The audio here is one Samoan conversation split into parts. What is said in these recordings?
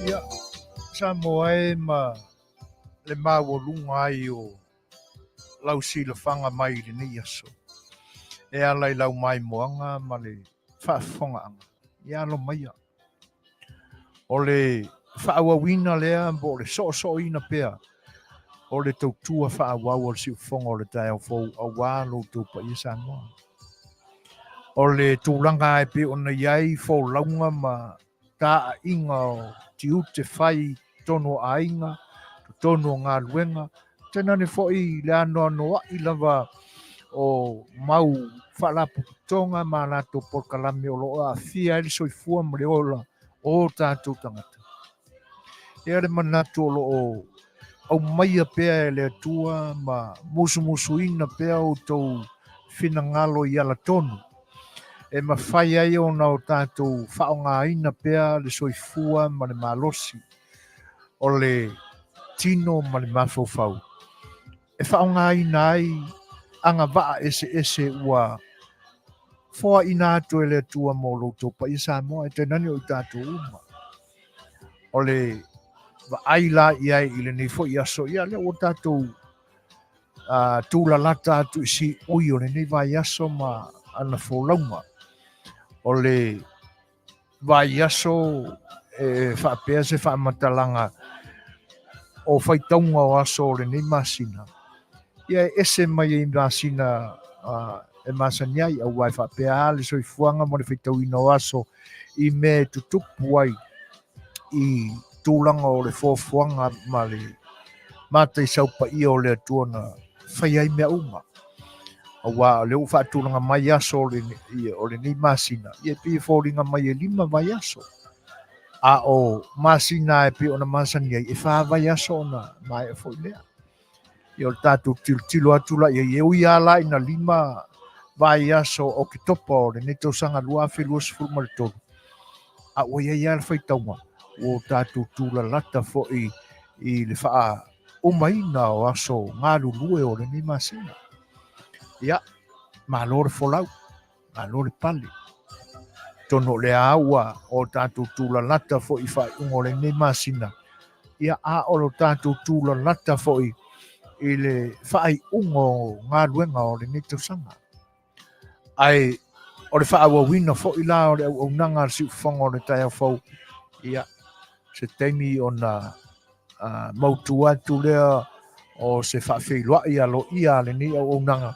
Ia, Samoa e ma le maualuga ai o lau silafaga mai i lenei aso e ala i lau maimoaga ma le faafofogaaga, ia alo maia. O le faaauauina lea po o le soosooina pea o le tautua faaauau a le siufofoga o le taeao fou aua lo outou paia Samoa. O le tulaga e pei ona i ai folauga ma taaiga o tiute fai i totonu o aiga, totonu o galuega, tainane foi le anoanoai lava o mau faalapotopotoga ma latou polokalame o lo o aafia ai le soifua ma le ola o tatou tagata. E le manatu o lo o aumaia pea e le Atua ma musumusuina pea outou finagalo i alatonu e mafai ai ona o tatou faaaogaina pea le soifua ma le malosi o le tino ma le mafaufau e faaaogaina ai agavaa eseese ua foaina atu e le Atua mo lo outou paia Samoa, e tainane o i tatou uma. O le vaai la i ai i lenei foi aso, ia lea ua tatou tulalata atu i siui o lenei vaiaso ma ana folauga. O le vaiaso e faapea se faamatalaga o faitauga o aso o lenei masina, ia e ese mai ai masina e masani ai, aua e faapea lava le soifuaga ma le faitauina o aso i mea e tutupu ai i tulaga o le foafoaga ma le mataisau paia o le Atua na fai ai mea uma. Aua o lea ua faatulaga mai aso o lenei masina, ia e pei e foliga mai e 5 vaiaso. A o masina e pei ona masani ai, e 4 vaiaso ona maea foi lea. Ia o le tatou tilotilo atu la i ai, e ui lava la ina 5 vaiaso o Oketopa o lenei tausaga 2023, a ua i ai lava le faitauga, ua tatou tulalata foi i le faaumaina o aso galulue o lenei masina. Ia, malo le folau, malo le pale. Tonu o lea ua o tatou tulalata foi i faaiuga o lenei masina, ia a o lo tatou tulalata foi i le faaiuga o galuega o lenei tausaga. Ae o le faaauauina foi la o le auaunaga a le siufofoga o le taeao fou, ia se taimi ona mautu atu lea o se faafeiloai aloaia a lenei auaunaga,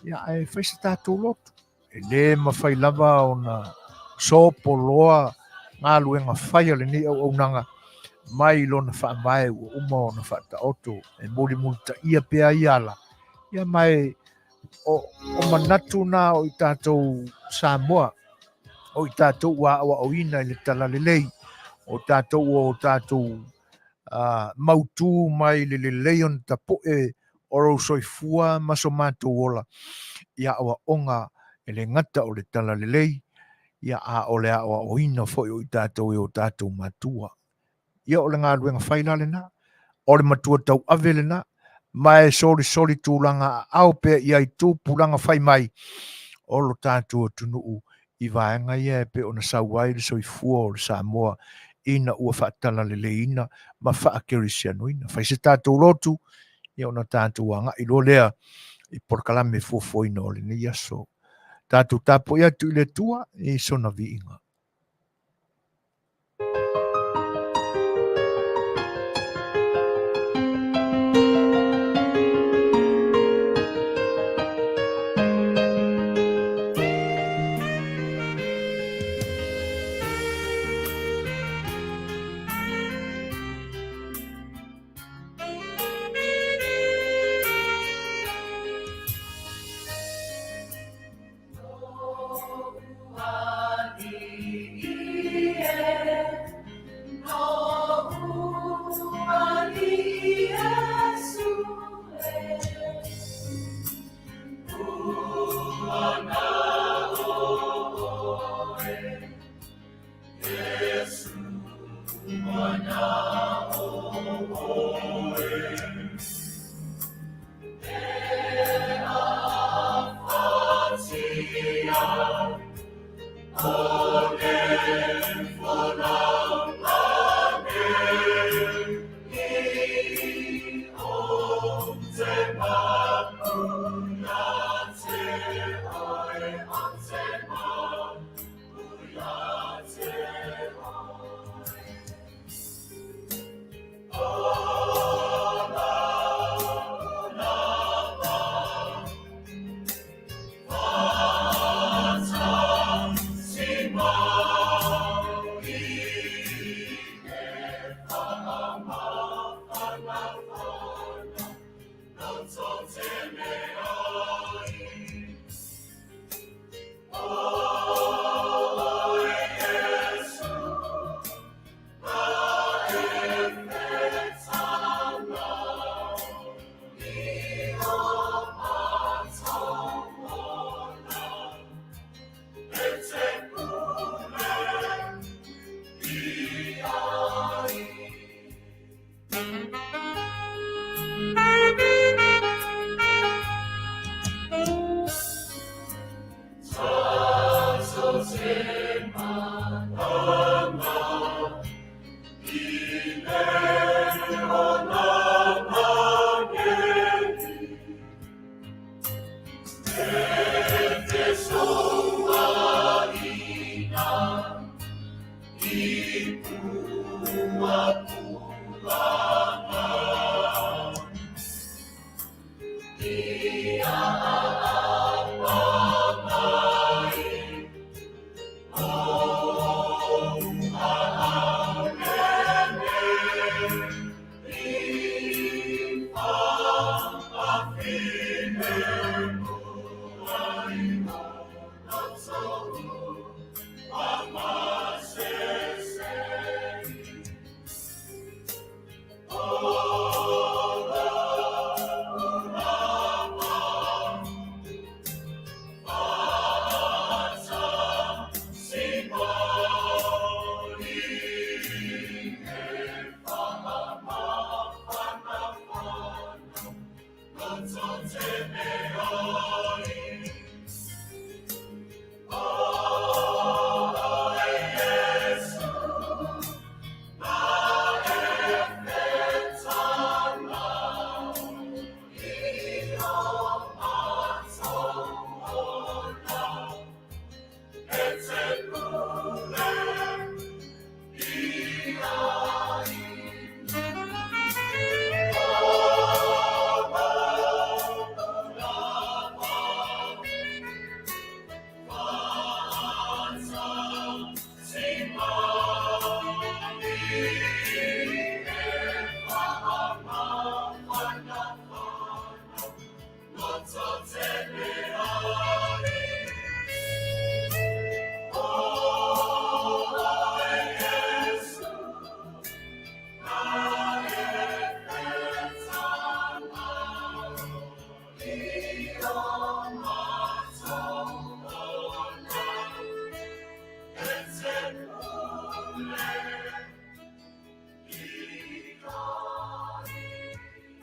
ia ae fai se tatou lotu. E lē mafai lava ona sopoloa galuega fai a lenei auaunaga mai lona faavae ua uma ona faataoto e mulimulitaia pea ia ala, ia ma e o manatu na o i tatou Samoa, o i tatou ua aoaoina i le talalelei, o tatou o tatou mautu mai le lelei ona tapu'e o lou soifua ma so matou ola, ia aoaoga e le gata o le talalelei, ia a o le aoaoina foi o i tatou e o tatou matua. Ia o le galuega fai la lena, o le matua tauave lena, ma e solisoli tulaga aao pea i ai tupulaga fai mai o lo tatou atunuu i vaega ia e pei ona sau ai le soifua o le Samoa ina ua faatalaleleiina ma faakerisianoina. Fai se tatou lotu, ia ona tatou agai loa lea i polokalame fuafuaina o lenei aso. Tatou tapuai atu i le Atua i sona viiga.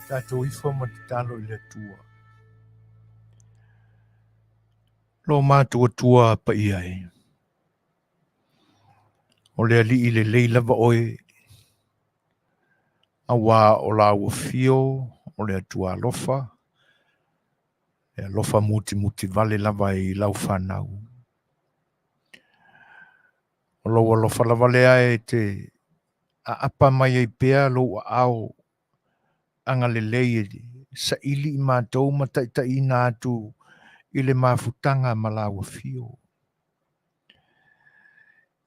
Tatou ifo ma tatalo i le Atua. Lo matou Atua paia e. O le Alii lelei lava oe, auā o lau afio o le Atua alofa, e alofa mutimuti vale lava i lau fanau. O lou alofa lava lea e te aapa mai ai pea lou aao agalelei e saili i matou ma taitaiina atu i le mafutaga ma lau afio.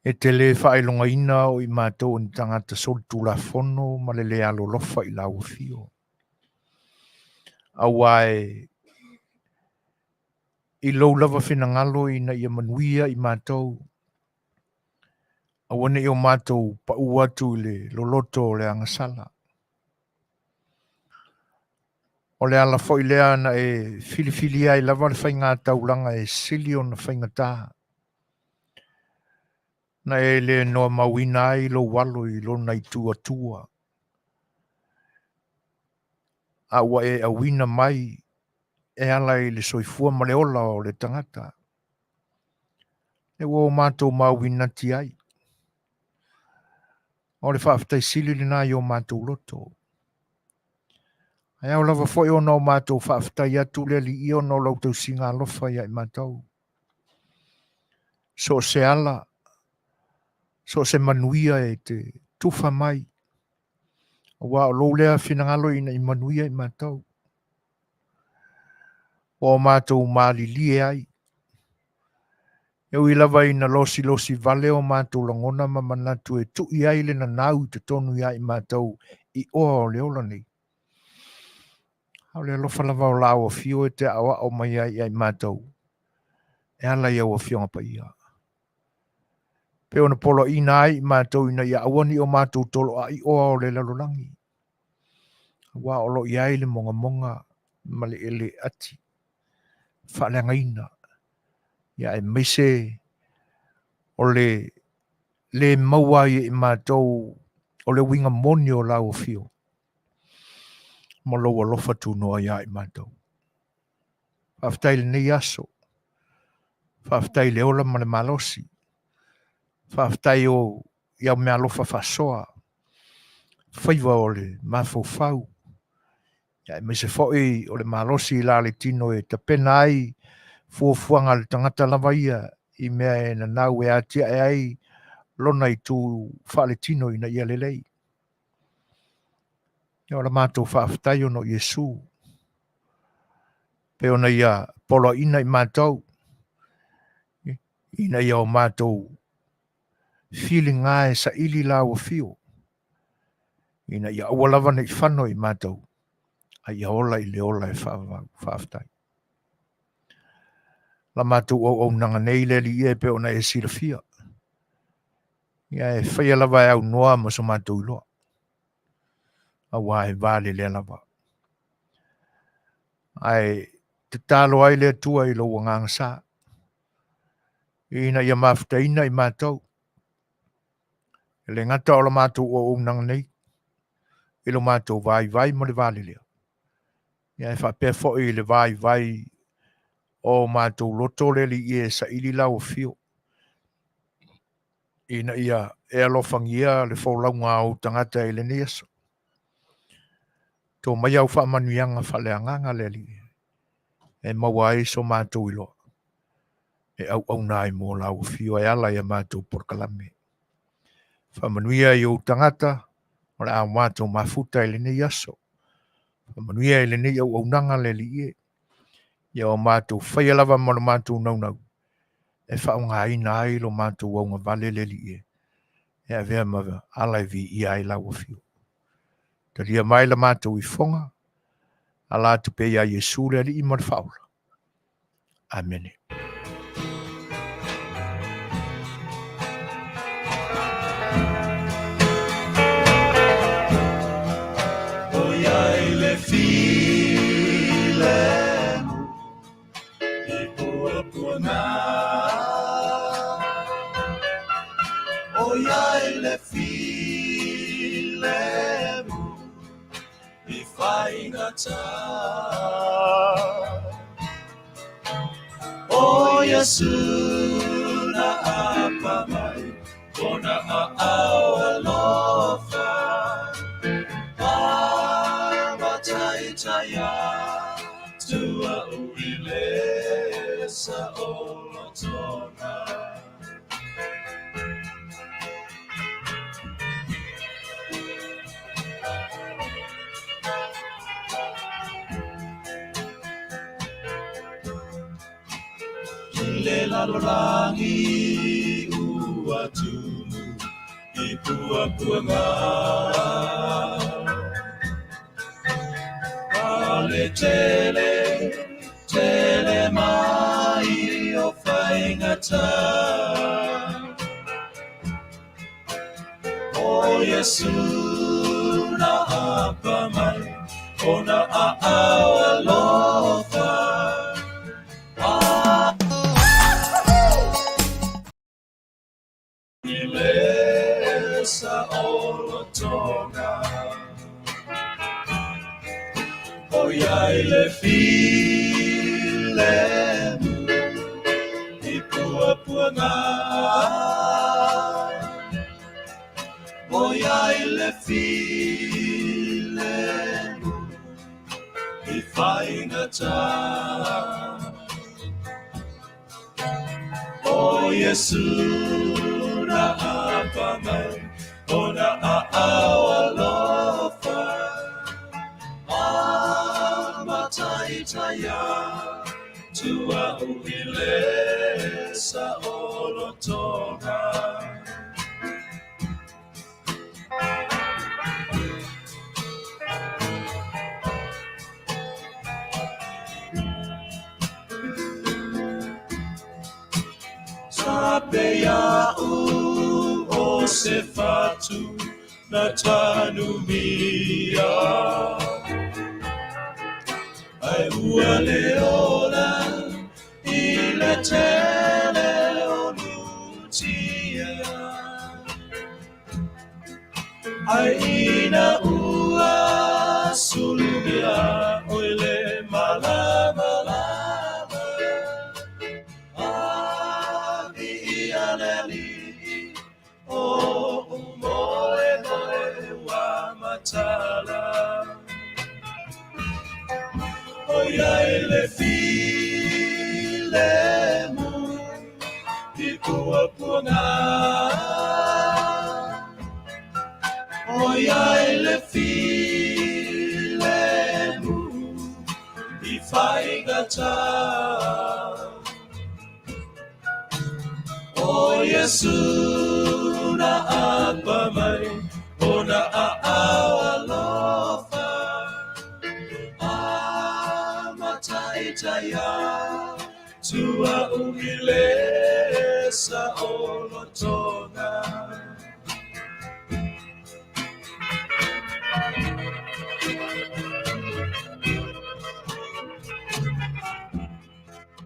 E te le faailogaina o i matou o ni tagata solitulafono ma le le alolofa i lau afio. Auā e i lou lava finagalo ina ia manuia i matou, aua ne i o matou pau atu i le loloto o le agasala. O le ala foi lea na e filifilia ai lava le faiga taulaga e sili ona faigata, na e le noamauina ai lou alo i lona itu Atua, a ua e auina mai e ala i le soifua ma le ola o le tagata, le ua o matou mauinati ai. O le faafetai sili lena i o matou loto. Ae ao lava foi ona o matou faafetai atu le Alii ona o lau tausiga alofa ia i matou. So o se ala, so o se manuia e te tufa mai, aua o lou lea finagalo ina i manuia i matou. Ua o matou malilie ai. E ui lava ina losilosi vale o matou lagona ma manatu e tui ai le nanau i totonu ia i matou i oa o le ola nei. A o le alofa lava o lau afio e te aoao mai ai ia i matou, e ala i au Afioga Paia. Pe ona poloaiina ai i matou ina ia aua ne i o matou toloai oa o le lalolagi, aua o lo o i ai le mogamoga ma le eleati faaleagaina, ia aemaise o le le maua ai e i matou o le uiga moni o lau afio ma lou alofa tunoa ia i matou. Faafetai i lenei aso. Faafetai i le ola ma le malosi. Faafetai o i au meaalofa faasoa, faiva o le mafaufau, ia aemaise foi o le malosi i la le tino e tapena ai fuafuaga a le tagata lava ia i mea e nanau e atiae ai lona itu faaletino ina ia lelei. Ia o la matou faafetai ona o Iesu, pei ona ia poloaiina i matou, ina ia o matou filiga e saili lau afio, ina ia aua lava ne i fano i matou, a ia ola i le ola e faavavau. Faafetai. La matou auaunaga nei le Alii e pei ona e silafia, ia e faia lava e aunoa ma so matou iloa, aua e valelea lava. Ae tatalo ai le Atua i lou agaga sa, ina ia mafutaina i matou, e le gata o la matou auaunaga nei, i lo matou vaivai ma le valelea, ia e faapea foi i le vaivai o matou loto le Alii e saili lau afio, ina ia e alofagia le folauga a ou tagata i lenei aso. To mai au faamanuiaga faaleagaga le Alii e maua ai so matou iloa e auauna ai mo lau afio e ala i a matou polokalame. Faamanuia i ou tagata o le a matou mafuta i lenei aso. Faamanuia i lenei auaunaga le Alii e. Ia o matou faia lava ma lo matou naunau e faaaogaina ai lo matou augavale le Alii e, e avea ma ala e viia ai lau afio. Talia mai la matou ifoga, ala atu pea ia Iesu le Alii ma le Faaola. Amene. Oi le filemu i puapuaga oi le filemu i faigata O Iesu na apa mai kona aao alofa Mataitaia tua ui le saolotoga. I le lalolagi ua tumu i puapuaga A le tele, tele mai o faigata O Iesu na apa mai kona aao alofa I le saolotoga oi le filemu i puapuaga oi le filemu i faigata O Iesu na apa mai kona aao alofa A mataitaia tua ui le saolotoga. Sape ia'u o se fatu na tanumia, Ae ua le ola i le tele o lutia. Ae ina ua sulugia oi le malamalama, A viia le Alii O'u moemoe ua matala, ʻOiai le filemu i puapuaga, ʻOiai le filemu i faigata. ʻO Iesū na ʻāpa mai ona aao alofa, A mataitai atu a'u i le saolotoga.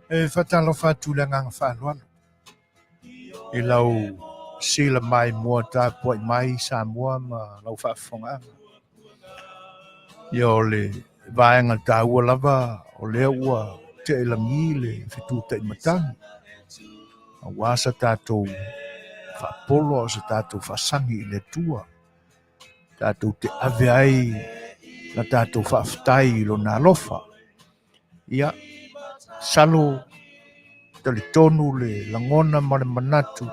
E faatalofa atu i le agaga faaaloalo i lau sila mai mua tapuai mai Samoa ma lau faafofogaaga. Ia o le vaega taua lava o lea ua tea i lagi le fetutai matagi aua sa tatou faapolo a o sa tatou faasagi i le Atua. Tatou te ave ai la tatou faafetai i lona alofa. Ia, masalo talitonu le lagona ma le manatu, o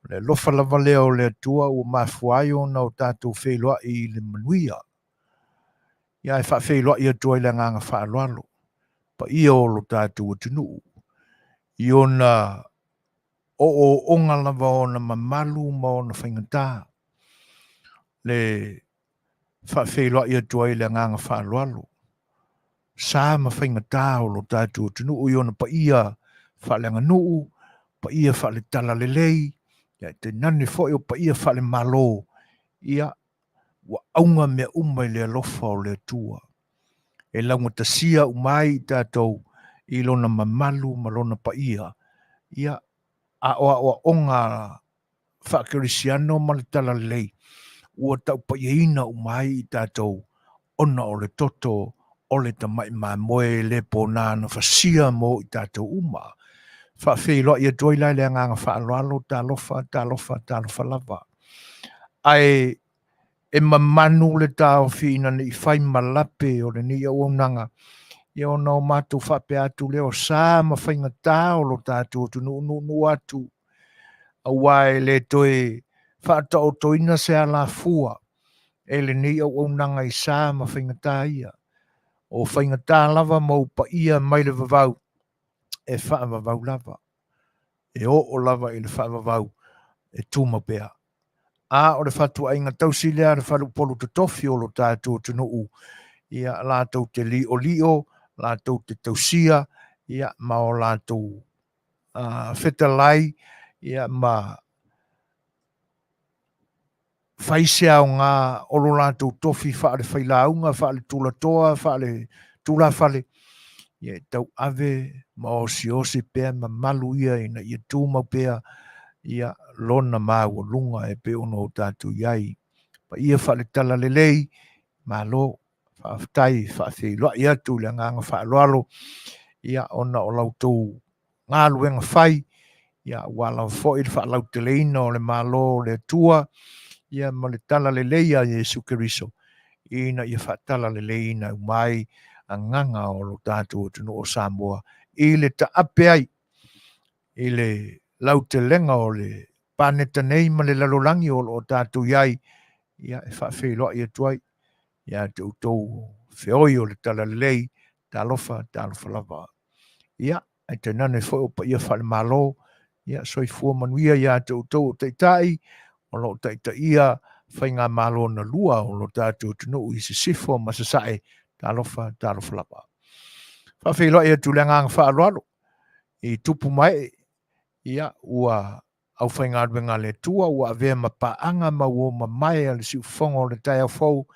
le alofa lava lea o le Atua ua mafua ai ona o tatou feiloai i le manuia. Ia, ae faafeiloai atu ai le agaga faaaloalo, paia o lo tatou atunuu, i ona ooooga lava ona mamalu ma ona faigata, le faafeiloai atu ai le agaga faaaloalo, sa ma faigata o lo tatou atunuu i ona paia faaleaganuu, paia faaletalalelei, ia tainane foi o paia faalemalo, ia ua auga mea uma i le alofa o le Atua. E laugatasia uma ai i tatou i lona mamalu ma lona paia, ia a o aoaoga faakerisiano ma le talalelei ua taupaiaina uma ai i tatou ona o le toto o le tamai mamoe le pona na fasia mo i tatou uma. Faafeiloai atu ai la i le agaga faaaloalo, talofa, talofa, talofa lava. Ae e mamanu le taofi ina ne i fai ma lape o lenei auaunaga, ia ona o matou faapea atu lea o sa ma faigata o lo tatou atunuu nuunuu atu, aua e le toe faataotoina se alafua e lenei auaunaga i sa ma faigata ia. O faigata lava ma ou paia mai le vavau, e faavavau lava, e oo lava i le faavavau e tumau pea. A o le fatuaiga tausi lea a le faleupolu totofi o lo tatou atunuu, ia latou te liolio, latou te tausia, ia ma o latou fetalai, ia ma fai se aoga o lo latou tofi faale-failauga, faale-tulatoa, faale-tulafale, ia e tauave ma osiosi pea mamalu ia ina ia tumau pea ia lona maualuga e pei ona o tatou i ai. Paia faale-talalelei, malo, faafetai, faafeiloai atu i le agaga faaaloalo, ia ona o la outou galuega fai, ia aua lava foi le faalauteleina o le Malo o le Atua, ia ma le talalelei a Iesu Keriso, ina ia faatalaleleiina uma ai agaga o lo tatou atunuu o Samoa i le taape ai i le lautelega o le paneta nei ma le lalolagi o lo o tatou i ai, ia e faafeiloai atu ai ia te outou feoi o le talalelei, talofa, talofa lava. Ia, Ae tainane foi o paia faale-Malo, ia soifua manuia ia te outou o Taitai o lo o taitaia faigamalo na lua o lo tatou atunuu i Sisifo ma Sasae, talofa, talofa lava. Faafeiloai atu le agaga faaaloalo i tupu ma ee, ia ua aufaigaluega a le Atua ua avea ma paaga ma uo mamae a le siufofoga o le taeao fou,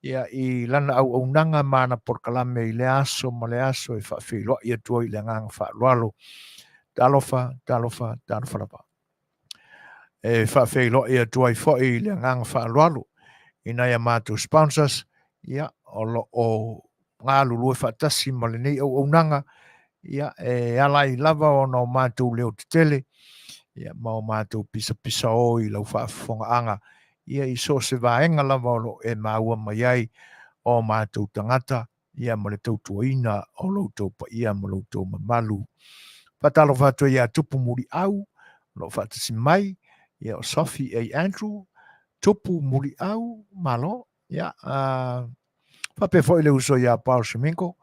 ia i lana auaunaga ma ana polokalame i lea aso ma lea aso e faafeiloai atu ai i le agaga faaaloalo. Talofa, talofa, talofa lava. E faafeiloai atu ai foi i le agaga faaaloalo i nai a matou sponsors, ia, o lo o galulue faatasi ma lenei auaunaga, ia, e ala ai lava ona o matou leo tetele, ia, ma o matou pisapisao i lau faafofogaaga, ia, i so o se vaega lava o lo o e maua mai ai o matou tagata, ia, ma le tautuaina o lo outou paia ma lo outou mamalu. Faatalofa atu ai ia Tupu Muliau, o lo o faatasi mai, ia, o Sophie A. Andrew, Tupu Muliau, malo, ia, faapea foi le uso ia Paul Shamingo,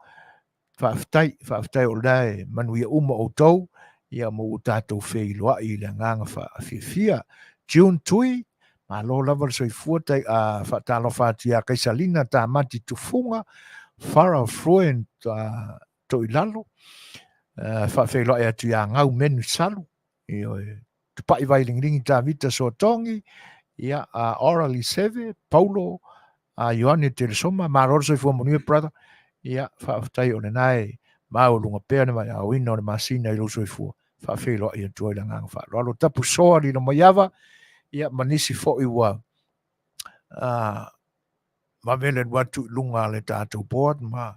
faafetai, faafetai o lea e manuia uma outou, ia ma ua tatou feiloai i le agaga faafiafia. June Tui, malo lava le soifua, tai, faatalofa atu ia Kaisalina Tamati Tufuga, Farah Fruent Toilalo, faafeiloai atu ia Gau Menu Salu, ioe, Tupai Vailingilingi Tavita Soatogi, ia, a Ora Liseve, Paulo, a Ioane Telesoma, malo le soifua manuia, brother. Ia, faafetai o lena e maualuga pea le vaiaoina o le masina i lou soifua. Faafeiloai atu ai le agaga faaaloalo. Tapu soa lilo maiava, ia, ma nisi foi ua vave le alu atu i luga le tatou board ma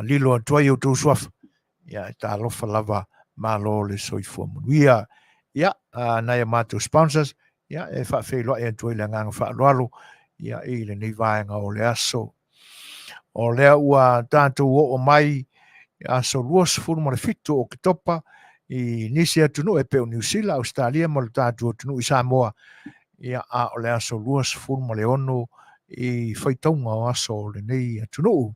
lilo atu ai outou suafa. Ia, e talofa lava, malo le soifua manuia. Ia, nai a matou sponsors, ia, e faafeiloai atu ai le agaga faaaloalo, ia, i lenei vaega o le aso. O lea ua tatou oo mai aso 27 o Oketopa i nisi atunuu e pei o Niu Sila, Ausetalia ma lo tatou atunuu i Samoa, ia, a o le aso 26 i faitauga o aso o lenei atunuu.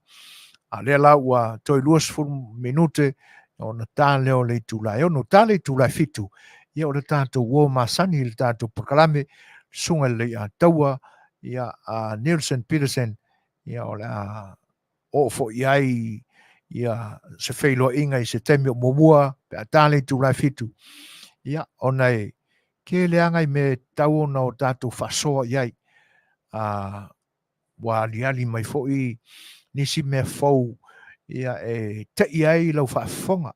A lea la ua toe 20 minute ona ta lea o le itula e 6, ta le itula e 7, ia o le tatou uo masani i le tatou polokalame, Susuga i le Leiataua, ia, a Nielsen Peterson, ia o le a oo foi i ai ia se feiloaiga i se taimi o muamua pe a ta le itula e 7, ia, ona e tele lava nai mea e tatau ona o tatou faasoa i ai. A ua aliali mai foi nisi mea fou ia e tei ai lau faafofoga,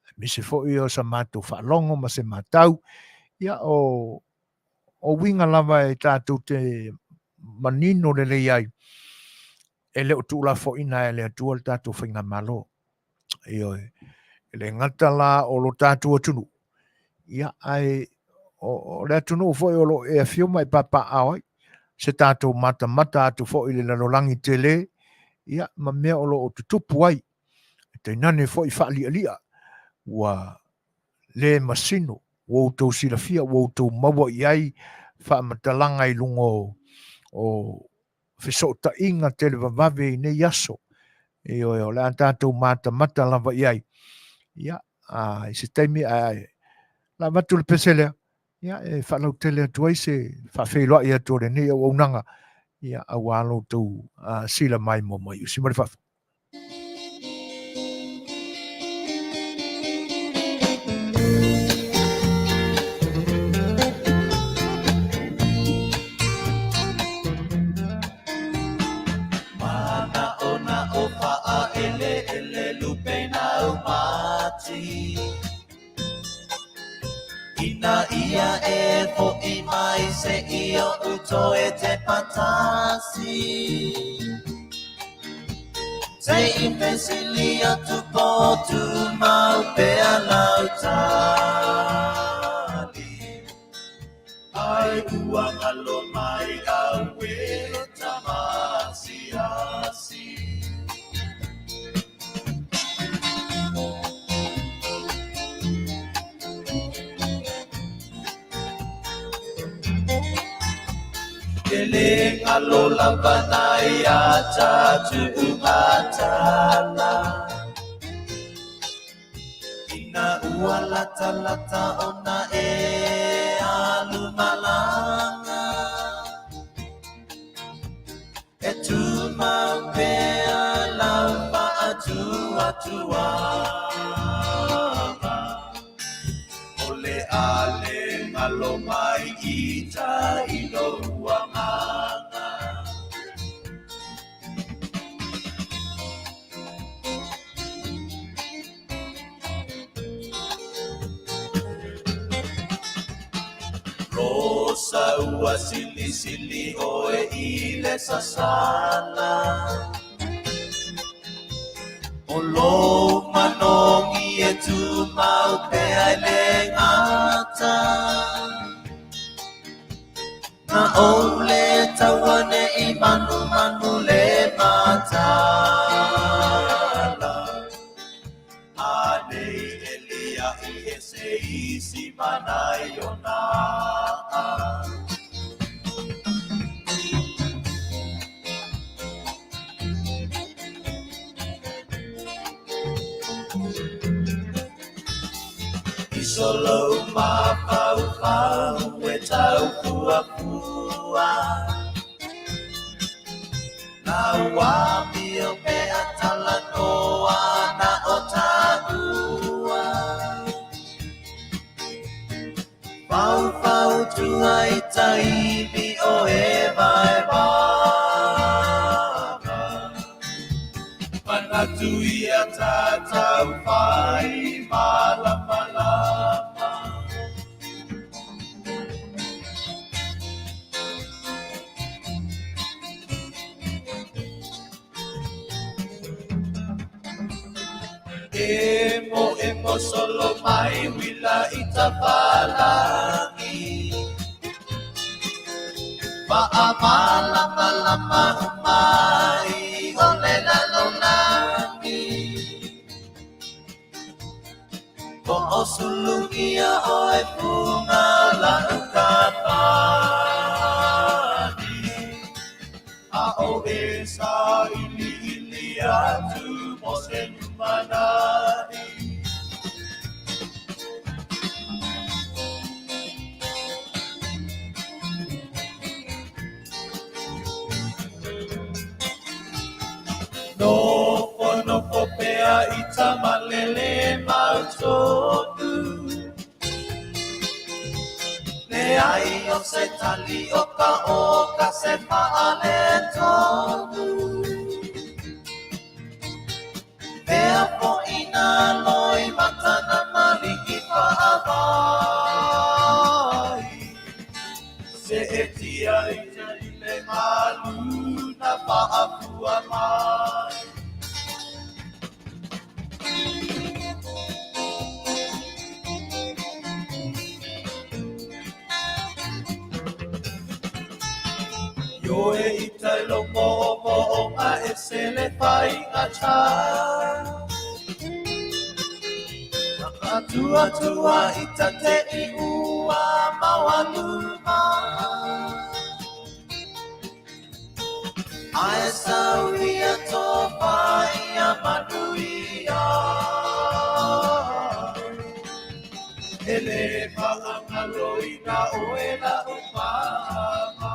aemaise foi o sa matou faalogo ma se matau, ia o uiga lava e tatou te manino lelei ai, e le o tuulafoaiina e le Atua le tatou faigamalo. Ioe, e le gata la o lo tatou atunuu, ia, ae o le atunuu foi o lo o e afio ma e papaaao ai, se tatou matamata atu foi i le lalolagi tele, ia, ma mea o lo o tutupu ai, e tainane foi faalialia, ua le masino, ua outou silafia, ua outou maua i ai faamatalaga i luga o fesootaiga televavave i nei aso. Ioe, o le a tatou matamata lava i ai. Ia, a, i se taimi, ae la avatu le pese lea, ia, e faalautele atu ai se faafeiloai atu o lenei auaunaga, ia, aua lo outou sila mai mo mai usi ma le fafo. Ina ia e foʻi mai se i oʻu toe te patasi Se i fesili atu po o tumau pea lau tali Ai ua ngalo mai au e tama asiasi. E le ngalo lava nai a tatuʻu matala. Ua latalata ona e alu malaga. E tumau pea lau faatuatuaga. O le a le galo mai i tai i lou agaga. Rosa ua silisili ʻoe i le sasala. ʻO lou manogi e tumau pea e le gata. Na ou le taua ne i manumanu le mataala. A nei e liaʻi e se isi manaio na. I so lou mafaufau e tau fuafua. Lau amio pea talanoa na o taua. Faufautua i taimi o e vaevaga. Manatu ia tatau fai malamalama. Emoemo solo mai uila i tafalagi. Faamalamalama uma ai o le lalolagi. Hoʻosulugia ʻoe fuga lau kapani. A ʻo e sailiili atu mo se lumanaʻi. Nofonofo pea i tamalele mau tonu. Leai o se tali o ka oka se faaletonu. Mea foʻi nā loimata na maligi faavai. Seʻetia i tai le malu na faafua mai. Ioe i tai lo moʻomoʻoga e se le faigata. Atuatua i tate i ua maualuma. Ae sauia tō whaia manuia. E le faagaloina oe la'u mama.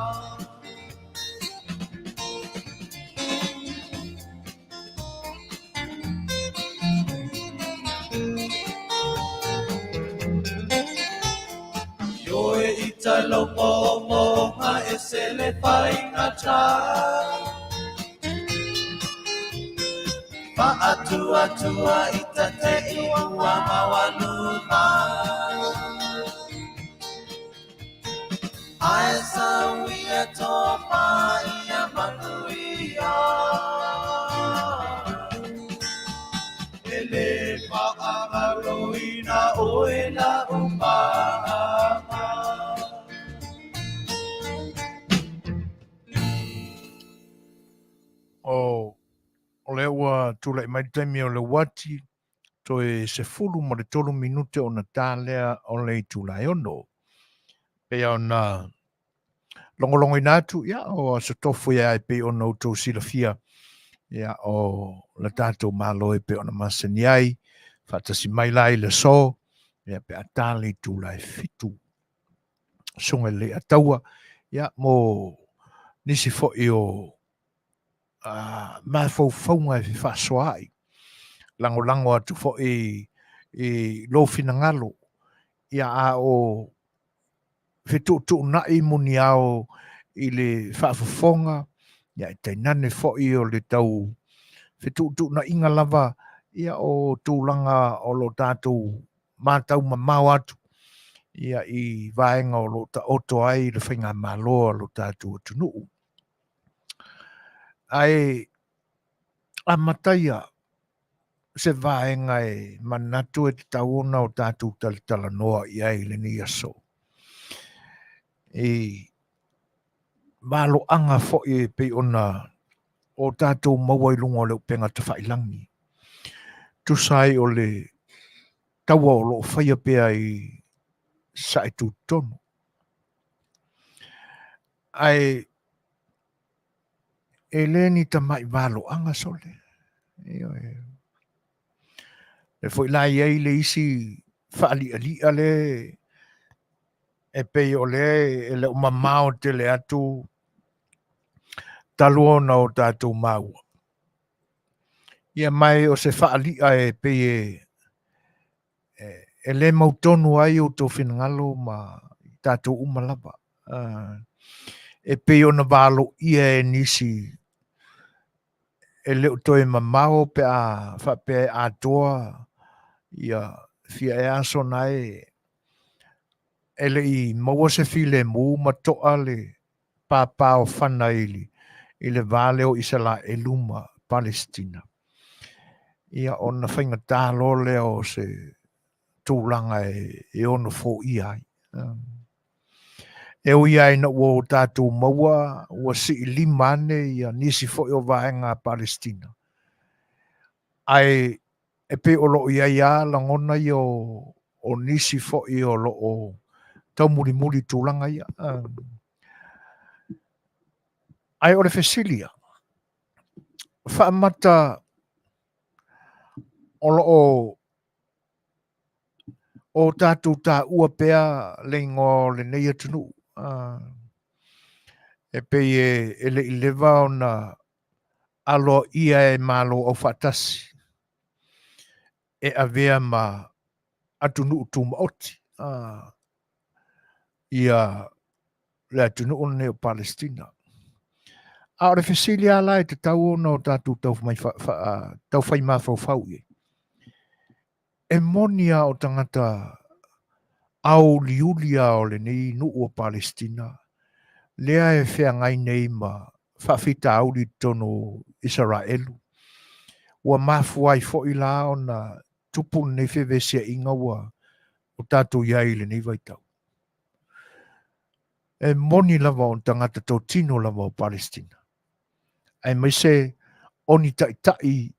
Ioe i tai lou moomooga e se le faigata. Faatuatua i tate i ua maualuma. Ae sauia tō paia manuia. E le faagaloina oe la'u mama. O lea ua tulai mai le taimi o le uati, toe 13 minute ona ta lea o le itula e 6. Pei ona logologoina atu, ia, o Aso Tofu ia e pei ona outou silafia, ia, o le tatou Malo e pei ona masani ai, faatasi mai la i le aso. Ia pe a ta le itula e 7. Susuga i le Leiataua, ia mo nisi foi o mafaufauga e fefaasoaai, lagolago atu foi i lou finagalo, ia a o fetuutuunai muniao i le faafofoga, ia e tainane foi o le tau fetuutuunaiga lava ia o tulaga o lo o tatou matau mamao atu ia i vaega o lo o taoto ai le faigamalo a lo tatou atunuu. Ae amata ia se vaega e manatu e tatau ona o tatou talatalanoa i ai i lenei aso. I maloaga foi e pei ona o tatou maua i luga o le upega tafailagi. Tusa ai o le taua o lo o faia pea i Sasae Tutotonu. Ae e le ni tamai valoaga sole. Ioe. E foi la i ai le isi faalialia le e pei o le e le o mamao tele atu talu ona o tatou maua. Ia mai o se faalia e pei e le mautonu ai outou finagalo ma tatou uma lava. E pei ona valoia e nisi e le o toe mamao pe a faapea e atoa ia fia ea aso na e le i maua se filemu ma toa le papaofana i le va lea o Isaraelu ma Palesitina. Ia ona faigata loa lea o se tulaga e ono foia ai. E ui lava ina ua o tatou maua ua siilima ane ia nisi foi o vaega a Palesitina, ae e pei o lo o i ai lava lagona ia o nisi foi o lo o taumulimuli i tulaga ia. Ae o le fesili ia, faamata o lo o o tatou taua pea le igoa o lenei atunuu, e pei e le i leva ona aloaia e Malo Aufaatasi e avea ma atunuu tumaoti ia le atunuu lenei o Palesitina. A o le fesili lava la e tatau ona o tatou taufai mafaufau i ai, e moni lava o tagata auliuli lava o lenei nuu o Palesitina lea e feagai nei ma faafitauli i totonu o Isaraelu, ua mafua ai foi la ona tupu lenei fevesiaiga ua o tatou i ai i lenei vaitau. E moni lava o tagata totino lava o Palesitina, aemaise o ni taitai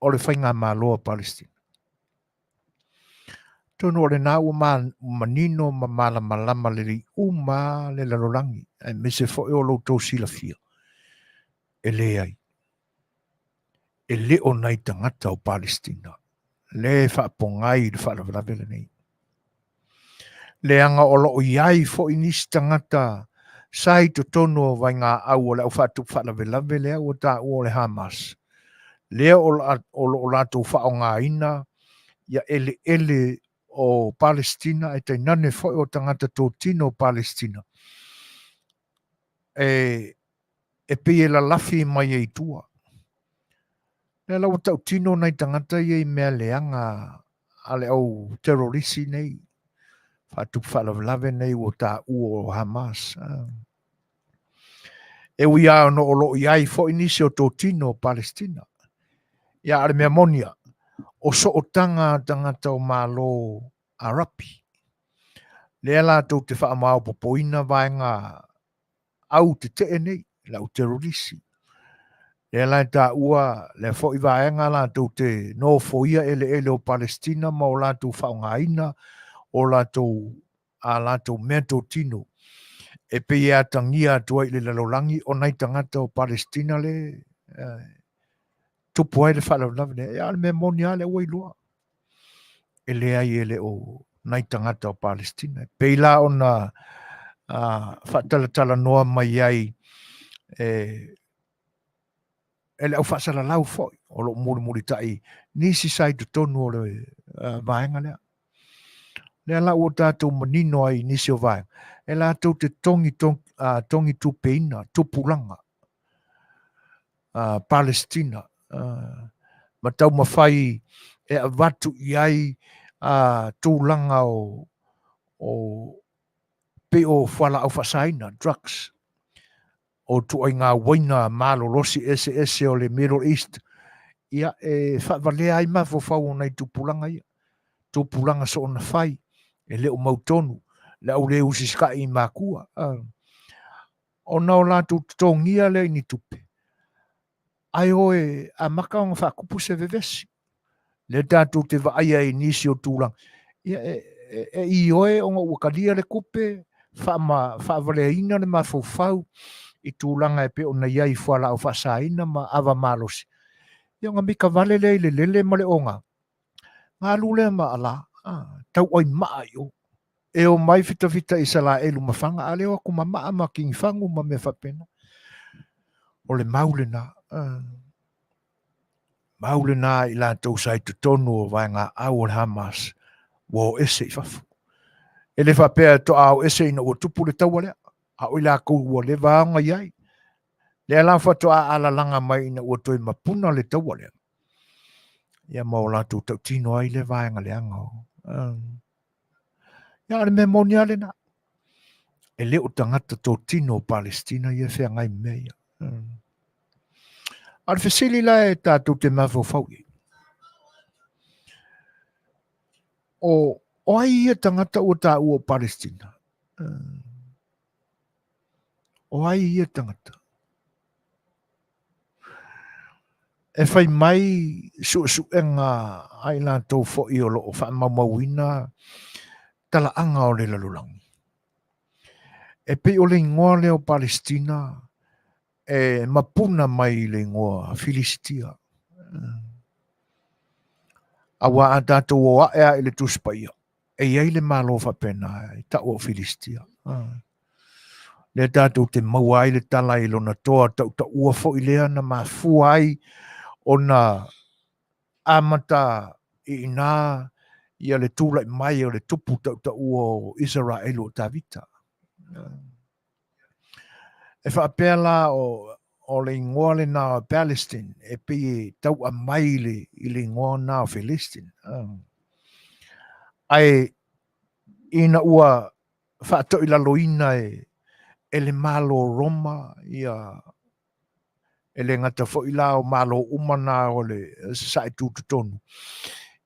o le faigamalo a Palesitina. Atonu o lena ua manino ma malamalama lelei uma le lalolagi, aemaise foi o lo outou silafia, e leai, e le o nai tagata o Palesitina le faapogai i le faalavelave lenei. Leaga o lo o i ai foi nisi tagata sa i totonu o vaegaau o le au faatupu faalavelave lea ua taua o le Hamas, lea o lo o latou faaaogaina ia eleele o Palesitina, ae tainane foi o tagata totino o Palesitina, e pei e lalafi mai ai i tua. Lea la ua tautino nai tagata ia i mea leaga a le au terrorisi nei, faatupu faalavelave nei ua taua o Hamas. E ui lava ona o lo o i ai foi nisi o totino o Palesitina. Ia, a o le mea moni lava, o sootaga a tagata o Malo Arapi, lea latou te faamaopoopoina vaega au tetee nei, le au terrorisi. Lea la e taua lea foi vaega latou te nofoia eleele o Palesitina ma o latou faaaogaina o latou a latou mea totino e pei e atagia atu ai i le lalolagi o nai tagata o Palesitina le tupu ai le faalavelave lea. Ia, o le mea moni lava lea ua iloa, e leai e le o nai tagata o Palestina. E pei la ona faatalatalanoa mai ai e e le au faasalalau foi o lo o mulimulitai nisi sa i totonu o le vaega lea. Lea la ua tatou manino ai i nisi o vaega, e latou te togi, togi tupeina tupulaga Palestina ma taumafai e avatu i ai tulaga o pei o fualaau faasaina, drugs, o ituaiga uaina malolosi eseese o le Middle East, ia e faavalea ai mafaufau o nai tupulaga ia, tupulaga soona fai, e le o mautonu, le au le usisikai i makua, ona o latou totogia lea i ni tupe, ae o e amata ona faatupu se vevesi. Lea tatou te vaaia i nisi o tulaga, ia e, e, e ioe ona ua talia le tupe, faama, faavaleaina le mafaufau i tulaga e pei ona i ai i fualaau faasaina ma ava malosi. Ia ona mita vale lea i le lele ma le oga, ona alu lea ma ala, tauai maa i o. E omai fitafita Isalaelu ma faga, a lea o atu ma maa ma kinifagu ma mea faapena. O le mau lena. Mau lena i latou sa i totonu o vaegaau o le Hamas ua o ese i fafo. E le faapea toa o ese ina ua tupu le taua lea, a o i latou ua leva ona i ai. Lea la faatoa alalaga mai ina ua toe mapuna le taua lea. Ia ma o latou tautino ai le vaega leaga o. Ia o le mea moni lava lena. E le o tagata totino o Palestina ia e feagai ma mea ia. A o le fesili la e tatou te mafaufau i ai, o ai ia tagata ua taua o Palestina? O ai ia tagata? E fai mai suesuega a i latou foi o lo o faamaumauina talaaga o le lalolagi. E pei o le igoa lea o Palestina e mapuna mai i le igoa Filisitia. Aua a tatou o ae lava i le Tusi Paia, e i ai le malo faapena e tau o Filisitia. Lea tatou te maua ai le tala i lona toa tautaua foi lea na mafua ai ona amata i ina ia le tulai mai o le tupu tautaua o Isaraelu o Tavita. E faapea la o le igoa lena o Palestine e pei e tauaamai i le igoa na o Philistine. Ae ina ua faatoilaloina e le Malo o Roma ia e le gata foi la o Malo uma na o le Sasae Tutotonu,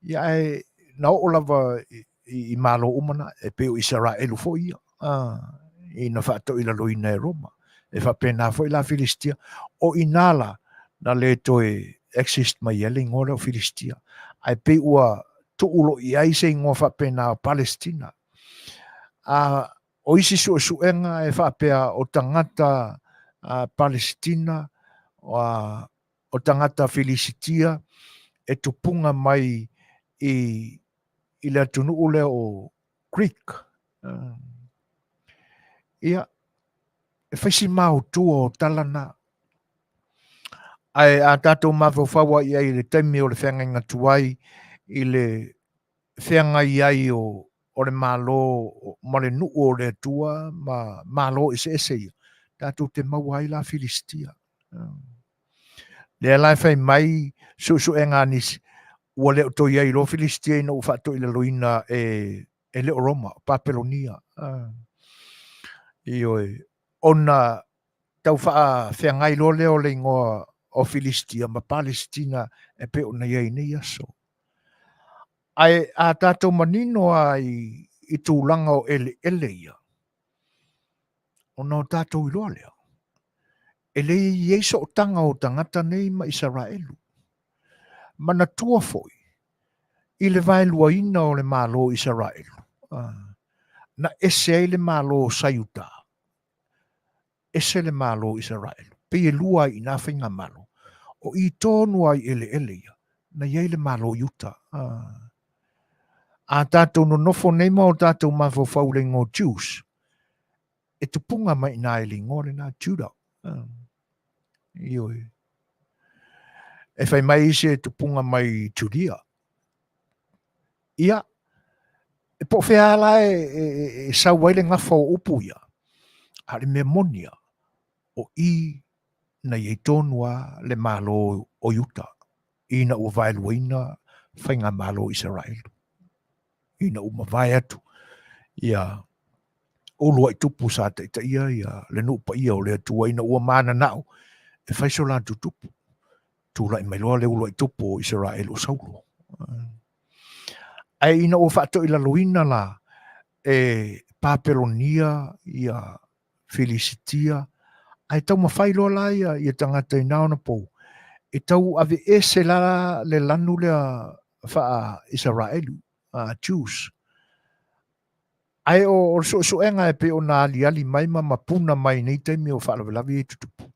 ia ae na oo lava i Malo uma na, e pei o Isaraelu foi ia, ina faatoilaloina e Roma. E faapena foi la Filistia. O i ina la, na le toe exist mai ai le igoa lea o Filistia. Ae pei ua tuu loa i ai se igoa faapena o Palestina. A o isi suesuega e faapea o tagata Palesitina, o tagata Filisitia e tupuga mai i le atunuu lea o Greek. Ia, e fai si maotua o tala na. Ae a tatou mafaufau ai i ai i le taimi o le feagaiga tuai i le feagai ai o le Malo ma le nuu o le Atua ma Malo eseese ia, tatou te maua ai la Filisitia. Lea la e fai mai suesuega a nisi, ua le o toe i ai loa Filisitia ina ua faatoilaloina e le o Roma, o Papelonia. Ioe, ona tau faafeagai loa lea o le igoa o Filisitia ma Palesitina e pei ona i ai nei aso. Ae a tatou manino lava i tulaga o eleele ia, ona o tatou iloa lea, e le i ai sootaga o tagata nei ma Isaraelu. Manatua foi, i le vaeluaina o le Malo o Isaraelu, na ese ai le Malo o Saiuta, ese le Malo o Isaraelu. Pei e lua ai i ina faigamalo. O i tonu lava i eleele ia, na i ai le Malo o Iuta. A tatou nonofo nei ma o tatou mafaufau i le igoa Jews, e tupuga mai i ina i le igoa lena Judah. Ioe. E fai mai isi e tupuga mai Judea. Ia, e po o fea la e, e, e, e sau ai le gafa o upu ia, a o le mea moni ia, o i na i ai tonu lava le Malo o Iuta ina ua vaeluaina faigamalo o Isaraelu, ina ua mavae atu ia uluai tupu sa taitaia ia le nuu paia o le Atua ina ua mananao e fai so latou tupu. Tulai mai loa le uluai tupu o Isaraelu o Saulo. Ae ina ua faatoilaloina la e Papelonia ia Filisitia, ae taumafai loa la ia, ia tagata i na ona pou, e tau aveese la le lanu lea faa-Isaraelu, Jews. Ae o, o le suesuega e pei ona aliali mai ma mapuna mai nei taimi o faalavelave ia e tutupu,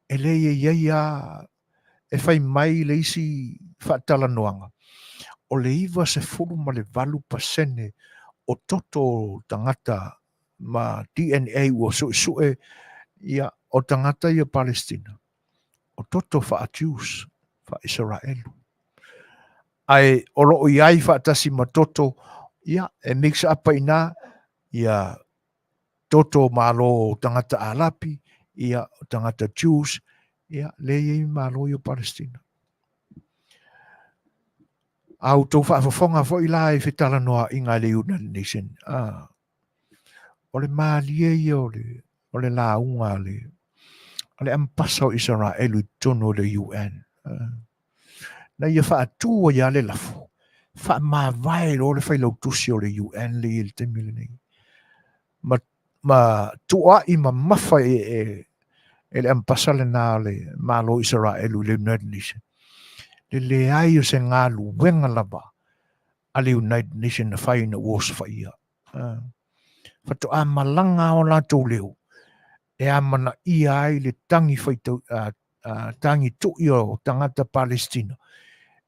e leai e i ai lava e fai mai le isi faatalanoaga, o le 98% o toto o tagata ma DNA ua suesue ia o tagata ia Palestina, o toto faa-Jews, faa-Isaraelu. Ae o lo o i ai faatasi ma toto, ia, e mix up ai i ina ia toto malo o tagata Arapi, ia, o tagata Jews, ia, lea e i ai malo ia o Palestina. A outou faafofoga foi la i fetalanoaʻiga a le United Nation, a, o le malie ia o le, o le lauga a le, a le ambasa o Isaraelu i totonu o le UN. A, na ia faatu ai lava le lafo, faamavae loa le failautusi o le UN le i le taimi lenei. Ma, ma tuua'i mamafa e, e, e le ambasa lena o le Malo o Isaraelu i le United Nation. Le leai o se galuega lava a le United Nation na fai ina ua osofaia. Uh, faatoa malaga o latou leo e amanaia ai le tagi faitau, uh, uh, tagi tui o tagata Palestina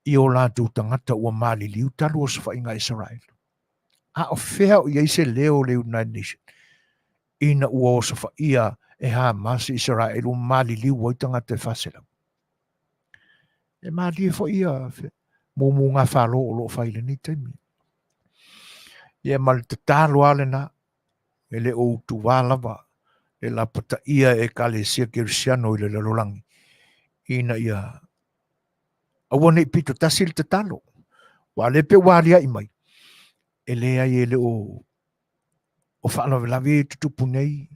i o latou tagata ua maliliu talu osofaiga a Israel. A o fea o i ai se leo o le United Nation ina ua osofaia e Hamas Israel ua maliliu ai tagata e 400. E malie foi ia mumuga falo o lo o fai i lenei taimi. Ia ma le tatalo lava lena, e le o utuvā lava le lapataia e Ekalesia Kerisiano i le lalolagi, ina ia aua ne i pito tasi le tatalo. Aua o lea pei ua aliaʻi mai, e leai e le o o faalavelave e tutupu nei,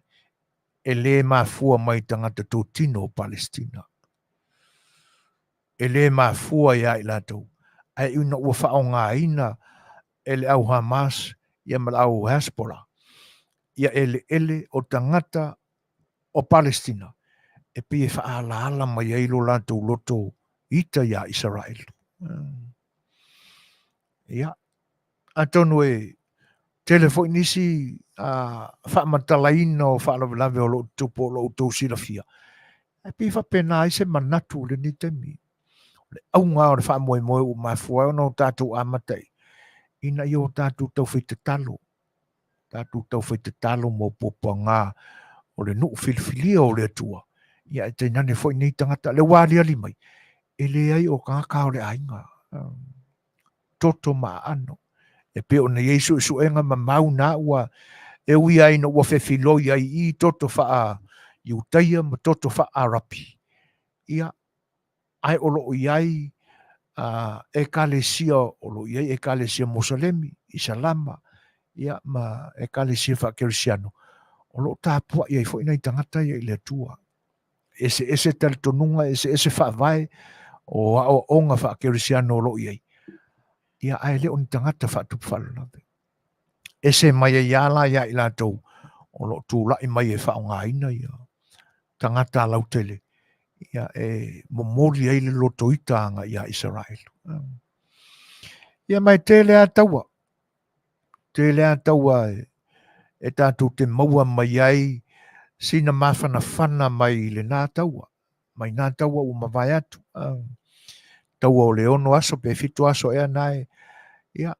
e le mafua mai tagata totino o Palestina. E le mafua ia i latou, ae ina ua faaaogaina e le au Hamas ia ma le au Hezbollah ia eleele o tagata o Palestina e pei e faaalaala mai ai lo latou loto ita iā Isaraelu. Ia, atonu e tele foi nisi faamatalaina o faalavelave o lo o tutupu o lo o outou silafia. Ae pei e faapena ai se manatu i lenei taimi. O le auga o le faamoemoe ua mafua ai ona o tatou amata i, ina ia o tatou taufai tatalo, tatou taufai tatalo mo puapuaga o le nuu filifilia o le Atua, ia ae tainane foi nei tagata, lea ua aliali mai, e leai o tagata o le aiga, toto ma aano. E pei ona i ai suesuega ma mau na ua e ui ai ina ua fefiloi ai i toto faa Iutaia ma toto faa Arapi. Ia, ae o lo o i ai ekalesia, o lo o i ai ekalesia Mosalemi, Isalama, ia, ma ekalesia faakerisiano, o lo o tapuai ai foi nai tagata ia i le Atua. Eseese talitonuga, eseese faavae o aoaoga faakerisiano o lo o i ai, ia, ae le o ni tagata faatupu faalavelave. Ese mai ai lava la ia i latou o lo o tulai mai e faaaogaina ia tagata lautele ia e momoli ai le lotoita agai ia Isaraelu. Ia ma e tele lava taua, tele lava taua e tatou te maua mai ai sina mafanafana mai lena taua, mai na taua ua mavae atu. Taua o le 6 aso pe 7 aso ea na e, ia,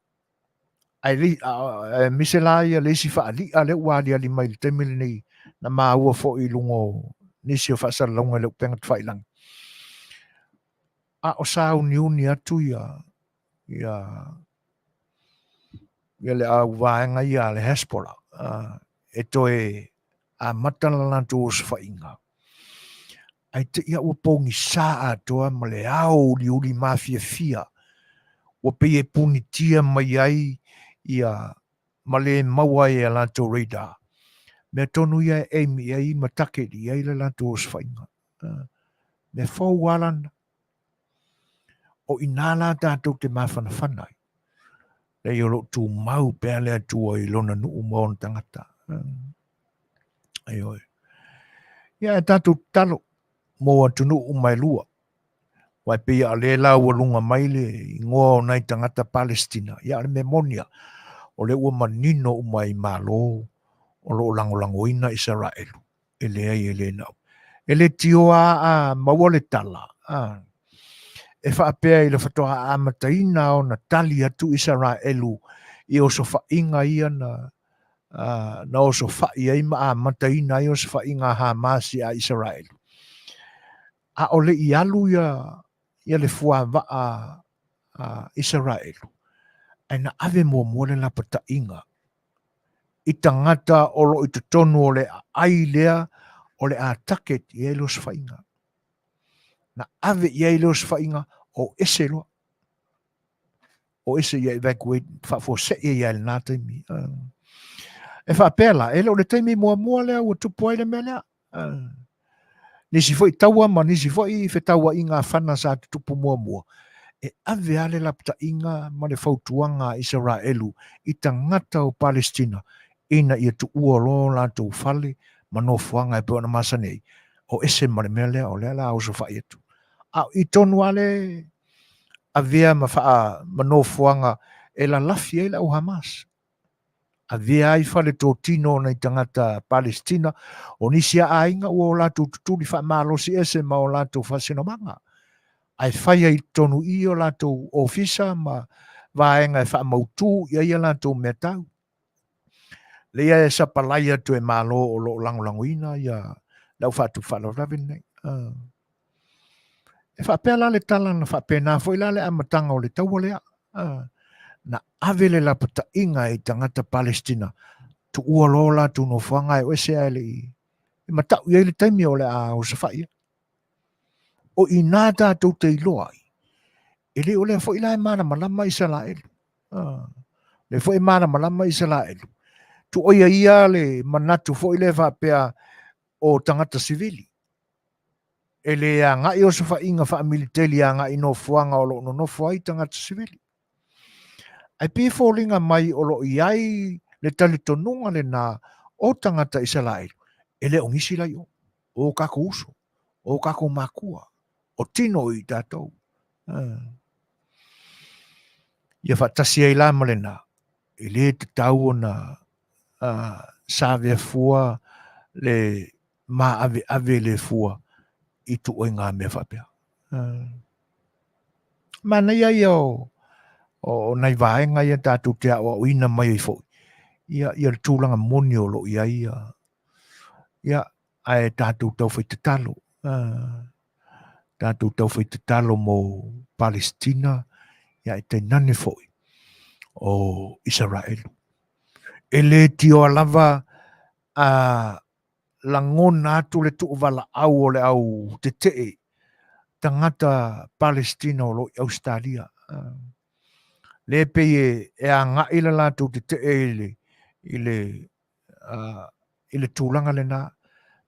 Ae le, aemaise la ia le isi faali'a lea ua aliali mai i le taimi lenei, na maua foi i luga o nisi o faasalalauga i le upega tafailagi. A o sauniuni atu ia, ia, ia le au vaega ia a le Hezbollah, e toe amata la latou osofaiga. Ae te i a ua pogisa atoa ma le ao uliuli mafiafia, ua pei e punitia mai ai ia ma le maua ai e a latou radar. Mea tonu ia e aim i ai ma target i ai le latou osofaiga. Mea fou lava lana. O i ina la tatou te mafanafana ai. Leai o lo o tumau pea le Atua i lona nuu ma ona tagata. Ioe. Ia ae tatou tatalo mo atunuu uma e lua. Aua e pei a o lea la ua luga mai le igoa o nai tagata Palestina. Ia o le mea moni lava, o lea ua manino uma i Malo o lo o lagolagoina Isaraelu. E leai e le nau. E le tioa a maua le tala, a, e faapea i le faatoa amataina ona tali atu Isaraelu i osofaiga ia na na osofai ai ma amataina ai osofaiga a Hamas ia Isaraelu. A o le i alu ia, ia le fuavaa a Isaraelu, ae na ave muamua le lapataiga i tagata o lo o i totonu o le aai lea o le a target i ai le osofaiga. Na ave i ai le osofaiga o ese loa. O ese ia evacuate, faafuasei ai i lena taimi. E faapea la, e le o le taimi muamua lea ua tupu ai le mea lea. Nisi foi taua ma nisi foi fetauaiga a fana sa tutupu muamua, e ave lava le lapataiga ma le fautuaga a Isaraelu i tagata o Palestina ina ia tuua loa o latou fale ma nofoaga e pei ona masani ai, o ese ma le mea lea o lea la a osofai atu. A o i tonu lava le avea ma faa ma nofoaga e lalafi ai le au Hamas. Avea ai faletotino o nai tagata Palestina, o nisi a aiga ua o latou tutuli faamalosi ese ma o latou faasinomaga, ae fai ai i totonu i i o latou ofisa ma vaega e faamautu i ai a latou meatau. Lea e sapalai atu e Malo o lo o lagolagoina ia le au faatupu faalavelave lenei. E faapea la le tala na faapena foi la le amataga o le taua lea. Na ave le lapataiga i tagata Palestina, tuua loa o latou nofoaga ae o ese ae le i matau i ai le taimi o le a osofai ai. O i ina tatou te iloa ai, e le o lea foi la e malamalama Isaraelu. Lea foi e malamalama Isaraelu. Tuoia ia le manatu foi lea faapea o tagata sivili. E le agai osofaiga faamiliteli agai i nofoaga o lo o nonofo ai tagata sivili. Ae pei e foliga mai o lo o i ai le talitonuga lena o tagata Isaraelu, e le o nisi la i o, o tatou uso, o tatou makua, o tino i tatou. Ia faatasi ai la ma lena, e le tatau ona savea fua le maaveave le fua i tuuaiga mea faapea. Manaia ia o, o nai vaega ia tatou te aoaoina mai ai foi ia, ia le tulaga moni o lo o i ai ia, ia ae tatou taufai tatalo, tatou taufai tatalo mo Palestina, ia ae tainane foi o Isaraelu. E le tioa lava a lagona atu le tuuvalaau o le au tetee tagata Palestina o lo o i Ausetalia. Le pei e agai le latou tetee i le, i le, i le tulaga lena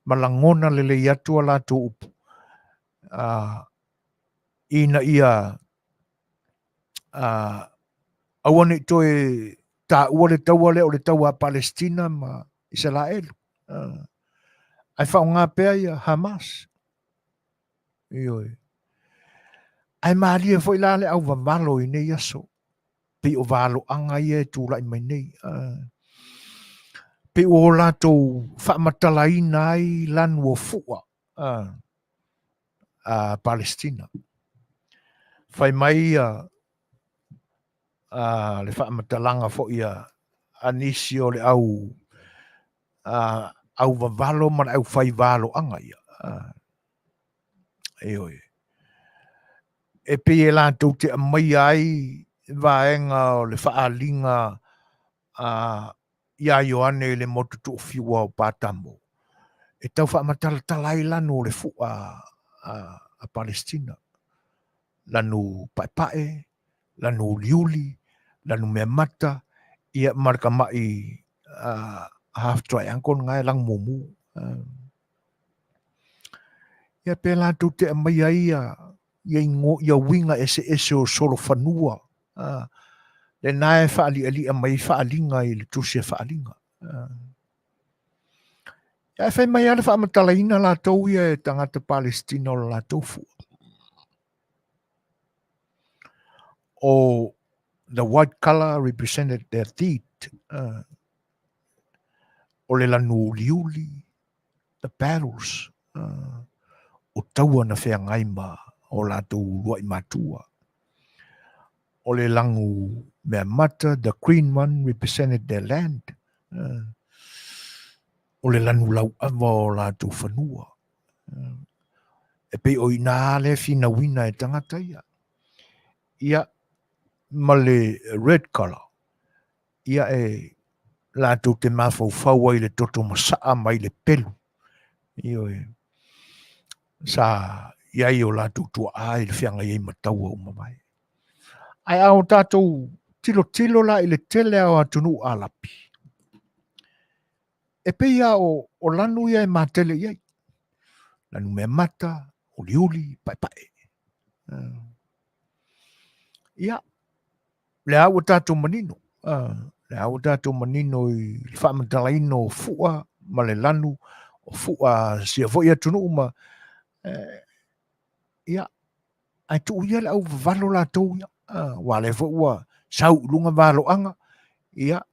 ma lagona lelei atu a latou upu ina ia aua ne i toe taua le taua lea o le taua a Palestina ma Isaraelu. Ae faaaoga pea ia Hamas. Ioe. Ae malie foi la le auvavalo i nei aso, pei o valoaga ia e tulai mai nei. Pei ua o latou faamatalaina ai lanu o fua a Palestina. Fai mai ia le faamatalaga foi a nisi o le au auvavalo ma le aufaivaloaga ia. Ioe. E pei e latou te aumaia ai vaega o le faaaliga a iā Ioane i le motu tuufiua o Patamo, e tau faamatalatala ai lanu o le fua a Palesitina, lanu paepae, lanu uliuli, lanu meamata, ia ma le tama'i half triangle lena e lagumumu. Ia pe latou te aumaia ai ia uiga eseese o solofanua, lena e faali'ali'a mai ai faaaliga i le tusi a faaaliga. Ae fai mai lava le faamatalaina latou ia e tagata Palesitina o le latou fua. O the white color represented their deed. O le lanu uliuli, the battles, o taua na feagai ma o latou uluai matua. O le lagu meamata, the green one represented their land. O le lanu lauava o latou fanua. E pei o i ina lea e finauina e tagata ia. Ia, ma le red color, ia e latou te mafaufau ai i le toto masaa mai le pelu. Ioe. Sa i ai o latou tuaa i le feagai ai ma taua ua mavae. Ae a o tatou tilotilo la i le tele o atunuu Alapi, e pei lava o lanu ia e matele i ai. Lanu meamata, uliuli, paepae. Ia, lea ua tatou manino, lea ua tatou manino i le faamatalaina o fua ma le lanu o fua a sia foi atunuu ma ia, ae tuu ia le auvavalo latou ia, aua o lea foi ua sau i luga valoaga, ia,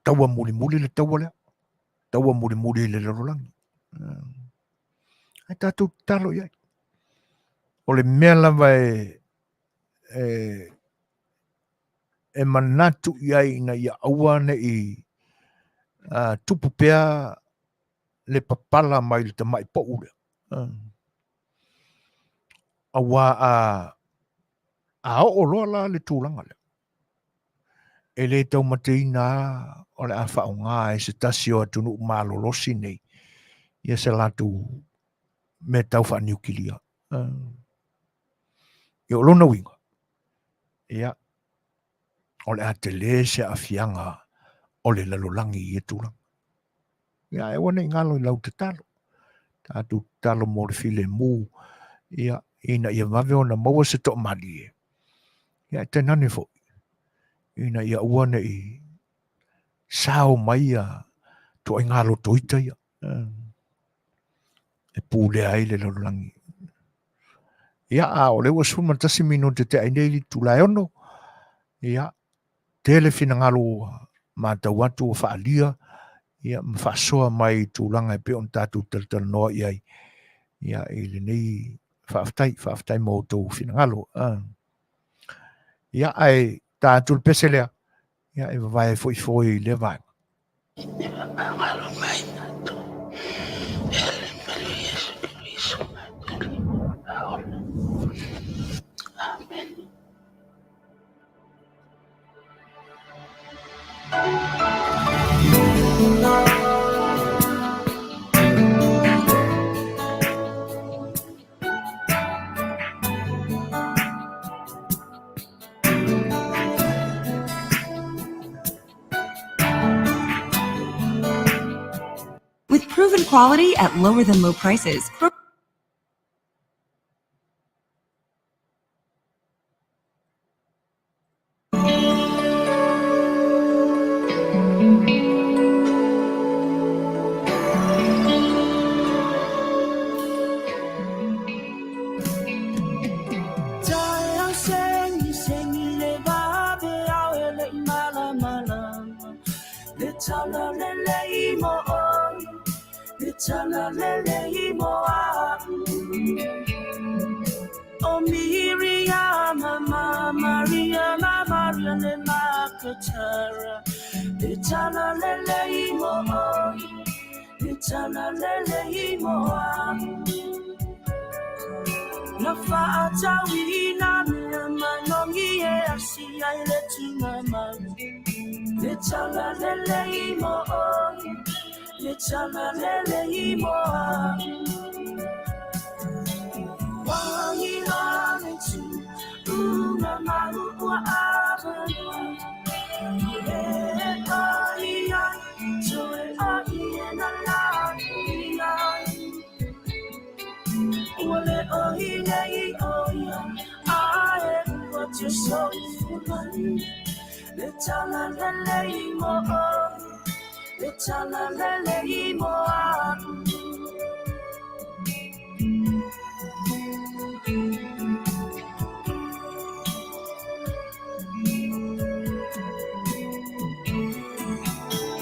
taua mulimuli le taua lea, taua mulimuli i le lalolagi. Ae tatou tatalo i ai. O le mea lava e e manatu i ai ina ia aua ne i tupu pea le papala mai le tamai po'u lea. Aua a oo loa la le tulaga lea, e le taumateina lava o le a faaaoga e se tasi o atunuu malolosi nei ia se latou mea tau faaniukilia. Ia o lona uiga, ia, o le a tele se aafiaga o le lalolagi i ia tulaga. Ia, ae aua ne i galo i lau tatalo. Tatou tatalo mo le filemu, ia, ina ia vave ona maua se toamalie. Ia, e tainane foi, ina ia aua ne i sao mai ia ituaiga lotoita ia e pulea ai le lalolagi. Ia, a o lea ua 11 minute tea ai nei le itula e 6, ia, tele finagalo ua matau atu ua faaalia, ia, ma faasoa mai i tulaga e pei ona tatou talatalanoa i ai, ia, i lenei faafetai, faafetai mo outou finagalo. Ia, ae ta atu le pese lea, ia, e vavae foi foe i lea vaega. E faamagalo mai matou e ala mai le Iesu Keriso matou Alii ma Ola. Amene. With proven quality at lower than low prices. le makatara Le tala lelei mo oi Le tala lelei mo au Na faatauina mea manogi e asi ai le tugamau Le tala lelei mo oi Le tala lelei mo au Wahi le tu unga mau ua avanua Le ai ai toe ai e na la ai Ua le o i nei o ia ae ua te soifua mai Le tala lelei mo oe Le tala lelei mo a'u.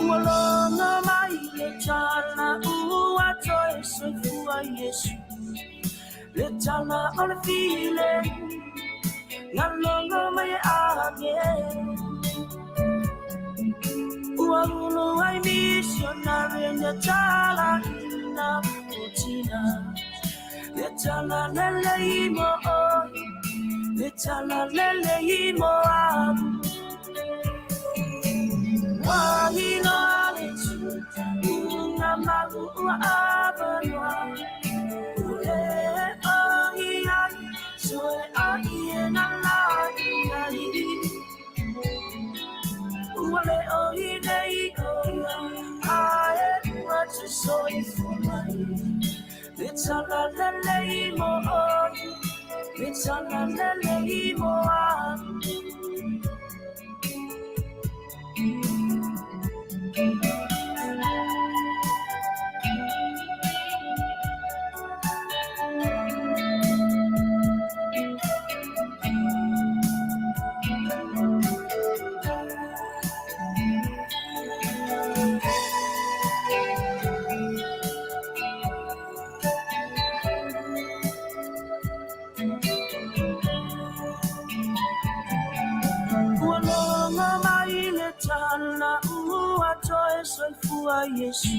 Ua logo mai le tala ua toe soifua Iesu Le tala o le filemu Na logo mai e agelu Ua ulu ai misionare na tala ina o tina Le tala lelei mo oe Le tala lelei mo a'u Wahi loa le tuuga mau ua avanoa Ua le ohi ai toe ai e na la i ai Ua le ohi nei o ia ae ua te soifua mai Le tala lelei mo oe Le tala lelei mo a'u. Ua logo mai le tala ua toe soifua Iesu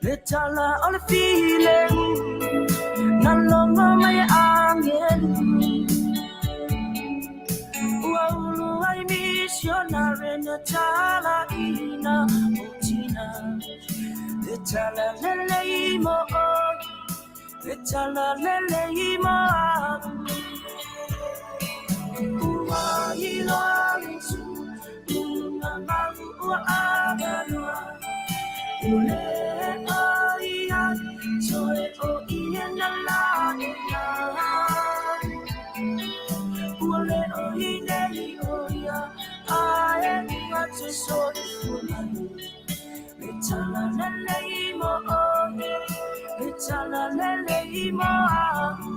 Le tala o le filemu Na logo mai e agelu Ua ulu ai misionare na tala ina o tina Le tala lelei mo oe Le tala lelei mo a'u Ua iloa le tuuga mau ua avanoa Ua le oi ai toe o ia na la e ai Ua le oi nei o ia ae ua te soifua mai Le tala lelei mo oe Le tala lelei mo a'u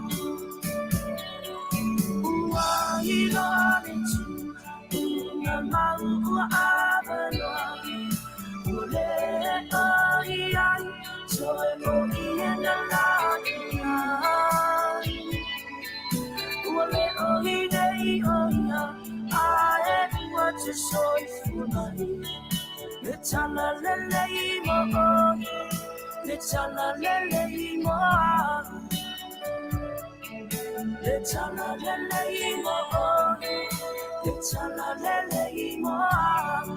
Ua iloa le tuuga mau ua avanoa Ua le oi ai toe o ia na la i ai Ua le oi nei o ia ae ua te soifua mai Le tala lelei mo oe Le tala lelei mo a'u Le tala lelei mo oe Le tala lelei mo a'u.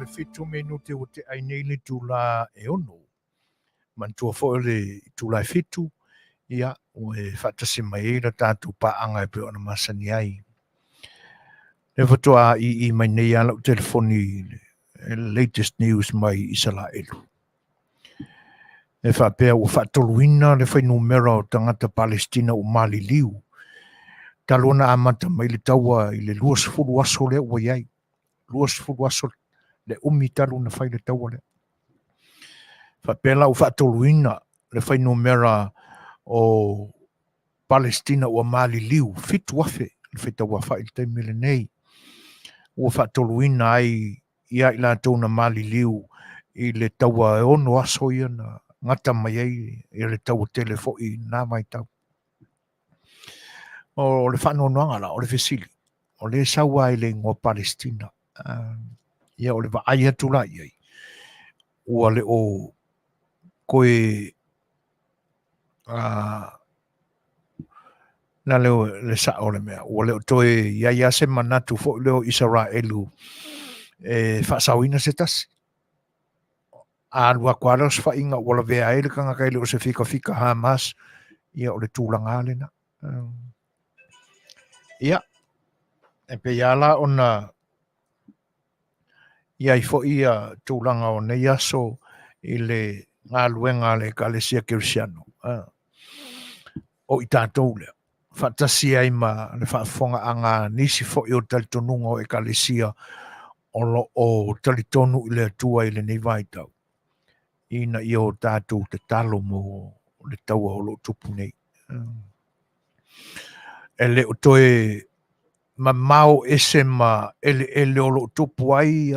17 minute ua tea ai nei le itula e 6. Manatua foi o le itula e 7, ia, ua e faatasi mai ai la tatou paaga e pei ona masani ai. Lea faatoa ii mai nei lava lau telefoni i le latest news mai Isalaelu. E faapea ua faatoluina le fuainumera o tagata Palestina ua maliliu talu ona amata mai le taua i le 20 aso lea ua i ai. 20 aso le umi talu ona fai le taua lea. Faapea la ua faatoluina le fuainumera o Palestina ua maliliu, 7,000 le faitau aofai i le taimi lenei. ua faatoluina ai ia i latou na maliliu i le taua e 6 aso ia na gata mai ai ia le taua tele foi i lena vaitau. O le faanoanoaga la, o le fesili, o lea e sau lava i le igoa Palestina, ia o le vaai atu la i ai, ua le o toe na le, le sao o le mea, ua le o toe i ai lava se manatu foi lea o Isaraelu e faasaoina se tasi. A alu atu lava le osofaiga ua lavea ai le tagata e le o se fikafika Hamas, ia o le tulaga lava lena. Ia, e pei lava la ona i ai foi ia tulaga o nei aso i le galuega a le Ekalesia Kerisiano. O i tatou lea, faatasi ai ma le faafofogaaga a nisi foi o talitonuga o Ekalesia o lo o talitonu i le Atua i lenei vaitau, ina ia o tatou tatalo mo le taua o lo o tupu nei. E le o toe mamao ese ma eleele o lo o tupu ai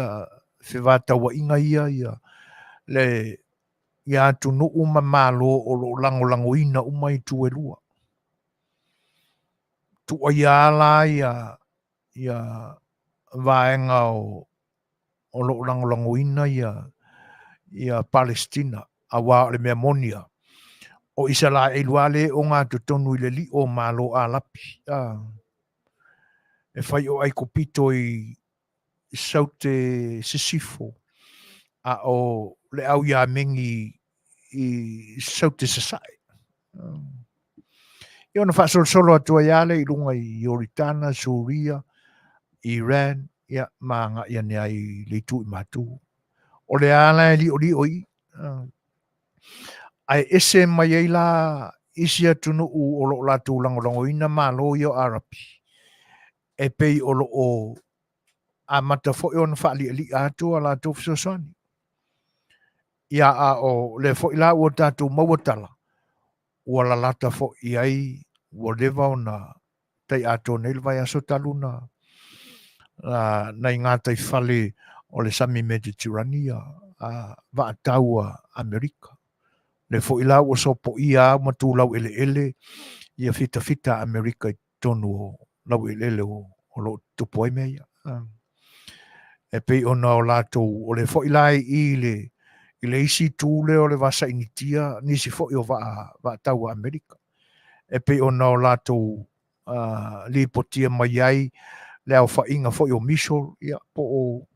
fevatauaiga ia, ia le ia atunuu ma Malo o lo o lagolagoina uma itu e lua. Tuuaia lava la ia ia vaega o o lo o lagolagoina ia ia Palestina, aua o le mea moni lava, o Isaraelu lava lea e ogatotonu i le lio o Malo Arapi, a, e fai o Aikupito i Saute Sisifo, a o le au Iameni i Saute Sasae. Ia ona faasolosolo atu ai lava lea i luga i Ioritana, Suria, Iran, ia, ma agai ane ai i le itu i Matu. O le a la e liolio i i. Ae ese mai ai la isi atunuu o lo o latou lagolagoina Malo ia o Arapi, e pei o lo o amata foi ona faalialia atu a latou fesoasoani. Ia, a o lea foi la ua tatou maua tala, ua lalata foi i ai, ua leva ona tai atoa nei le vaiaso talu na nai gataifale o le sami Mediterania a vaatau a Amerika. Lea foi la ua sopoia ma tu laueleele ia fitafita a Amerika i totonu o laueleele o lo o tutupu ai mea ia. E pei ona o latou, o lea foi la i i le, i le isi itu lea o le Vasa Initia, nisi foi o vaa, vaatau a Amerika. E pei ona o latou lipotia mai ai le aofaiga foi o missile, ia, po o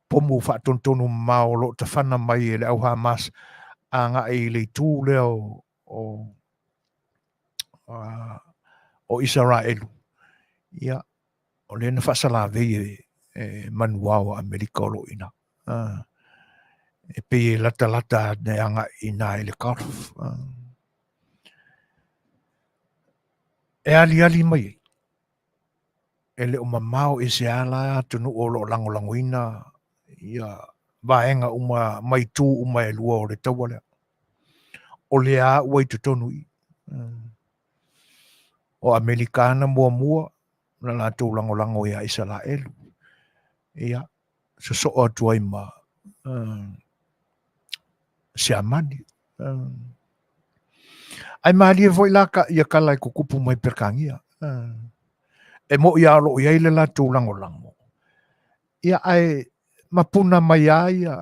pomu faatonutonu mamao o lo o tafana mai e le au Hamas agai i le itu lea o, o, o Isaraelu, ia, o lea na faasalavei e, e manuao a Amerika o lo o i ina. E pei e latalata ane agai i ina i le Gulf. E aliali mai ai, e le o mamao ese lava la atunuu o lo o lagolagoina ia vaega uma ma itu uma e lua o le taua lea. O lea lava ua i totonu i i. O Amerika na muamua na latou lagolago iā Isaraelu. Ia, sosoo atu ai ma Siamani. Ae malie foi la ka, ia kala e kukupu mai Peretania. E mo'i lava o lo o i ai le latou lagolago. Ia, ae mapuna mai lava ia,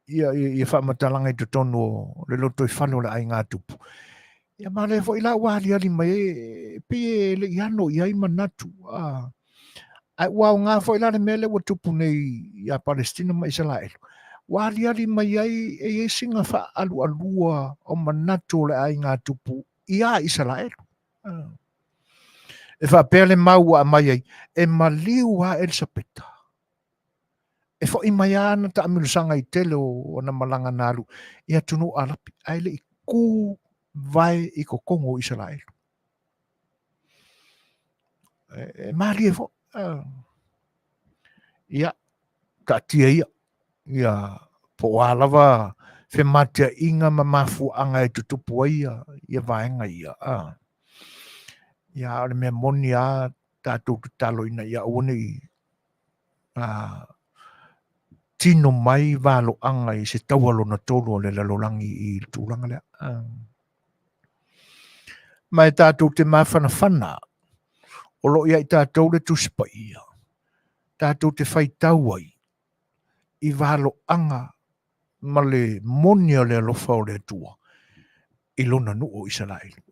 ia, ia, ia faamatalaga i totonu o le lotoifale o le aiga tupu. Ia ma lea foi la ua aliali mai ai, e pei e le i ano i ai manatu. Ae ua aoga foi la le mea lea ua tupu nei ia Palestina ma Isaraelu. Ua aliali mai ai e i ai sina faaalualua o manatu o le aiga tupu ia Isaraelu. E faapea le mau ua aumai ai, e maliu lava Elisapeta. E foi mai lava ana taamilosaga i tele o ana malaga na alu i atunuu Arapi, ae le i kū vae i totonu o Isaraelu. E malie foi. Ia, taatia ia, ia po o a lava fematiaiga ma mafuaaga e tutupu ai ia, ia vaega ia. Ia, a o le mea moni lava, Tatou tatalo ina ia aua ne i tino mai valoaga i se taua lona tolu o le lalolagi i le tulaga lea. Ma e tatou te mafanafana o lo o ia i tatou le Tusi Paia, tatou te faitau ai i valoaga ma le moni o le alofa o le Atua i lona nuu o Isaraelu.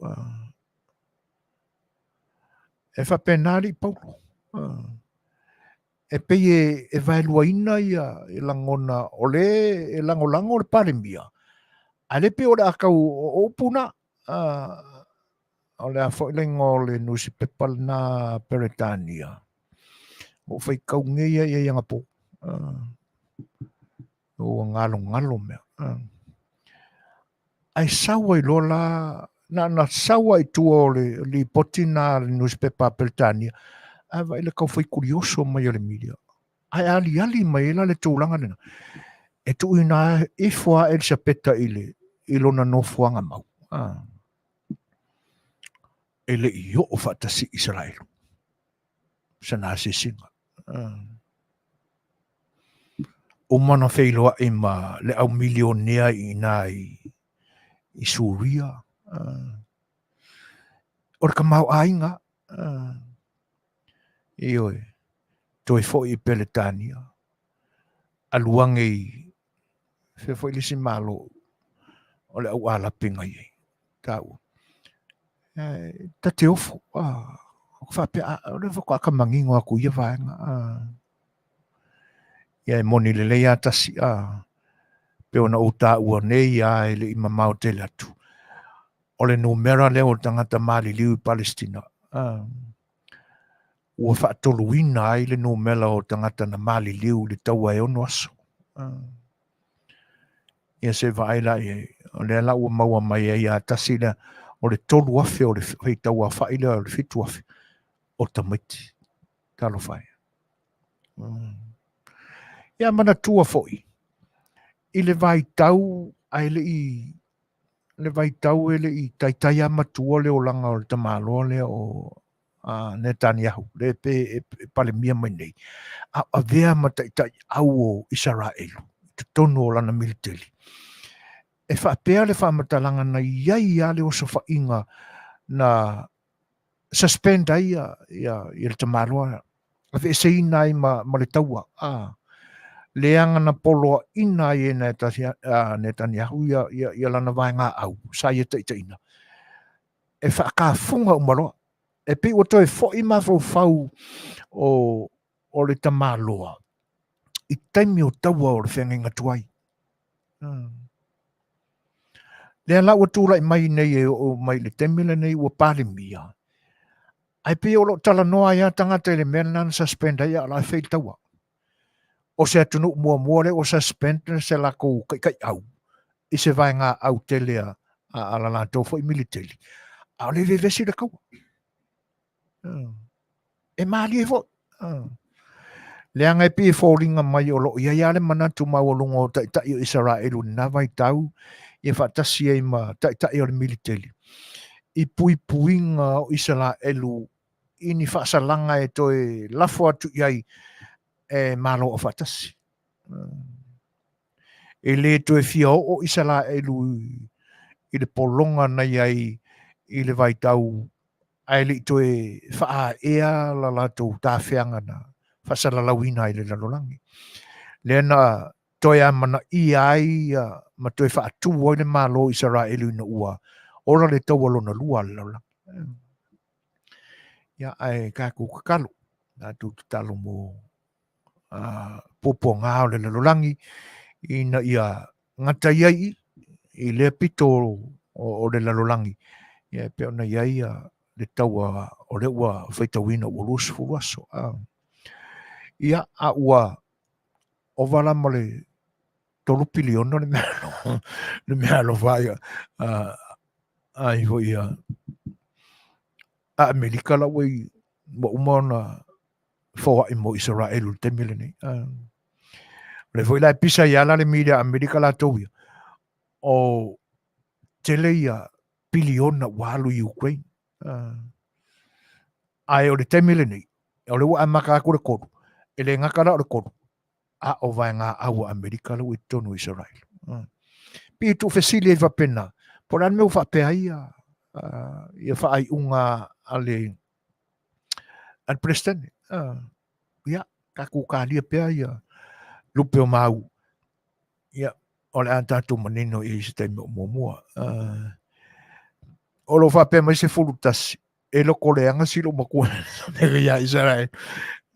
E faapena alii Paulo. E pei e vaeluaina ia lagona o le e lagolago le Palemia, ae le pei o le a tau o upu na. O le a foi le igoa o le nusipepa lena Peretania. Ua ou faitau nei ia i anapo. Ua galogalo mea. Ae sau ai loa la, na ona sau lava i tua o le lipoti lena a le nusipepa a Peretania, ae vaai le tau fai kulioso mai o le media. Ae aliali mai ai la le tulaga lena, e tuuina ifo lava Elisapeta i le i lona nofoaga mau. E le i oo faatasi Isaraelu. Sana asiasiga. Uma ona feiloai ma le au milionea i ina i Suria. O le tamaoaiga, ioe, toe foi i Peretania, alu ane i fea foi le isi Malo o le au Arapi na i ai, taua. Ta te ofo, faapea, o lea faatoa ta manino atu i ia vaega. Ia e moni lelei lava tasi, pei ona ou taua nei lava e le i mamao tele atu, o le numera lea o tagata maliliu i Palestina, ua faatoluina ai le numera o tagata na maliliu i le taua e 6 aso. Ia se vaai la i ai, o lea la ua maua mai ai ia tasi lea, o le 3,000 o le faitau aofai lea o le 7,000 o tamaiti. Talofa e. Ia manatua foi, i le vaitau ae le i le vaitau e le i taitai lava matua le olaga o le tamaloa lea o Netanyahu, le pe e palemia mai nei, a o avea ma taitai au o Isaraelu i totonu o lana militeli. E faapea le faamatalaga na i ai lava le osofaiga na suspend ai ia le tamaloa, aveeseina ai ma le taua, leaga na poloaiina ai e Netanyahu ia lana vaega au sa ia taitaiina, e faakafuga uma loa. E pei ua toe foi mafaufau o le tamaloa i taimi o taua o le feagaiga tuai. Lea la ua tulai mai nei e oo mai i le taimi lenei ua Palemia, ae pei o lo o talanoa ai lava tagata i le mea lena na suspend ai a o la e fai le taua. O se atunuu muamua lea ua suspend se latou taitaiau i se vaega au tele a la latou foi militeli, a o lea e vevesi le taua. E malie foi. Leaga e pei e foliga mai o lo o i ai lava le manatu maualuga o taitai o Isaraelu i lena vaitau, ia faatasi ai ma taitai o le militeli, i puipuiga o Isaraelu i ni faasalaga e toe lafo atu i ai e Malo Aufaatasi. E le toe fia oo Isaraelu i le pologa na i ai i le vaitau ae le i toe faaea la latou tafeaga na faasalalauina ai le lalolagi. Lea na toe amanaia ai ma toe faatu ai le Malo o Isaraelu ina ua ola le taua lona lua a le lalolagi. Ia, ae tatou tatalo, tatou tatalo mo puapuaga o le lalolagi ina ia gata i ai i lea pito o le lalolagi, ia e pei ona i ai le taua o lea ua faitauina ua 20 aso. Ia, a ua ova la ma le 3 piliona le mea le mea alofa ai ai foi a Amerika la ua uma ona foai mo Isaraelu i le taimi lenei. O lea foi la e pisa ai lava la le media Amerika latou ia, o tele ia piliona ua alu i Ukraine. Ae o le taimi lenei, o lea ua amata atu le 3, e le gata la o le 3, a o vaegaau a Amerika lea ua i totonu o Isaraelu. Pei e tuufesili ai faapena, po o le a le mea ua faapea ai ia faaiuga a le Peresetene. Ia, tatou talia pea ia lupe o mau, ia, o le a tatou manino i ai i se taimi o muamua. O lo o faapea mai 11, e loko leaga si lou matua ia Isaraelu,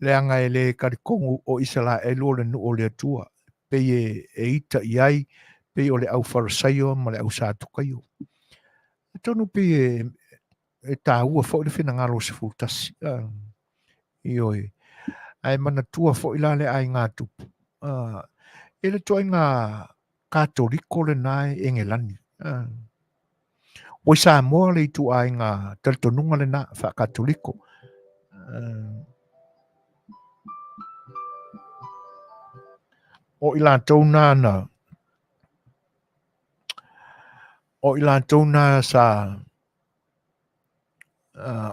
leaga e le talitonu o Isaraelu o le nuu o le Atua, pei e ita i ai, pei o le au Farisaio ma le au Satukaio. Atonu pei e taua foi le finagalo o 11. Ioe. Ae manatua foi la le aiga tupu. E le ituaiga Katoliko lena e Engelani. Ua i Samoa le ituaiga talitonuga lena faa-Katoliko. O i latou na na o i latou na sa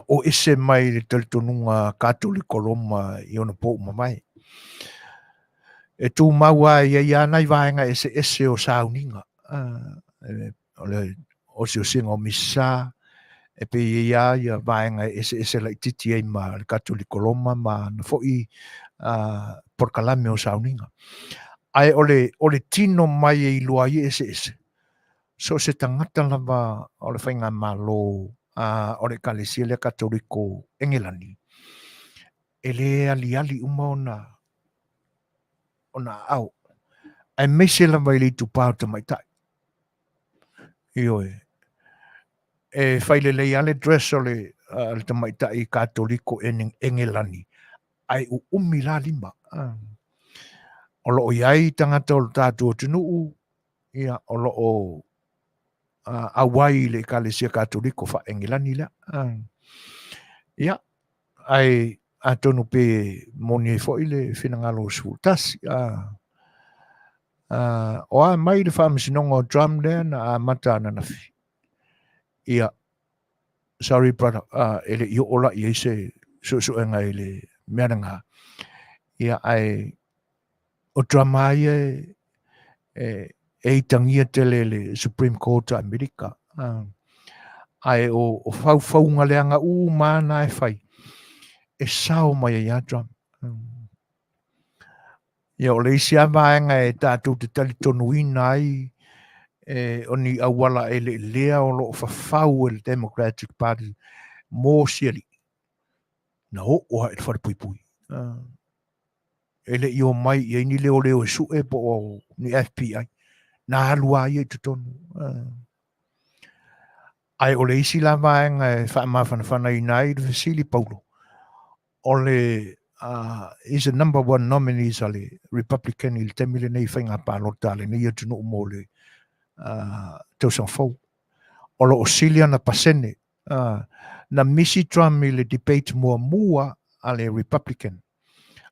o ese mai le talitonuga Katoliko Roma i ona po ua mavae. E tumau lava e i ai lava nai vaega eseese o sauniga, o le osiosiga o misa, e pei e i ai lava vaega e eseese laitiiti ai ma le Katoliko Roma ma ana foi polokalame o sauniga. Ae o le tino mai e iloa ai e eseese, so o se tagata lava o le faigamalo o le Ekalesia lea Katoliko Engelani, e le aliali uma ona aao, aemaise lava i le itupa o tamaitai. Ioe, e fai lelei lava le dress o le tamaitai Katoliko Engelani, ae uumi la lima. O lo o i ai tagata o le tatou atunuu, ia, o lo o auai i le Ekalesia Katoliko faa-Engelani lea. Ia, ae atonu pe moni ai foi le finagalo o 11. O a mai le faamasinoga o Trump lea na amata ananafi? Ia, sorry brother, e le i oo la i ai se suesuega i le mea lena. Ia, ae o Trump lava ia e itagia tele e le Supreme Court a Amerika. Ae o faufauga leaga uma lava na e fai, e sao mai ai lava Trump. Ia, o le isi lava vaega e tatou te talitonuina ai o ni auala eleelea o lo o fafau e le Democratic Party mo sialii, na oo lava i le falepuipui. E le i omai i ai ni leoleo e sue po o ni FBI, na alu lava ia i totonu. Ae o le isi la vaega e faamafanafanaina ai le fesili Paulo, o le is the number one nominees a le Republican i le taimi lenei i faiga palota a lenei atunuu mo le tausaga fou. O lo o sili ana pasene na misi Trump i le debate muamua a le Republican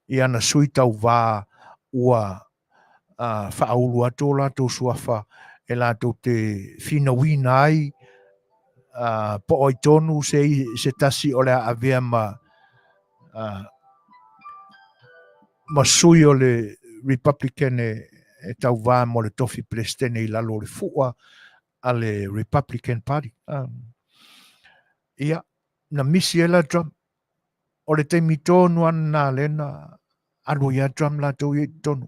i ana sui tauvā ua faaulu atu o latou suafa e latou te finauina ai po o ai tonu se tasi o le a avea ma sui o le Republican e tauvā mo le tofi Peresetene i lalo o le fua a le Republican Party. Ia, na misi ai la Trump. O le taimi tonu lava lena lea na alu ai lava Trump latou ia i totonu.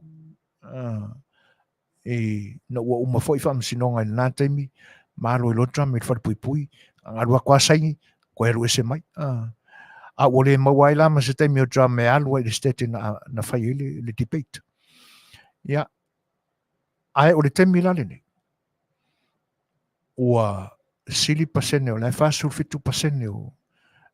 Ina ua uma foi faamasinoga i lena taimi, ma alu ai loa Trump i le falepuipui, alu atu lava saini, toe alu ese mai. A ua le maua ai la ma se taimi o Trump e alu ai i le state na fai ai le debate. Ia, ae o le taimi la lenei, ua sili pasene, o la e 47% o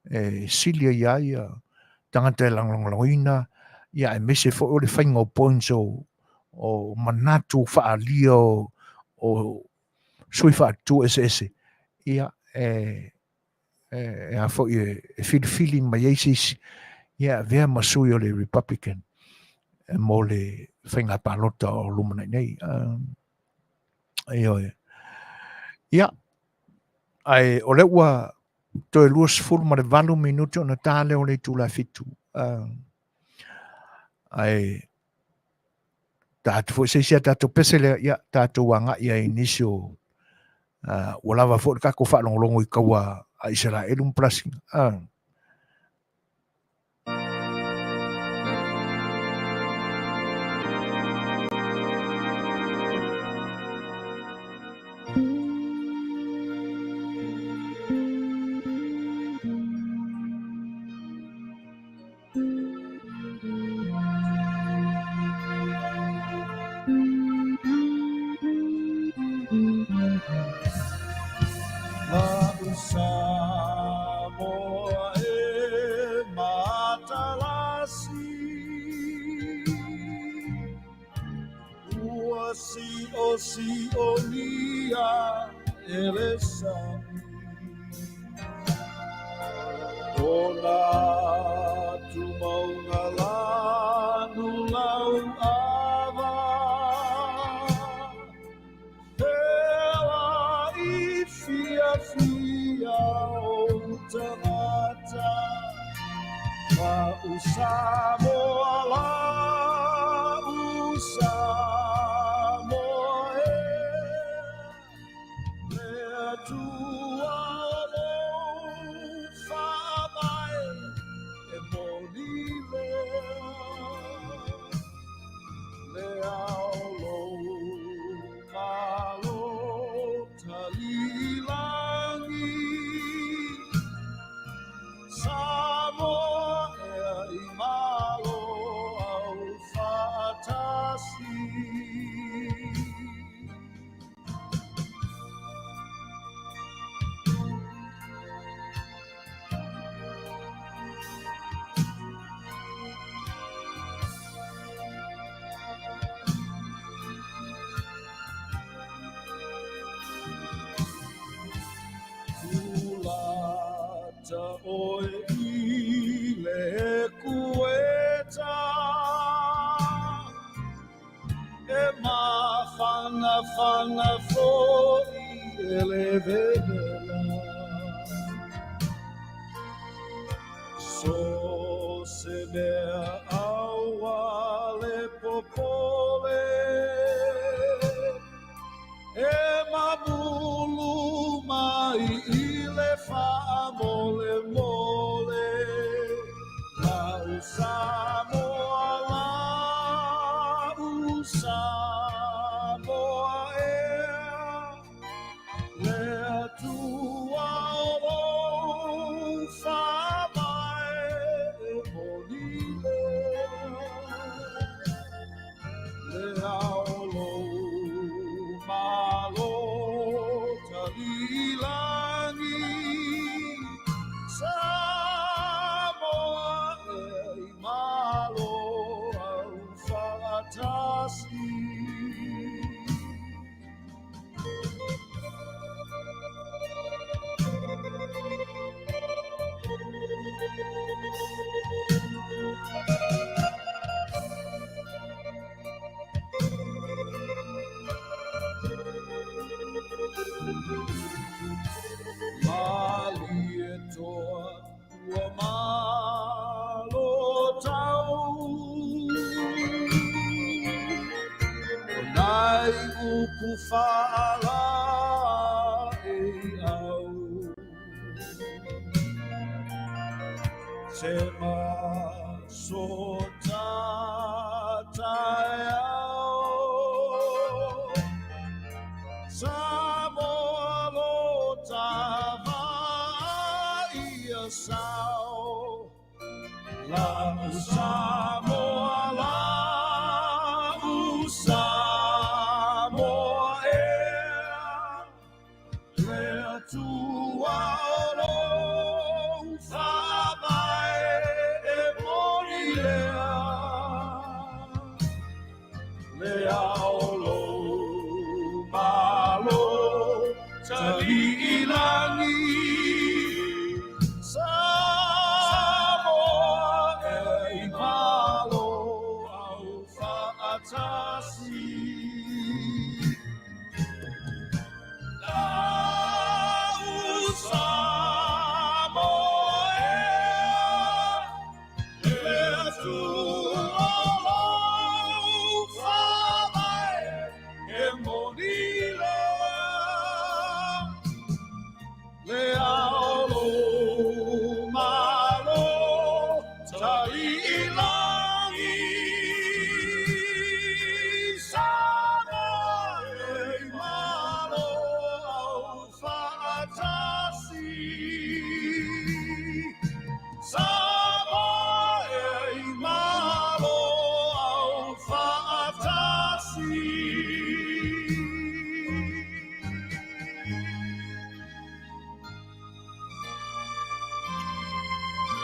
e sili ai lava ia tagata e lagolagolaina, ia aemaise foi o le faiga o points o manatu faaalia o sui faatutu eseese, ia e a foi e filifili mai ai se isi ia e avea ma sui o le Republican mo le faiga palota o lumanai nei. Ioe. Ia, ae o lea ua Toe 28 minute ona ta lea o le itula e 7. Ae ta atu foi se isi a tatou pese lea, ia, tatou agai ai i nisi o ua lava foi le tatou faalogologo i taua a Isaraelu ma Palasina.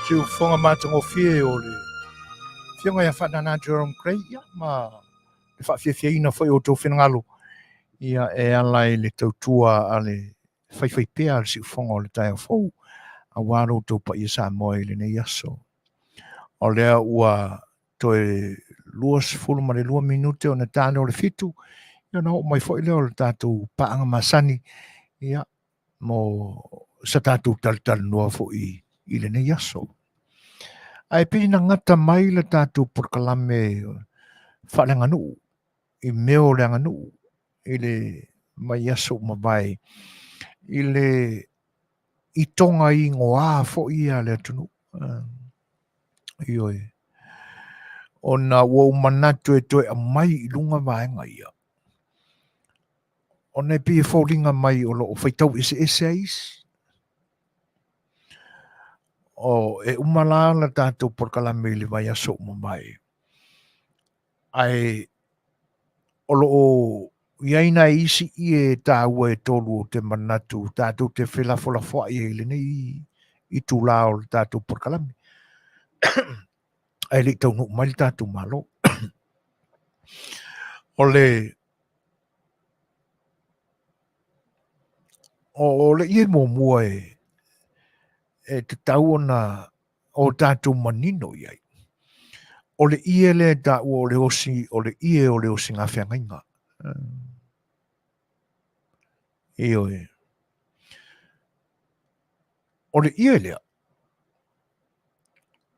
Siufofoga matagofie o le Afioga ia Faanana Jerome Gray, ia, ma le faafiafiaina foi o outou finagalo, ia, e ala i le tautua a le faifaipea a le siufofoga o le taeao fou, aua lo outou paia Samoa i lenei aso. O lea ua toe 22 minute ona ta lea o le 7, ia ona oo mai foi lea o le tatou paaga masani, ia, mo sa tatou talatalanoa foi i lenei aso. Ae pei na gata mai le tatou polokalame faaleaganuu i mea o le aganuu i le vaiaso ua mavae i le itoga igoa foi ia a le atunuu. Ioe. Ona ua ou manatu e toe aumai i luga vaega ia. Ona e pei e foliga mai o lo o faitau eseese ai isi. O, e uma la le tatou polokalame i le vaiaso ua mavae, ae o lo o i ai nai isi ie taua e tolu ou te manatu tatou te felafolafoai ai i lenei itula o le tatou polokalame. Ae le i taunuu mai le tatou Malo. O le o le ie muamua e e tatau ona o tatou manino i ai, o le ie lea e taua o le osi, o le ie o le osigafeagaiga. Ioe. O le ie lea,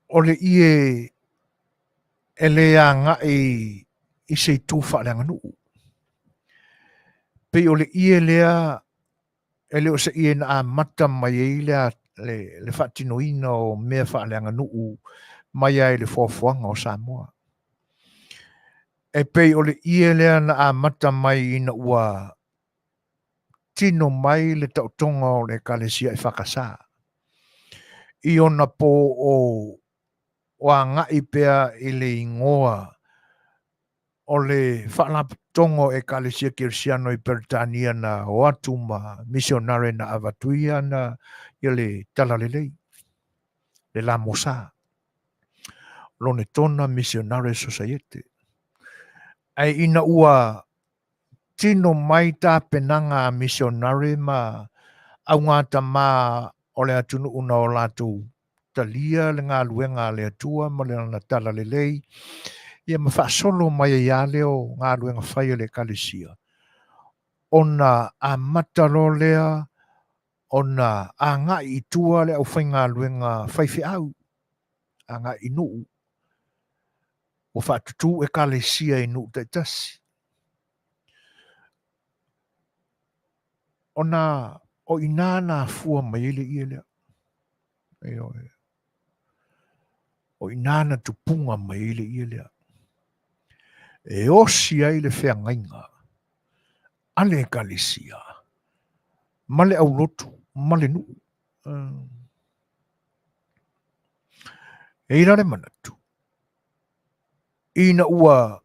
o le ie e le agai i se itu faaleaganuu. Pei o le ie lea e le o se ie na amata mai ai le, le, le faatinoina o mea faaleaganuu mai ai le foafoaga o Samoa. E pei o le ie lea na amata mai ina ua tino mai le taotoga o le Ekalesia EFKS i ona po o o agai pea i le igoa o le Faalapotopotoga o Ekalesia Kerisiano i Peretania na o atu ma misionare na avatu ia na ia le Talalelei, le Lamosa, lone tona Misionare Sosaiete. Ae ina ua tino mai tapenaga a misionare ma augatama o le atunuu na o latou talia le galuega a le Atua ma Lana Talalelei, ia ma faasolo mai ai lava lea o galuega fai a le Ekalesia, ona amata loa lea ona agai i tua le aufaigaluega faifeau, agai i nuu, ua faatutū Ekalesia i nuu taitasi. Ona o i inā na afua mai ai le ie lea. Ioe. O i inā na tupuga mai ai le ie lea. E osi ai le feagaiga a le Ekalesia ma le aulotu ma le nuu. E i la le manatu, ina ua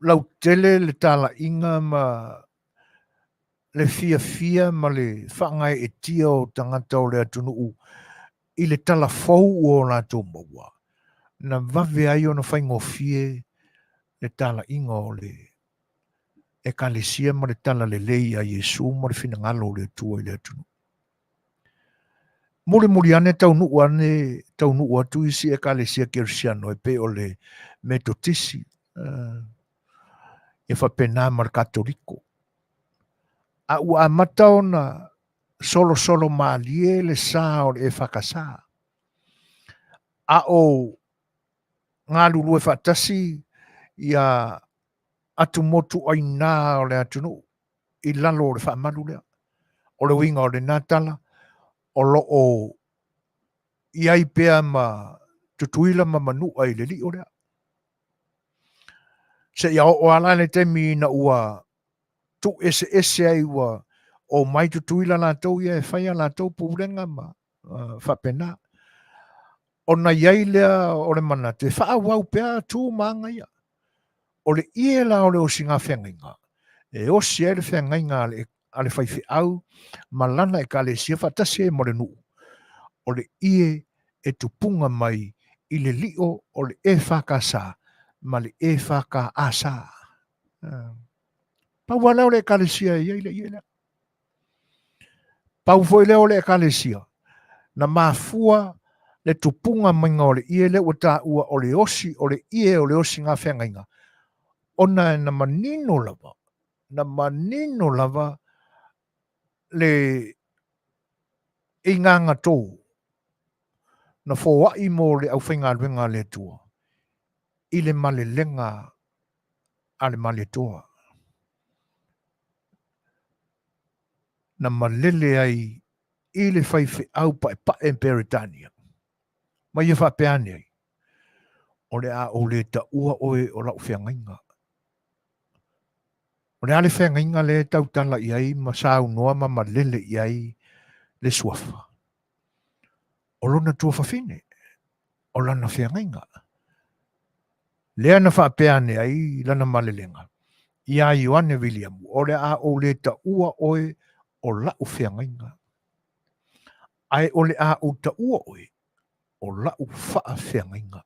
lautele le talaiga ma le fiafia ma le faagaeetia o tagata o le atunuu i le tala fou ua o latou maua, na vave ai ona faigofie le talaiga o le Ekalesia ma le talalelei a Iesu ma le finagalo o le Atua i le atunuu. Mulimuli ane taunuu ane taunuu atu isi Ekalesia Kerisiano e pei o le Metotisi, ia faapena ma le Katoliko. A ua amata ona solosolo malie le sa o le EFKS, a o galulue faatasi ia atumotuaina o le atunuu i lalo o le faamalu lea. O le uiga o lena tala, o lo o i ai pea ma Tutuila ma Manua i le lio lea. Seia oo lava la le taimi ina ua tuueseese ai ua omai Tutuila latou ia e fai a latou pulega ma faapena. Ona i ai lea o le manatu e faaauau pea tu ma aga ia. O le ie la o le osiga feagaiga, e osi ai le feagaiga a le faifeau ma lana ekalesia faatasi ai ma le nuu, o le ie e tupuga mai i le lio o le EFKS ma le EFKAS. Pau lava lea o le ekalesia e i ai le ie lea. Pau foi lea o le ekalesia na mafua le tupuga maiga o le ie lea ua taua o le osi o le ie o le osiga feagaiga ona na manino lava, na manino lava le igaga tō na foai mo le aufaigaluega a le Atua i le malelega a le Malietoa. Na malele ai i le faifeau paepae Peretania. Ma ia faapea ane ai, O le a ou le taua oe o lau feagaiga. O le a le feagaiga lea e tautala i ai ma saunoa ma malele i ai le suafa? O lona tuafafine, o lana feagaiga. Lea na faapea ane ai lana malelega iā Ioane Viliamu, O le a ou le taua oe o la'u feagaiga, ae o le a ou taua oe o la'u faafeagaiga.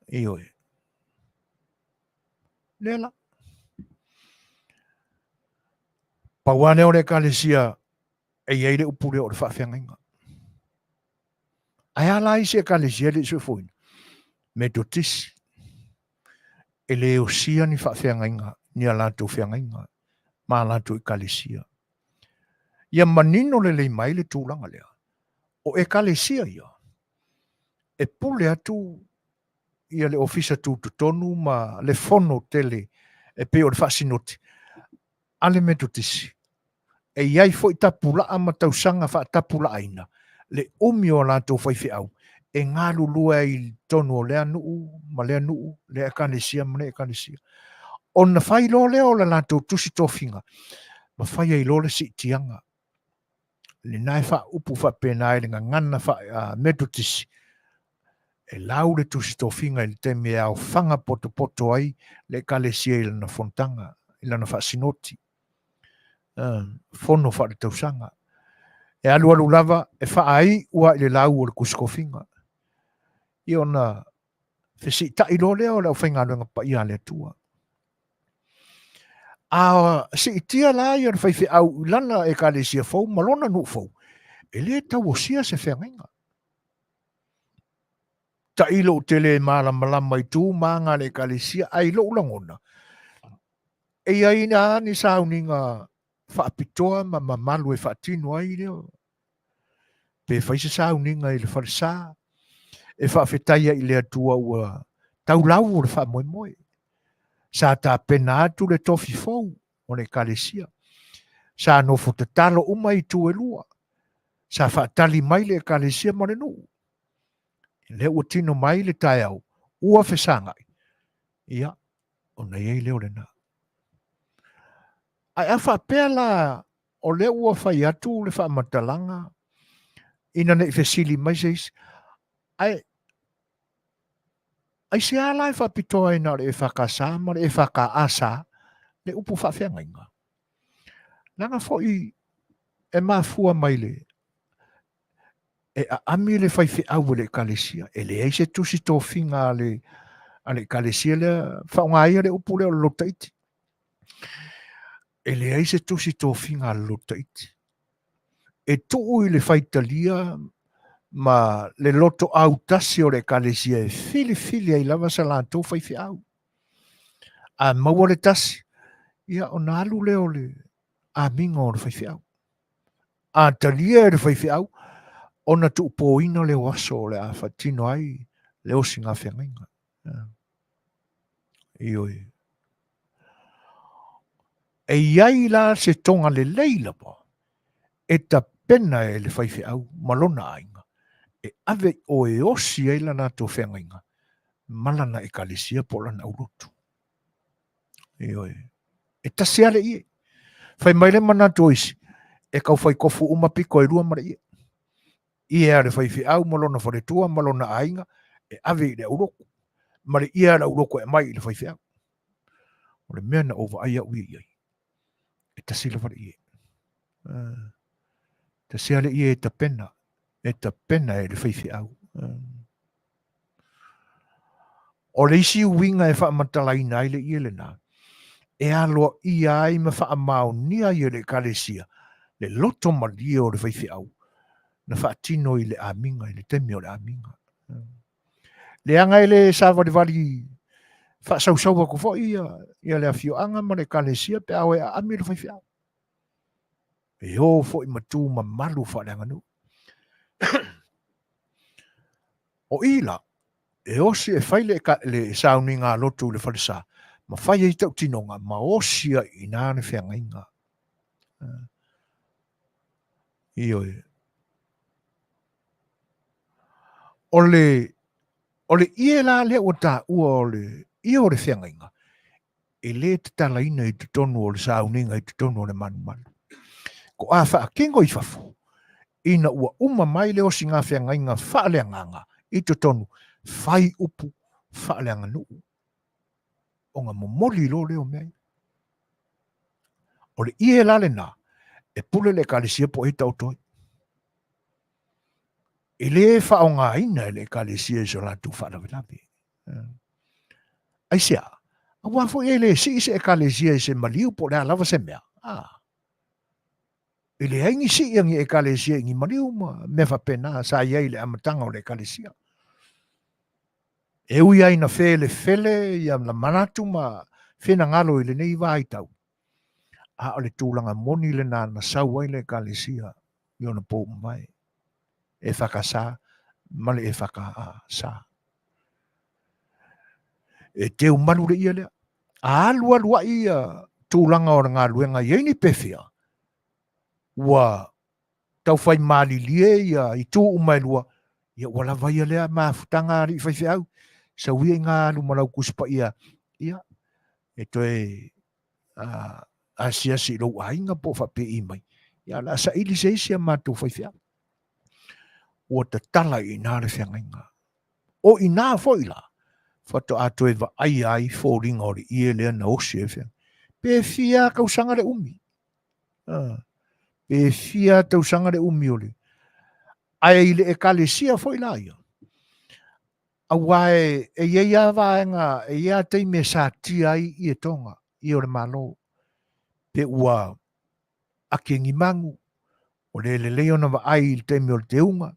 Ioe. Lea la. Pau lava lea o le ekalesia e i ai le upu lea o le faafeagaiga. Ae a la isi ekalesia e le i soifuaina? Metotisi. E le osia ni faafeagaiga, ni a latou feagaiga ma a latou ekalesia. Ia manino lelei mai le tulaga lea. O ekalesia ia, e pule atu ia le ofisa tutotonu ma le fono tele e pei o le faasinoti a le Metotisi. E i ai foi tapulaa ma tausaga faatapulaaina le umi o a latou faifeau e galulue ai i totonu o lea nuu ma lea nuu, lea ekalesia ma lea ekalesia. Ona fai loa lea o le latou tusi tofiga ma fai ai loa le siitiaga. Lena e faaupu faapena i le gagana faa-Metotisi, e lau le tusi tofiga i le taimi e aofaga potopoto ai le ekalesia i lana fonotaga, i lana faasinoti, fono faaletausaga. E alualu lava e faaiu lava i le lau o le tusi tofiga. Ia ona fesiitai loa lea o le aufaigaluega paia a le Atua. A siitia la ia le faifeau i lana ekalesia fou ma lona nuu fou, e le tauosia se feagaiga. Tailo ou te le malamalama i tu ma aga a le ekalesia, ae i lou lagona, e i ai lava ni sauniga faapitoa ma mamalu e faatino ai lea pe fai se sauniga i le falesa e faafetai ai i le Atua ua taulau o le faamoemoe. Sa tapena atu le tofi fou o le ekalesia. Sa nofo tatalo uma itu e lua. Sa faatali mai le ekalesia ma le nuu. Lea ua tino mai le taeao ua fesagai, ia, ona i ai lea o lena. Ae a faapea la o lea ua fai atu le faamatalaga ina ne i fesili mai se isi, ae aisea la e faapitoa ai na o le EFKS ma le EFKAS le upu faafeagaiga? Leaga foi e mafua mai le e aami le faifeau e le ekalesia. E leai se tusi tofiga a le a le ekalesia lea, faaaoga ia le upu lea o le lotu Tahiti. E leai se tusi tofiga a le lotu Tahiti. E tuu i le faitalia ma le loto autasi o le ekalesia e filifili ai lava sa latou faifeau. A maua le tasi, ia ona alu lea o le amiga o le faifeau. A talia e le faifeau, ona tuupōina lea o aso o le a faatino ai le osiga feagaiga. Ioe. E i ai la se toga lelei lava e tapena e le faifeau ma lona aiga e ave i o e osi ai la latou feagaiga ma lana ekalesia po o lana aulotu. Ioe. E tasi lava le ie. Fai mai le manatu o isi, e tau fai tofu uma pito e lua ma le ie. Ie a le faifeau ma lona faletua ma lona aiga e ave i le aulotu, ma le ie a le aulotu e aumai i le faifeau. O le mea na ou vaai au ia i ai, e tasi lava le ie. Tasi lava le ie e tapena. E tapena e le faifeau. O le isi uiga e faamatalaina ai le ie lena, e aloaia ai ma faamaonia ai e le Ekalesia le loto malie o le faifeau na faatino i le amiga, i le taimi o le amiga. Leaga e le savalivali faasausau atu foi ia le afioaga ma le Ekalesia pe a o e aami le faifeau. E o foi ma tu mamalu faaleaganuu. O i la, e osi e fai le, le sauniga a lotu i le falesa, ma fai ai tautinoga, ma osi ai i ina le feagaiga. Ioe. O le, o le ie la lea ua taua o le ie o le feagaiga, e lē tatalaina i totonu o le sauniga i totonu o le malumalu. Ko a faakino i fafo, ina ua uma mai le osiga feagaiga faaleagaga i totonu, fai upu faaleaganuu, ona momoli loa lea o mea ia. O le ie la lena, e pule le Ekalesia po o ai e taoto ai. E lē faaaogaina e le Ekalesia i so latou faalavelave. Aisea? Aua foi e le sii se Ekalesia i se maliu po o le a lava se mea. A. E leai ni sii a ni Ekalesia i ni maliu ma mea faapena sa i ai i le amataga o le Ekalesia. E ui ai ina felefele ia na manatu ma finagalo i lenei vaitau, a o le tulaga moni lena na sau ai le Ekalesia i ona pou mavae, EFKS ma le EFKS. E teu malu le ia lea. A alu alu ai ia tulaga o le galuega i ai ni pefea, ua taufai malilie ia itu uma e lua, ia ua lava ia lea mafutaga a alii faifeau, sau ia ina alu ma lau Tusi Paia, ia, e toe asiasi i lou aiga po o faapei mai, ia o le a saili se isi a matou faifeau. Ua tatala i ina le feagaiga. O ina foi la, faatoa toe vaaia ai foliga o le ie lea na osi ai feagaiga. Pe fia tausaga le umi. Pe fia tausaga le umi o le. Ae i le Ekalesia foi la ia, aua e i ai lava vaega, e i ai lava taimi e satia ai ietoga, ie o le Malo, pe ua ake ni magu, ua le lelei ona vaai i le taimi o le teuga,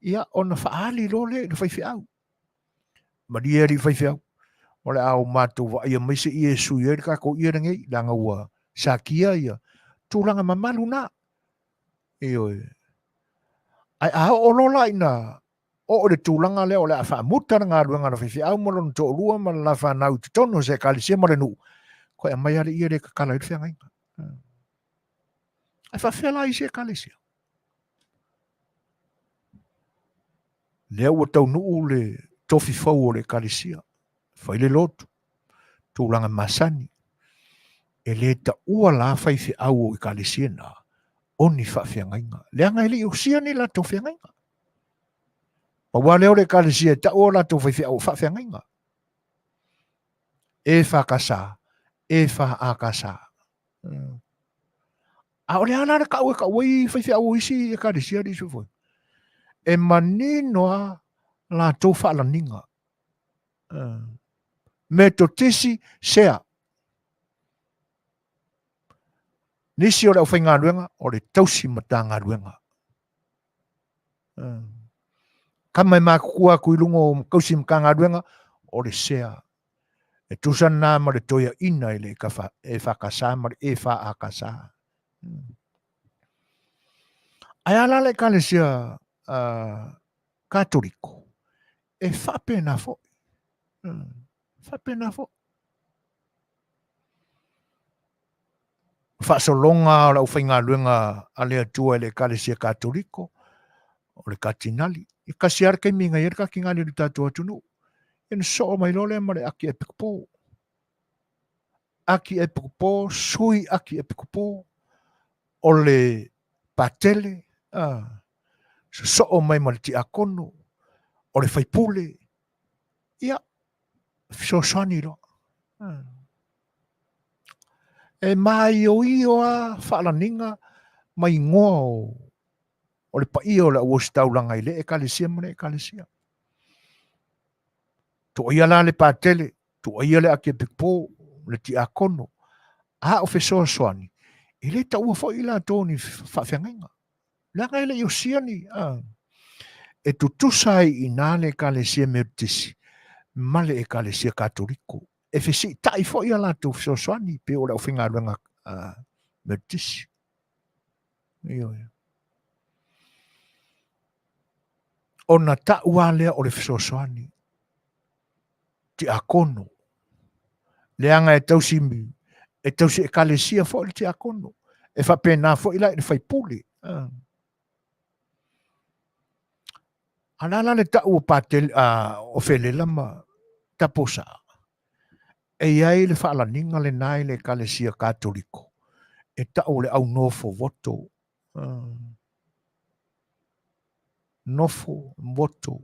ia ona faaali loa lea i le faifeau. Malie alii faifeau, o le a o matou vaaia mai se ie e sui ai le tatou ie lenei, leaga ua satia ia tulaga mamalu na. Ioe. Ae a oo loa la ina oo i le tulaga lea o le a faamuta le galuega a le faifeau ma lona toalua ma le la fanau i totonu o se ekalesia ma le nuu, toe aumai lava le ie lea e tatala ai le feagaiga. Ae faafefea la isi ekalesia? Lea ua taunuu le tofi fou o le ekalesia, fai le lotu, tulaga masani. E le taua la faifeau o ekalesia na, o ni faafeagaiga. Leaga e le i osia ni latou feagaiga. Pau lava lea o le ekalesia e taua o latou faifeau o faafeagaiga. EFKS, EFAKS. A o le a la le kau e kau ai faifeau o isi ekalesia alii soifua? E manino lava latou faalaniga. Metotisi, sea. Nisi o le aufaigaluega o le tausi matagaluega. Kama e matutua atu i luga o tausi matagaluega o le sea. E tusa lena ma le toeaina i le EFKS ma le EFAKS. Ae a la le Ekalesia Katoliko? E faapena foi. Faapena foi. Faasologa o le aufaigaluega a le Atua i le Ekalesia Katoliko, o le Katinali. E tasi lava le taimi na i ai le Katinali i le tatou atunuu. Ia ona sosoo mai loa lea ma le Akiepikopo. Akiepikopo, sui Akiepikopo, o le Patele, sosoo mai ma le Tiakono, o le Faipule, ia, fesoasoani loa. E māioio lava faalaniga ma igoa o O le paia o le au ositaulaga i le ekalesia ma le ekalesia. Tuuaia la le patele, tuuaia le akiepikopo, le tiakono, a o fesoasoani, e le taua foi i latou ni faafeagaiga. Leaga e le i osia ni, a. E tutusa ai i ina le Ekalesia Metotisi ma le Ekalesia Katoliko. E fesiitai foi a latou fesoasoani pei o le aufaigaluega Metotisi. Ioe. Ona tau lava lea o le fesoasoani, tiakono, leaga e tausi, e tausi ekalesia foi le tiakono, e faapena foi la i le faipule. A la la le tau o Patele, o Felela ma Taposa, e i ai le faalaniga lena i le ekalesia Katoliko, e tau o le au nofo voto. Nofo voto.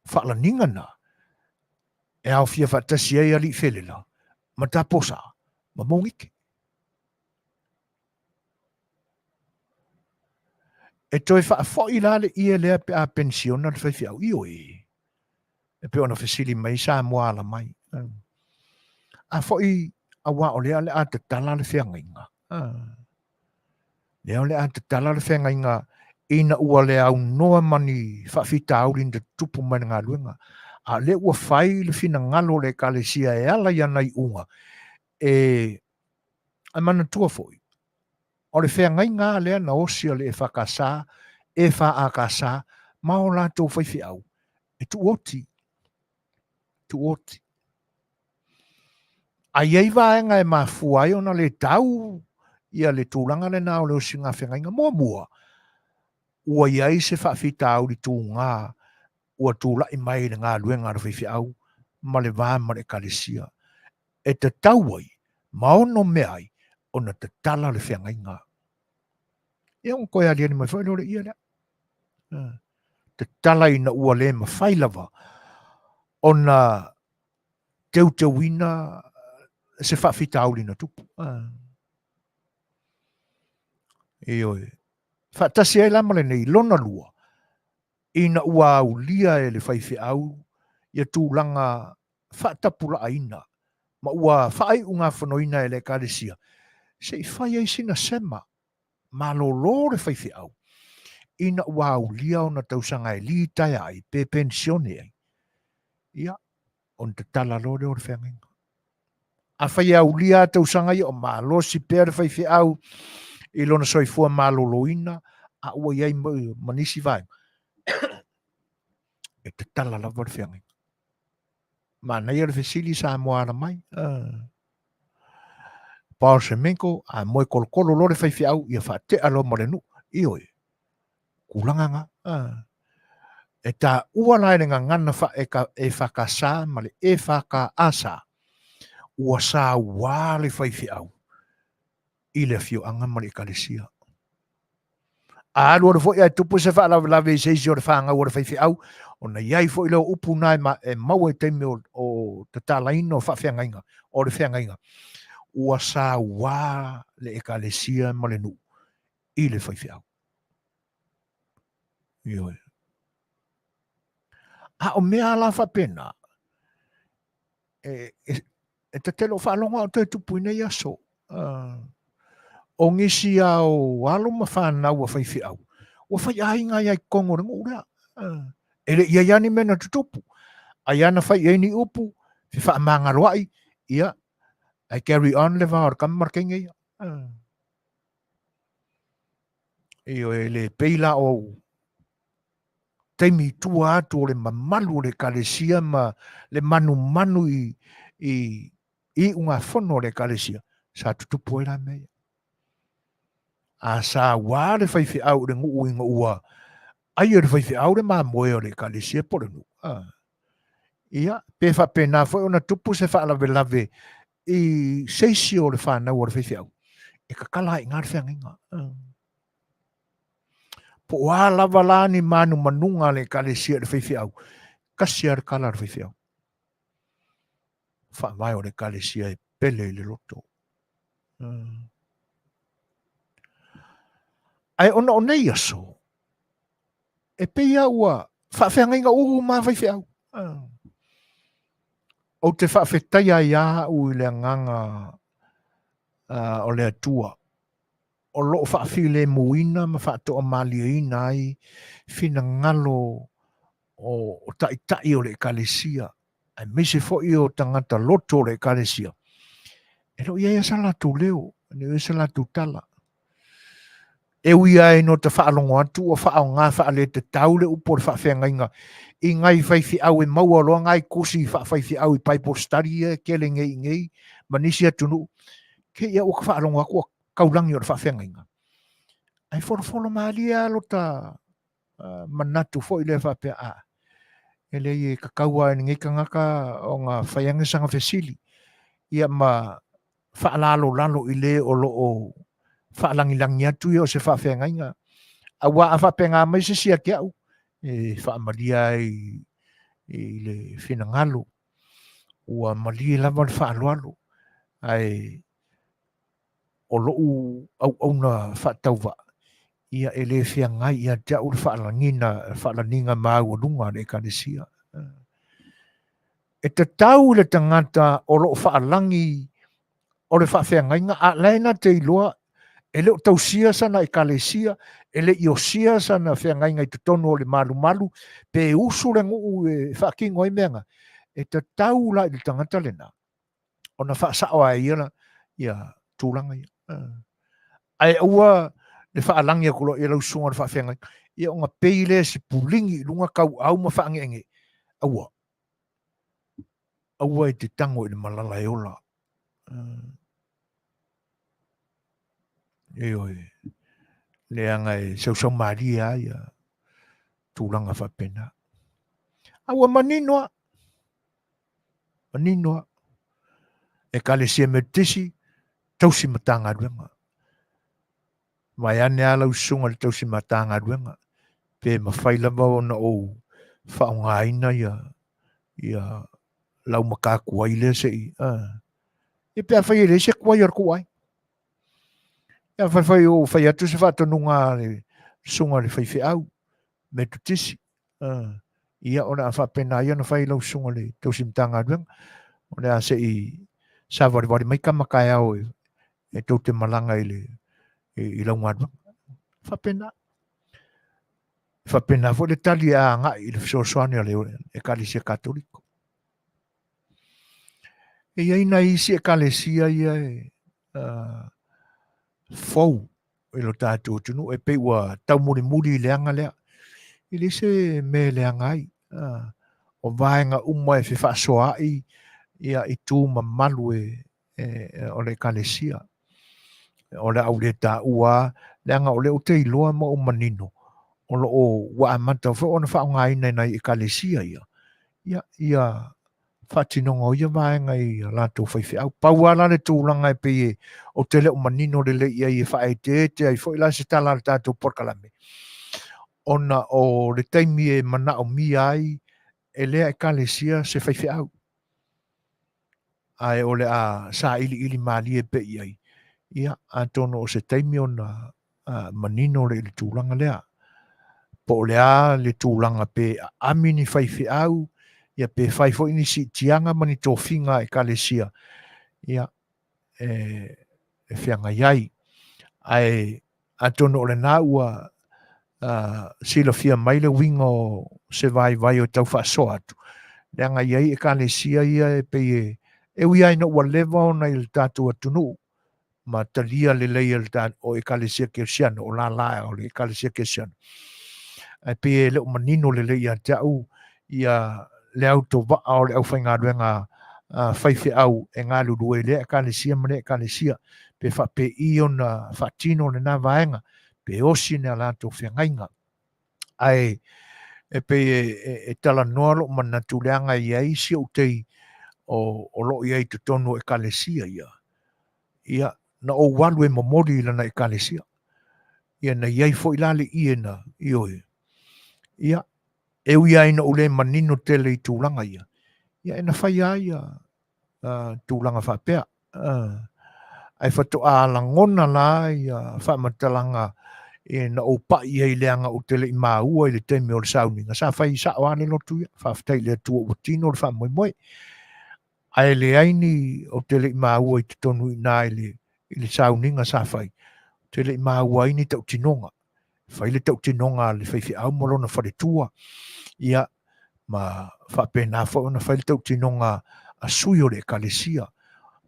Faalaniga na, e aofia faatasi ai alii felela ma Taposa ma Mogike. E toe faafoi la le ie lea pe a penisiona le faifeau? Ioe. E pei ona fesili mai Samoa ala mai. A foi auā o lea o le a tatala le feagaiga. Lea o le a tatala le feagaiga ina ua le aunoa ma ni faafitauli na tutupu mai le galuega. A o lea ua fai le finagalo o le Ekalesia e ala i ana iuga e manatua foi, o le feagaiga lava lea na osi a le EFKS, EFAKS ma o latou faifeau e tuuoti, tuuoti. A i ai vaega e mafua ai ona le tau ia le tulaga lena o le osiga feagaiga, muamua, ua i ai se faafitauli tuga ua tulai mai i le galuega a le faifeau ma le va ma le Ekalesia e tatau ai ma ono mea ai ona tatala le feagaiga. Ia ona toe aliali mai foi lea o le ie lea. Tatala ina ua le mafai lava ona teuteuina se faafitauli na tupu. Ioe. Faatasi ai la ma lenei, lona lua, ina ua aulia e le faifeau ia tulaga faatapulaaina ma ua faaiugafonoina e le Ekalesia, se i fai ai sina sema malolo le faifeau ina ua aulia ona tausaga e litaea ai pe penisione ai, ia, ona tatala loa lea o le feagaiga. Afai e aulia a tausaga ia o malosi pea le faifeau i lona soifua maloloina a ua i ai ma nisi vaega, e tatala lava le feagaiga. Manaia le fesili Samoa ala mai. Paul Semenko, a moe kolokolo loa le faifeau, ia faatea loa ma le nuu. Ioe, tulaga na. E taua la e le gagana EFKS ma le EFKAS, ua sauā le faifeau i le afioaga ma le ekalesia. A alualu foi ae tupu se faalavelave i se isi o le fanau a le faifeau, ona i ai foi lea o upu na e maua i taimi o tatalaina o faafeagaiga, o le feagaiga, ua sauā le ekalesia ma le nuu i le faifeau. Ioe. A o mea la faapena, e ta te le o faalogo a o toe tupu i nei aso. O nisi a o alo ma fanau a faifeau, ua faiaiga ai i totonu o le nuu lea. E le i ai lava ni mea na tutupu. Ai lava na fai i ai ni upu, fefaamagaloai, ia, ae carry on le va o le tama ma le teine ia. Ioe, e le pei la o taimi i tua atu o le mamalu o le Ekalesia ma le manumanu i iugafono o le Ekalesia, sa tutupu ai la mea ia. A saua le faifeau i le nuu ina ua ai e le faifeau le mamoe o le Ekalesia po o le nuu. Ia, pe faapena foi ona tupu se faalavelave i se isi o le fanau a le faifeau, e tatala ai i ina le feagaiga. Po o a lava la ni manumanuga a le Ekalesia i le faifeau, tasi lava le tala a le faifeau. Faavae o le Ekalesia e pele i le loto. Ae ona o nei aso, E pei lava ua faafeagaiga uma lava faifeau. Ou te faafetaia ai lava au i le agaga o le Atua o lo o faafilemuina ma faatoamalieina ai finagalo o taitai o le Ekalesia, aemaise foi o tagata loto o le Ekalesia, e le o i ai lava sa latou leo, e le o i ai sa latou tala. E ui lava ina ota faalogo atu ua faaaoga faaletatau le upu o le faafeagaiga i nai faifeau e maua loa nai tusi faafaifeau i Bible study ia e tele nei i inei ma nisi atunuu, te i ua faalogo atu ua taulagi o le faafeagaiga. Ae folofolo malie lava lota manatu foi lea faapea, a, e leai e tatau lava i lenei tagata ona fai ane sana fesili, ia ma faalalolalo i le o lo o faalagilagi atu ia o se faafeagaiga. Aua a faapena mai se isi ia te au, e faamalie ai i le finagalo, ua malie lava le faaaloalo, ae o lou auauna faatauvaa, ia e le feagai ia te au le faalagina, faalaniga maualuga a le Ekalesia. E tatau i le tagata o lo o faalagi o le faafeagaiga, a la e na te iloa e le o tausia sana Ekalesia, e le i osia sana feagaiga i totonu o le malumalu, pe usu le nuu e faatino ai mea na, e tatau la i le tagata lena ona faasao lava e ia ia tulaga ia. Ae aua le faalagi atu loa i lau susuga i le faafeagaiga, ia ona pei lea se puligi i luga tauau ma faangeengee. Aua. Aua e te tago i le malala e ola. Ioe. Leaga e sausau malie lava ia tulaga faapena. A ua manino lava. Manino lava. Ekalesia Metotisi, tausi Matagaluega. Vaeane lava lau susuga i le tausi Matagaluega, pe mafai lava ona ou faaaogaina ia, ia lau matatuai lea se i, Ia pe afai e leai se tuai o le tou aiga. Ia afai foi ua fai atu se faatonuga a le susuga i le faifeau Metotisi, ia o le a faapena ia ona fai lau susuga i le tausi Matagaluega. O le a se i savalivali mai tama taeao e tou te malaga i le i lau galuega. Faapena. E faapena foi le tali e agai i le fesoasoani a le Ekalesia Katoliko. E i ai nai isi Ekalesia ia e fou i lo tatou atunuu e pei ua taumulimuli i le aga lea. E leai se mea e leaga ai. O vaega uma e fefaasoaai ia i tu mamalu e, e, o le Ekalesia. O le a ou le taua lava, leaga o lea ou te iloa ma ou manino, o lo o ua amata foi ona faaaogaina e nai Ekalesia ia, ia, ia faatinoga o ia vaega i a latou faifeau. Pau lava la le tulaga e pei e ou te le o manino lelei i ai e faaeteete ai foi la se tala a le tatou polokalame, ona o le taimi e manaomia ai e lea Ekalesia se faifeau. Ae o le a sailiili malie pea i ai, ia, atonu o se taimi ona manino lea i le tulaga lea. Po o le a le tulaga pe aami ni faifeau, ia pe fai foi ni siitiaga ma ni tofiga a Ekalesia, ia, e, e feagai ai. Ae atonu o lena ua silafia mai le uiga o se vaivai o tau faasoa atu, leaga e i ai Ekalesia ia e pei e, e ui lava ina ua leva ona i le tatou atunuu, ma talia lelei e le o Ekalesia Kerisiano, o lala o le Ekalesia Kerisiano. Ae pei e le o manino lelei ia te au ia le autovaa o le aufaigaluega faifeau e galulue i lea Ekalesia ma lea Ekalesia, pe faapei ona faatino lena vaega, pe osi ni a latou feagaiga. Ae e pei e talanoa lou manatu leaga e i ai si ou tei o lo o i ai i totonu o Ekalesia ia, ia, na ou alu e momoli i lana Ekalesia. Ia, na i ai foi la le ie na, ioe. Ia, e ui lava ina ou le manino tele i tulaga ia, ia e na fai lava ia tulaga faapea. Ae faatoa lagona la ia faamatalaga Na ou pa'i ai leaga ou te le i maua i le taimi o le sauniga, sa fai sa'o lava le lotu ia, faafetai i le Atua ua tino le faamoemoe. Ae leai ni, ou te le i maua i totonu i ina i le, i le sauniga sa fai, ou te le i maua ai ni tautinoga. Fai le tautinoga a le faifeau ma lona faletua, ia, ma faapena foi ona fai le tautinoga a sui o le ekalesia,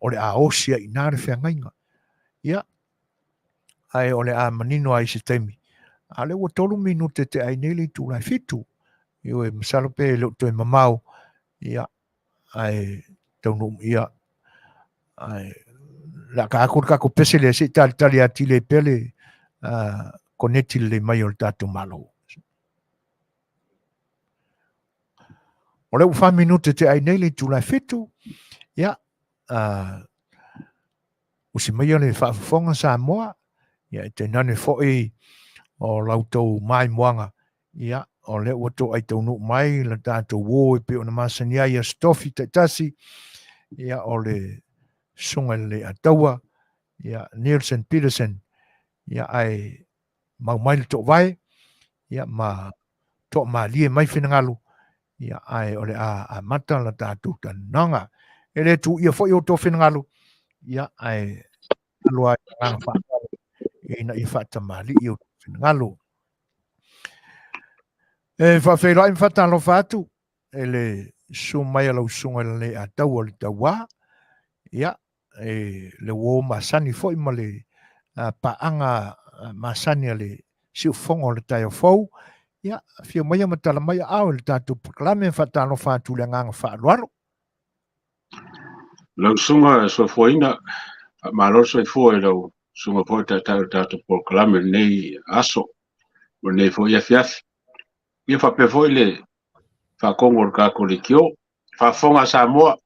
o le a osi ai i ina le feagaiga. Ia, ae o le a manino ai se taimi. A o lea ua tolu minute te ai nei le itula e fitu. Ioe, masalo pe le o toe mamao, ia, ae taunuu, ia, ae le a ka aku le tatou pese lea se i talitali atili ai pea le koneti lelei mai o le tatou Malo. O lea ua fa minute te ai nei le itula e fitu, ia, usi maia le faafofoga Samoa, ia e tainane foi o la outou maimoaga, ia o lea ua toai taunuu mai la tatou uo e pei ona masani ai Aso Tofi taitasi, ia o le Susuga i le Leiataua, ia Neilson Peterson, ia ae mau mai le toovae, ia ma toamalie mai finagalo, ia ae o le a amata la tatou talanoaga. E le tuuia foi outou finagalo, ia ae alo ai agaga faaaloalo ina ia faatamalii outou finagalo. E faafeiloai ma faatalofa atu e le susu mai a lau susuga i le Leiataua le Tauā, ia e le uo masani foi ma le paaga masani a le siufofoga o le taeao fou. Ia, afio maia ma tala mai aao i le tatou polokalame, faatalofa atu i le agaga faaaloalo. Lau susuga e soifuaina, faamalo le soifua i lau susuga foi taitai o le tatou polokalame i lenei aso, o lenei foi afiafi. Ia faapea foi le faatonu o le tatou leitio. Faafofoga a Samoa,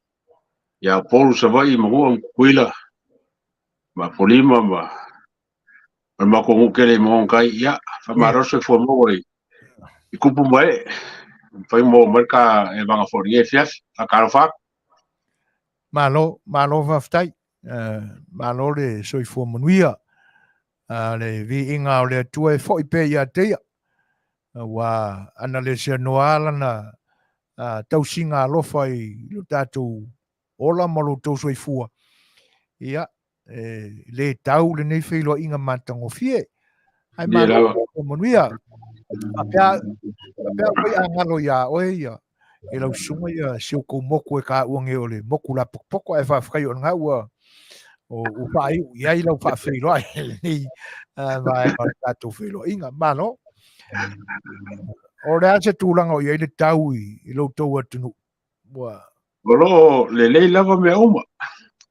ia Upolu, Savaii, Manua ma Tutuila, ma Apolima ma le matou nuu tele i Manono-tai, ia, faamalo le soifua maua i tupu ma ee, mafai ona maua mai le ta evaga foi i lenei afiafi. Faatalofa atu. Malo, malo faafetai. Malo le soifua manuia. Le viiga o le Atua e foi pea ia te ia. Aua ana le seanoa lana tausiga alofa i lo tatou ola ma lo outou soifua, ia, e le tau lenei feiloaiga matagofie. Ae malo manuia. Faapea, faapea foi a galo iā oe ia, e lau susuga ia si outou motu e taua nei o le motu lapokopoko, ae faafetai o lena ua ua faaiu i ai lau faafeiloai i lenei vaega o le tatou feiloaiga. Malo. O le a se tulaga o i ai le tau i lo outou atunuu? Ua O lo o lelei lava mea uma.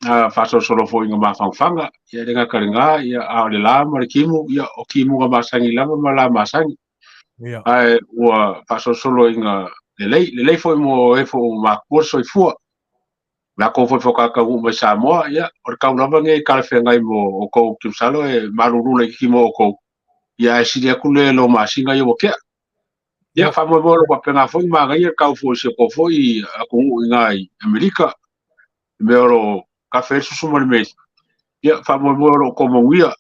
A faasolosolo foi ina mafanafana, ia e le gata i lena, ia a o le la ma le timu, ia o timuga masani lava ma la masani. Ae ua faasolosolo ina lelei, lelei foi mo e foi ua matutua le soifua. Latou foi faatoa taunuu mai Samoa, ia o le tau lava lenei e talafeagai mo outou, ou te masalo e malulu laitiiti mo outou, ia ae sili atu le lo masina ia ua tea. Ia, faamoemoe o lo o faapena foi manaia le tau foi i si o foi atunuu i ina i Amerika, i mea o lo o kafe ai le susu ma le meli. Ia, faamoemoe o lo o outou manuia,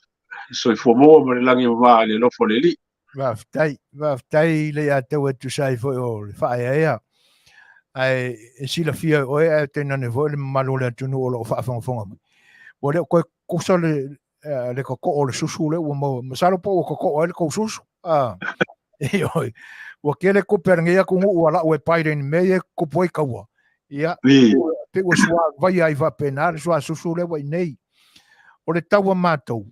soifua maua ma le lagi e mama i le alofa o le Alii. Faafetai, faafetai le ia tau e tusa ai foi o le faaeaea. Ae e silafia e oe ae tainane foi le mamalu o le atunuu o lo o faafogafoga mai. Ua le o toe tutusa le, le totoo o le susu lea ua maua. Masalo po ua totoo ai le tou susu. Ah, ioe. Ua tele tupe a lenei atunuu ua lau e Biden i mea ia e tutupu ai taua. Ia, pei ua suavaia ai faapena le suasusu lea ua i nei. O le tau a matou,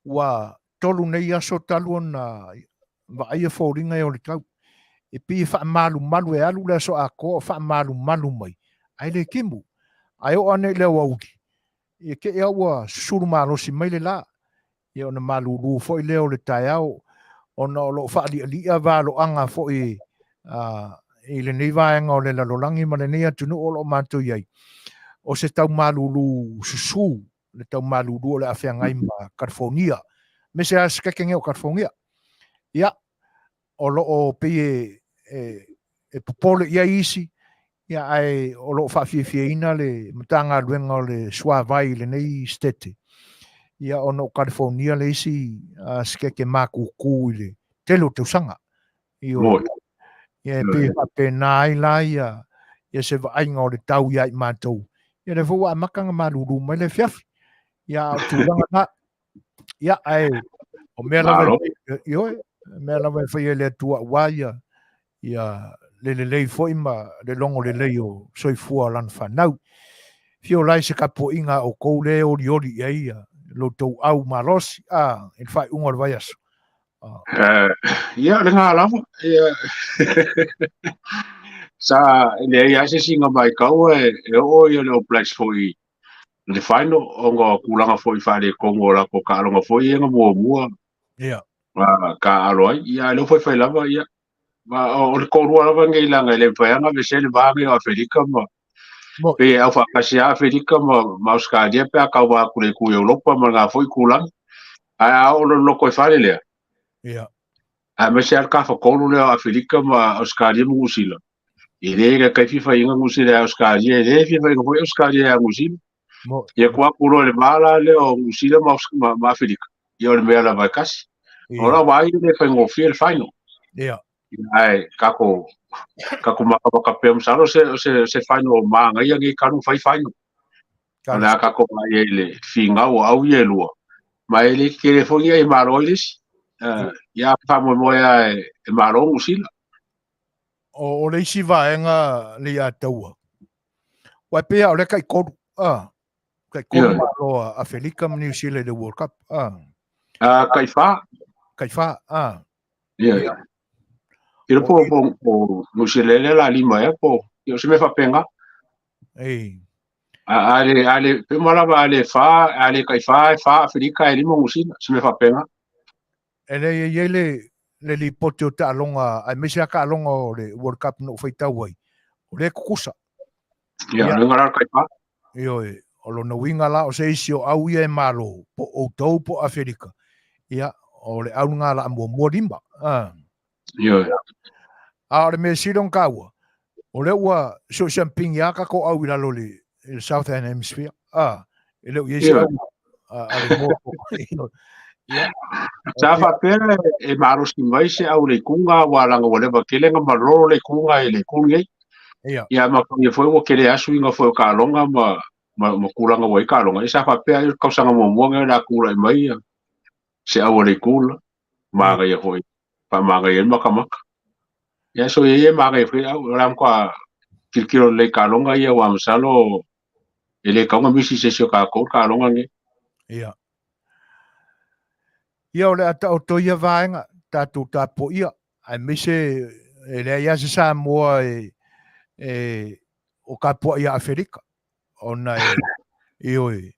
ua tolu nei aso talu ona vaaia foliga ia o le tau. E pei e faamalumalu e alu le aso atoa o faamalumalu mai, ae le timu. Ae oo ane i le aoauli, ia te i lava ua susulu malosi mai le la. Ia ona malulu foi lea o le taeao, ona o lo o faalialia valoaga foi i lenei vaega o le lalolagi ma lenei atunuu o lo o matou i ai, o se tau malulu susu, le tau malulu o le a feagai ma California, aemaise lava Setete nei o California. Ia, o lo o pei e popole i ai isi, ia, ae o lo o faafiafiaina le Matagaluega o le Suavai i lenei Setete. Ia ona o California le isi sikeke makūkū i le tele o tausaga. Ioe. Ia e pei e faapena ai la ia ia se vaaiga o le tau ia i matou. Ia lea foi ua amata ona malulu mai le afiafi. Ia a o tulaga na. Ia ae o mea lava ioe, mea lava e faia e le Atua aua ia ia le lelei foi ma le logo lelei o soifua o lana fanau. Fia ola ai se tapuaiga a outou lea e olioli i ai ia lo outou au malosi a i le faaiuga o le vaiaso. Ia, o lena lava. Ia, sa leai lava se isi na matau e oo ia le All Blacks foi i le final ona o tulaga foi faaletonu o latou taaloga foi ia na muamua. Ia. Taaalo ai. Ia, a o lea ua faifai lava, ia, ma o le toalua lava lenei leaga e le mafai lava ona aveesea le va lenei o Aferika ma pei e aufaatasi lava Aferika ma Ausetalia pe a tauva atu i le itu i Europa ma lena foi tulaga. Ae a oo loa i le lotoifale lea, Ia. aemaise lava le tafatolu lea o Aferika ma Ausetalia ma Niu Sila, e le taitai fia faiaina Niu Sila ia Ausetalia, e le fia faiaina foi Ausetalia ia Niu Sila. Ia tuu atu loa i le va la lea o Niu Sila ma Aferika, ia o le mea lava e tasi. O lau vaai e le faigofie le final. Ia. Ae tatou tatou matamata pea masalo se se se final o manaia nei talu fai final. O le a tatou vaai ai i le finau o au ia e lua. Ma e le tetele foi ia e malo ai le isi. Ia faamoemoe lava e malo Niu Sila. O le isi vaega le ia taua. Ua e pei lava o lea tai tolu. Tai tolu malo a Afelika ma Niu Sila i le World Cup. Tai fa. Tai fa. Ia. Ia po po po Niu Sila lea la lima ea po. Ia o se mea faapena. Ei. A le a le pe uma lava a le fa, a le tai fa, e fa Afelika e lima Niu Sila, se mea faapena. E leai e i ai le le lipoti o taaloga aemaise lava taaloga o le World Cup na ou faitau ai, o lea e tutusa. Ia, o le uiga la o le taifa. Ioe, o lona uiga la o se isi o au ia e malo, po o outou po o Afelika, ia, o le au lena la muamua lima. Ioe. A o le mea sili ona taua, o lea ua siosiampigi lava tatou au i lalo i le Southern Hemisphere. E le o i ai se au a le moa. Ia. Sa faapea e malosi mai se au i le ituga aua leaga ua leva tele ona malolo le ituga i le itu lenei. Ia. Ia ma ia foi ua tele lava suiga foi o taaloga ma tulaga ua i ai taaloga. Ia sa faapea ai o le tausaga muamua lenei o le a tulai mai se au a le itu lela. Manaia foi, faamanaia ai le matamata. Ia so ia e manaia foi au, o le a matua tilotilo lelei i taaloga ia aua masalo e le tatau ona misi i se isi o tatou le taaloga lenei. Ia. Ia o le a taoto ia vaega, tatou tapuaia, aemaise e leai lava se Samoa e, e o tapuai ia Aferika, ona e, ioe,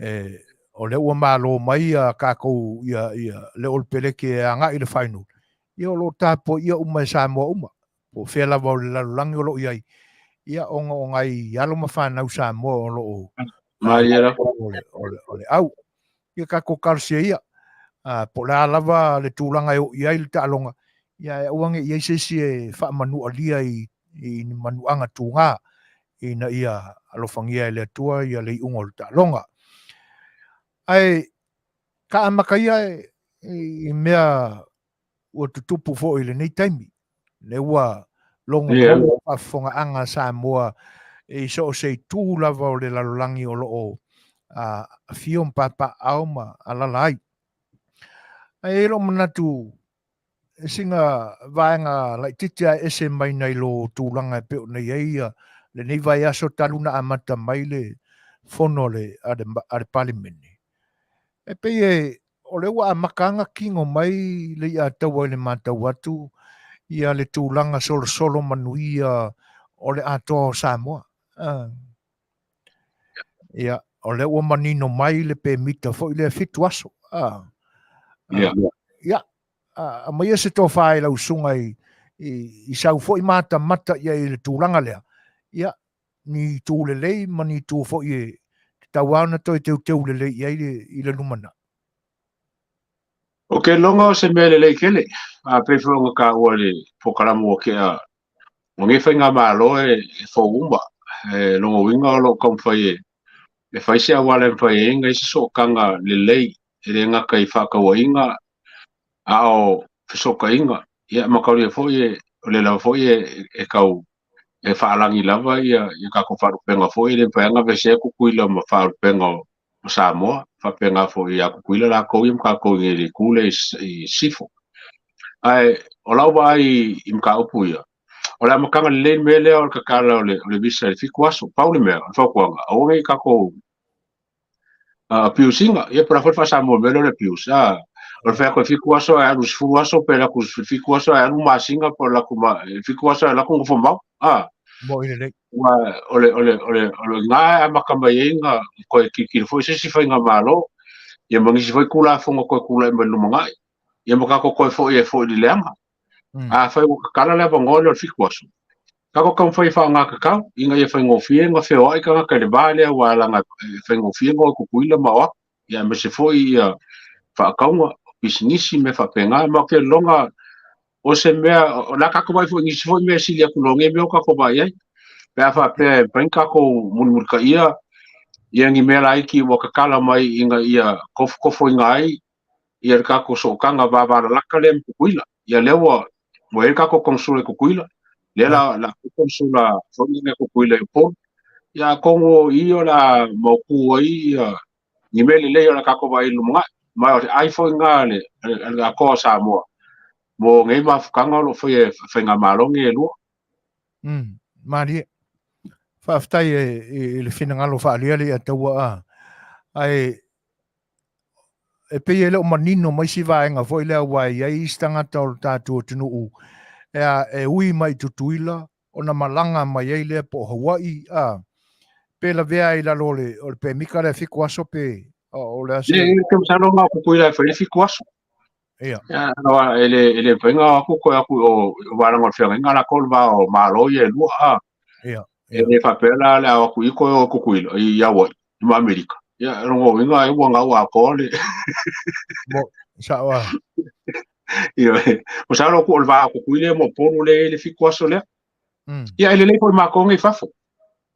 e, o lea ua malo mai ia tatou ia, ia le All Peleke e agai i le final, ia o lo o tapuaia uma e Samoa uma, po o fea lava o le lalolagi o lo o i ai, ia ona o nai alo ma fanau Samoa o lo o Malie lava. O le au. Ia tatou talosia ia, po o le a lava le tulaga e oo i ai le taaloga, ia e aua ne i i ai se isi e faamanualia i ni manuaga tuga ina ia alofagia e le Atua ia le iuga o le taaloga. Ae ka amata ia i mea ua tutupu foi i lenei taimi. Lea ua logo yeah. faafofogaaga a Samoa i so o se itu lava o le lalolagi o lo o afio ma papaaao ma alala ai. Ae i lou manatu e sina vaega laitiiti a ese mai nai lo tulaga e pei ona i ai lenei vaiaso talu na amata mai le fono a le Palemene. E pei e o lea ua amata ona kino mai le iataua i le matau atu ia le tulaga solosolo manuia o le atoa o Samoa. Ia, o lea ua manino mai le pemita foi lea 7 aso. Ia. Ia, aumaia se tofa i lau susuga i sau foi matamata i ai i le tulaga lea. Ia, ni itu lelei ma ni itu foi e tatau lava ona toe teuteu lelei i ai i le lumanai. O ke loga o se mea lelei tele, a pei foi ona taua i le polokalame ua tea o nei faigamalo e fou uma. E lona uiga o lo o taumafai e e fai se auala e mafai ai ona i ai se sootaga lelei e le gata i faatauaiga a o fesootaiga, ia ma taulia foi e o le lava foi e tau e faalagi lava ia tatou faalupega foi e le mafai lava ona aveesea Tutuila ma faalupega o Samoa, faapena foi ia Tutuila latou ia ma tatou i le itu lea i Sisifo. Ae o lau vaai i mataupu ia, o le amataga lelei le mea lea o le tatala o le visa i le 7 aso. Pau le mea, o le fautuaga, aua ne i tatou abuse ina, ia po o le a foi le faa-Samoa o le mea lea o le abuse, a o le fai atu e 7 aso ae alu i le 10 aso, pe alu atu i le 7 aso ae alu masina, pe alu atu i le 7 aso ae alu atu nofo mau, a. Moi lelei. Aua o le, o le, o le, o le i ina e amata mai ai ona toe tilotilo foi se isi faigamalo, ia ma nisi foi Tulafono toe tulai mai i le lumanai, ia ma tatou toe foi ai foi i le leaga. Afai ua tatala le avanoa lea o le 7 aso, tatou taumafai e faaaoga tatau ina ia faigofie ona feoai tagata i le va lea aua leaga e faigofie ona o i Tutuila ma o atu, ia aemaise foi ia faatauga, pisinisi mea faapena. Ma ou te lagona o se mea, o le a tatou vaai foi i nisi foi mea e sili atu loa nei mea ua tatou vaai ai. Pe a faapea e mafai ona tatou mulimulitaia ia ni mea laiti ua tatala mai ina ia tofotofoina ai ia le tatou sootaga vavalalata lea ma Tutuila. Ia lea ua ua i ai le tatou konesula i Tutuila, lea la la konesula foi lea i Tutuila i Upolu. Ia atonu o i o le a mautu ai ia ni mea lelei o le a tatou vaai i le lumanai. Ma o se ai foi lena a le a le Atoa o Samoa mo nei mafutaga o lo o faia e faigamalo nei e lua. Malie. Faafetai i le finagalo faaalia le ia taua a. Ae e pei e le o manino mai si vaega foi lea aua e i ai isi tagata o le tatou atunuu e, a, e ui mai i Tutuila ona malaga mai ai lea po o Hawaii, a, pe lavea ai i lalo o le, o le pemita lea 7 aso pe o le a se... E te masalo na o Tutuila e fai le 7 aso. Ia. Ia, no, e le mafai ona o atu toe atu i o Valaga o le Feagaiga latou le va o Malo ia e lua, a. Ia. E le faapea la le a o atu i toe o i Tutuila, i Hawaii, ma Amerika. Ia, o lona uiga ai ua gau atoa le... Mo, sao a. Ia, masalo o le va o Tutuila ma Upolu lea e i ai le 7 aso lea. Ia, e lelei foi matou nei i fafo.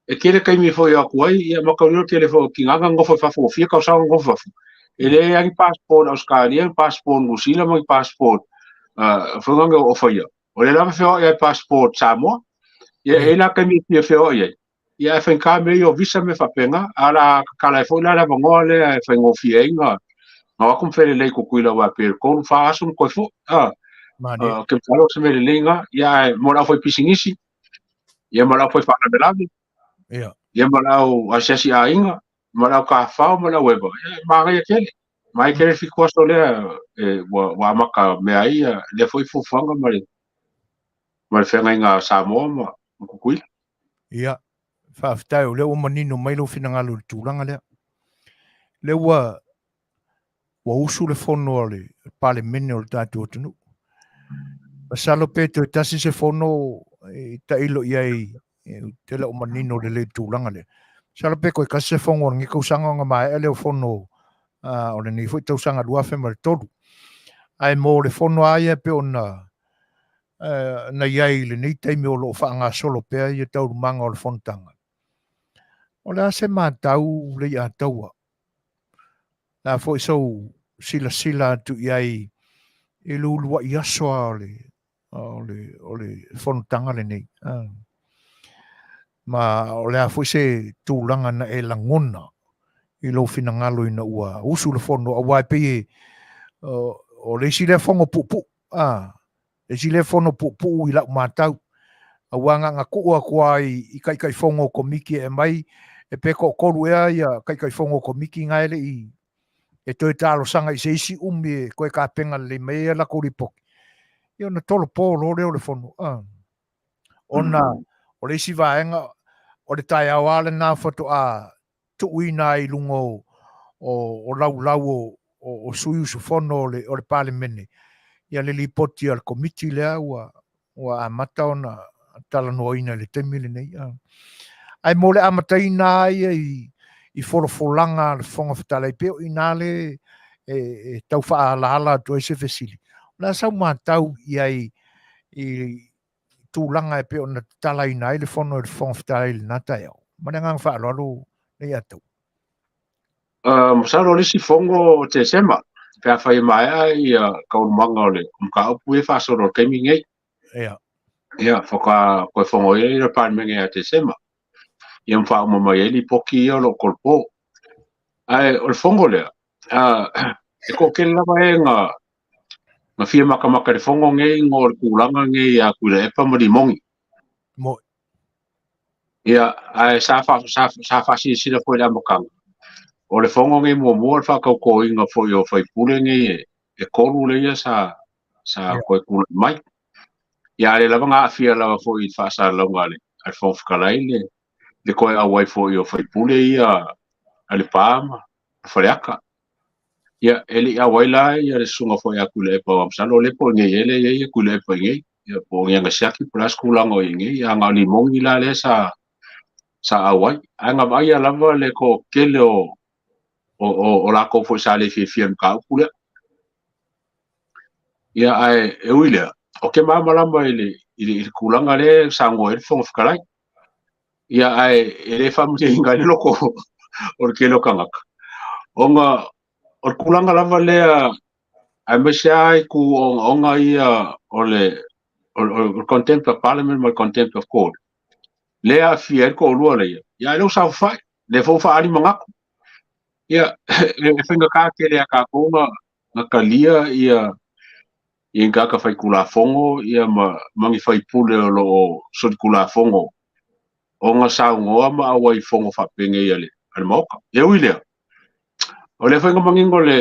E tele taimi e foi atu ai, ia ma tau tele foi o tina na nofo i fafo, ua fia tausaga nofo i fafo. E leai lava ni passport Australia, ni passport New Zealand ma ni passport foi lea o faia. O lea lava feoai ai passport Samoa. Ia e i ai la taimi e fia feoai ai. Ia ae faigata mea ia o visa ma mea faapena. A o le a tatala ai foi la le avanoa lea e faigofie ai ona o atu ma felelei i Tutuila aua pe 3, 4 aso ma toe foi. Ou te masalo o se mea lelei lena. Ia ae mo le aufaipisinisi, ia ma le aufaifaalavelave, ia ma le au asiasi aiga, ma le au tafafao ma le au eva, ia e manaia tele. Manaia tele le 7 aso lea e, ua amata mea ai ia lea foi fuafuaga ma le ma le feagaiga a Samoa ma Tutuila. Ia, faafetai o lea ua manino mai lou finagalo i le tulaga lea. Lea ua ua usu le fono a le Palemene o le tatou atunuu. Masalo pe toe tasi se fono e tailo i ai, ou te le o manino lelei i le tulaga lea. Masalo pe toe tasi se fono o lenei tausaga ona maea lea o fono o lenei foi tausaga 2003. Ae mo le fono lava ia e pei ona na i ai i lenei taimi o lo o faagasolo pea ia taualumaga o le fonotaga, o le a se matau Leiataua? Le a foi sou silasila atu i ai i le uluai aso lava o le, o le fonotaga lenei. Ma o le a foi se tulaga na e lagona i lou finagalo ina ua usu le fono, aua e pei e, o le isi lea fono puupuu, a, le isi lea fono puupuu i lau matau, aua na ona tuu atu lava i Taitaifono o Komiti e aumai, e pe toatolu ea ia Taitaifono o Komiti na e le i e toe talosaga i se isi umi e toe tapena lelei mai ai a latou lipoti, ia ona tolopo loa lea o le fono. Ona o le isi vaega, o le taeao lava lena faatoa tuuina ai i luga o laulau o sui usufono o le Palemene ia le lipoti a le Komiti lea ua amata ona talanoaina i le taimi lenei. Ae mo le amataina lava ia i folafolaga a le Fofoga Fetalai, pei o i ina le e tau faaalaala atu ai se fesili. O le a sau matau i ai i tulaga e pei ona tatalaina ai le fono e le Fofoga Fetalai i lena taeao? Ma le agaga faaaloalo Leiataua. Masalo o le isi fono o Tesema, pe afai e maea ia taualumaga o le mataupu ia e faasolo i le taimi lenei. Ia. Ia, faatoa toe fono ai le Palemene ia Tesema, ia ma faauma mai ai lipoti ia o lo o tolopo. Ae o le fono lea, e toatele lava e na na fia matamata i le fono lenei ona o le tulaga lenei ia Tuilaepa ma Limoni. Moi. Ia, ae sa fa, sa, sa faasilasila foi i le amataga, o le fono lenei muamua o le faatautoina foi o faipule nei e, e tolu lea sa, sa Ia. toe tulai mai. Ia, a o lea lava na aafia lava foi i le faasalalauga a le, a le Fofoga Fetalai le, le toe auai foi o faipule ia a Lepa ma Faleata. Ia, e le i auai la ia le susuga foi ia Tuilaepa aua masalo o lea po o i inei ea lea e i ai ia Tuilaepa i inei, ia po o ni ana siaki po o le a se tulaga o i ai nei, a na o Limoni la lea sa sa auai. Ae na vaaia lava le toatele o o, o, o latou foi sa le fiafia i le mataupu lea. Ia, ae e ui i lea, ou te malamalama i le, i le, i le tulaga lea e saunoa ai le Fofoga Fetalai. Ia, ae e le faamalieina ai le loto o le tele o tagata, ona o le tulaga lava lea, aemaise lava i tu ogaoga ia o le, o le Contempt of Parliament ma le Contempt of Court, lea e aafia ai le toalua lea, ia ae lea ua saofafai, lea foi ua faaali manatu. Ia, e faigata tele ia tatou na, na talia ia ia ni tagata faitulafono ia ma, ma ni faipule o lo o solitulafono ona saunoa ma auai i fono faapenei a le, a le Maota. E ui i lea, o lea foi na manino le,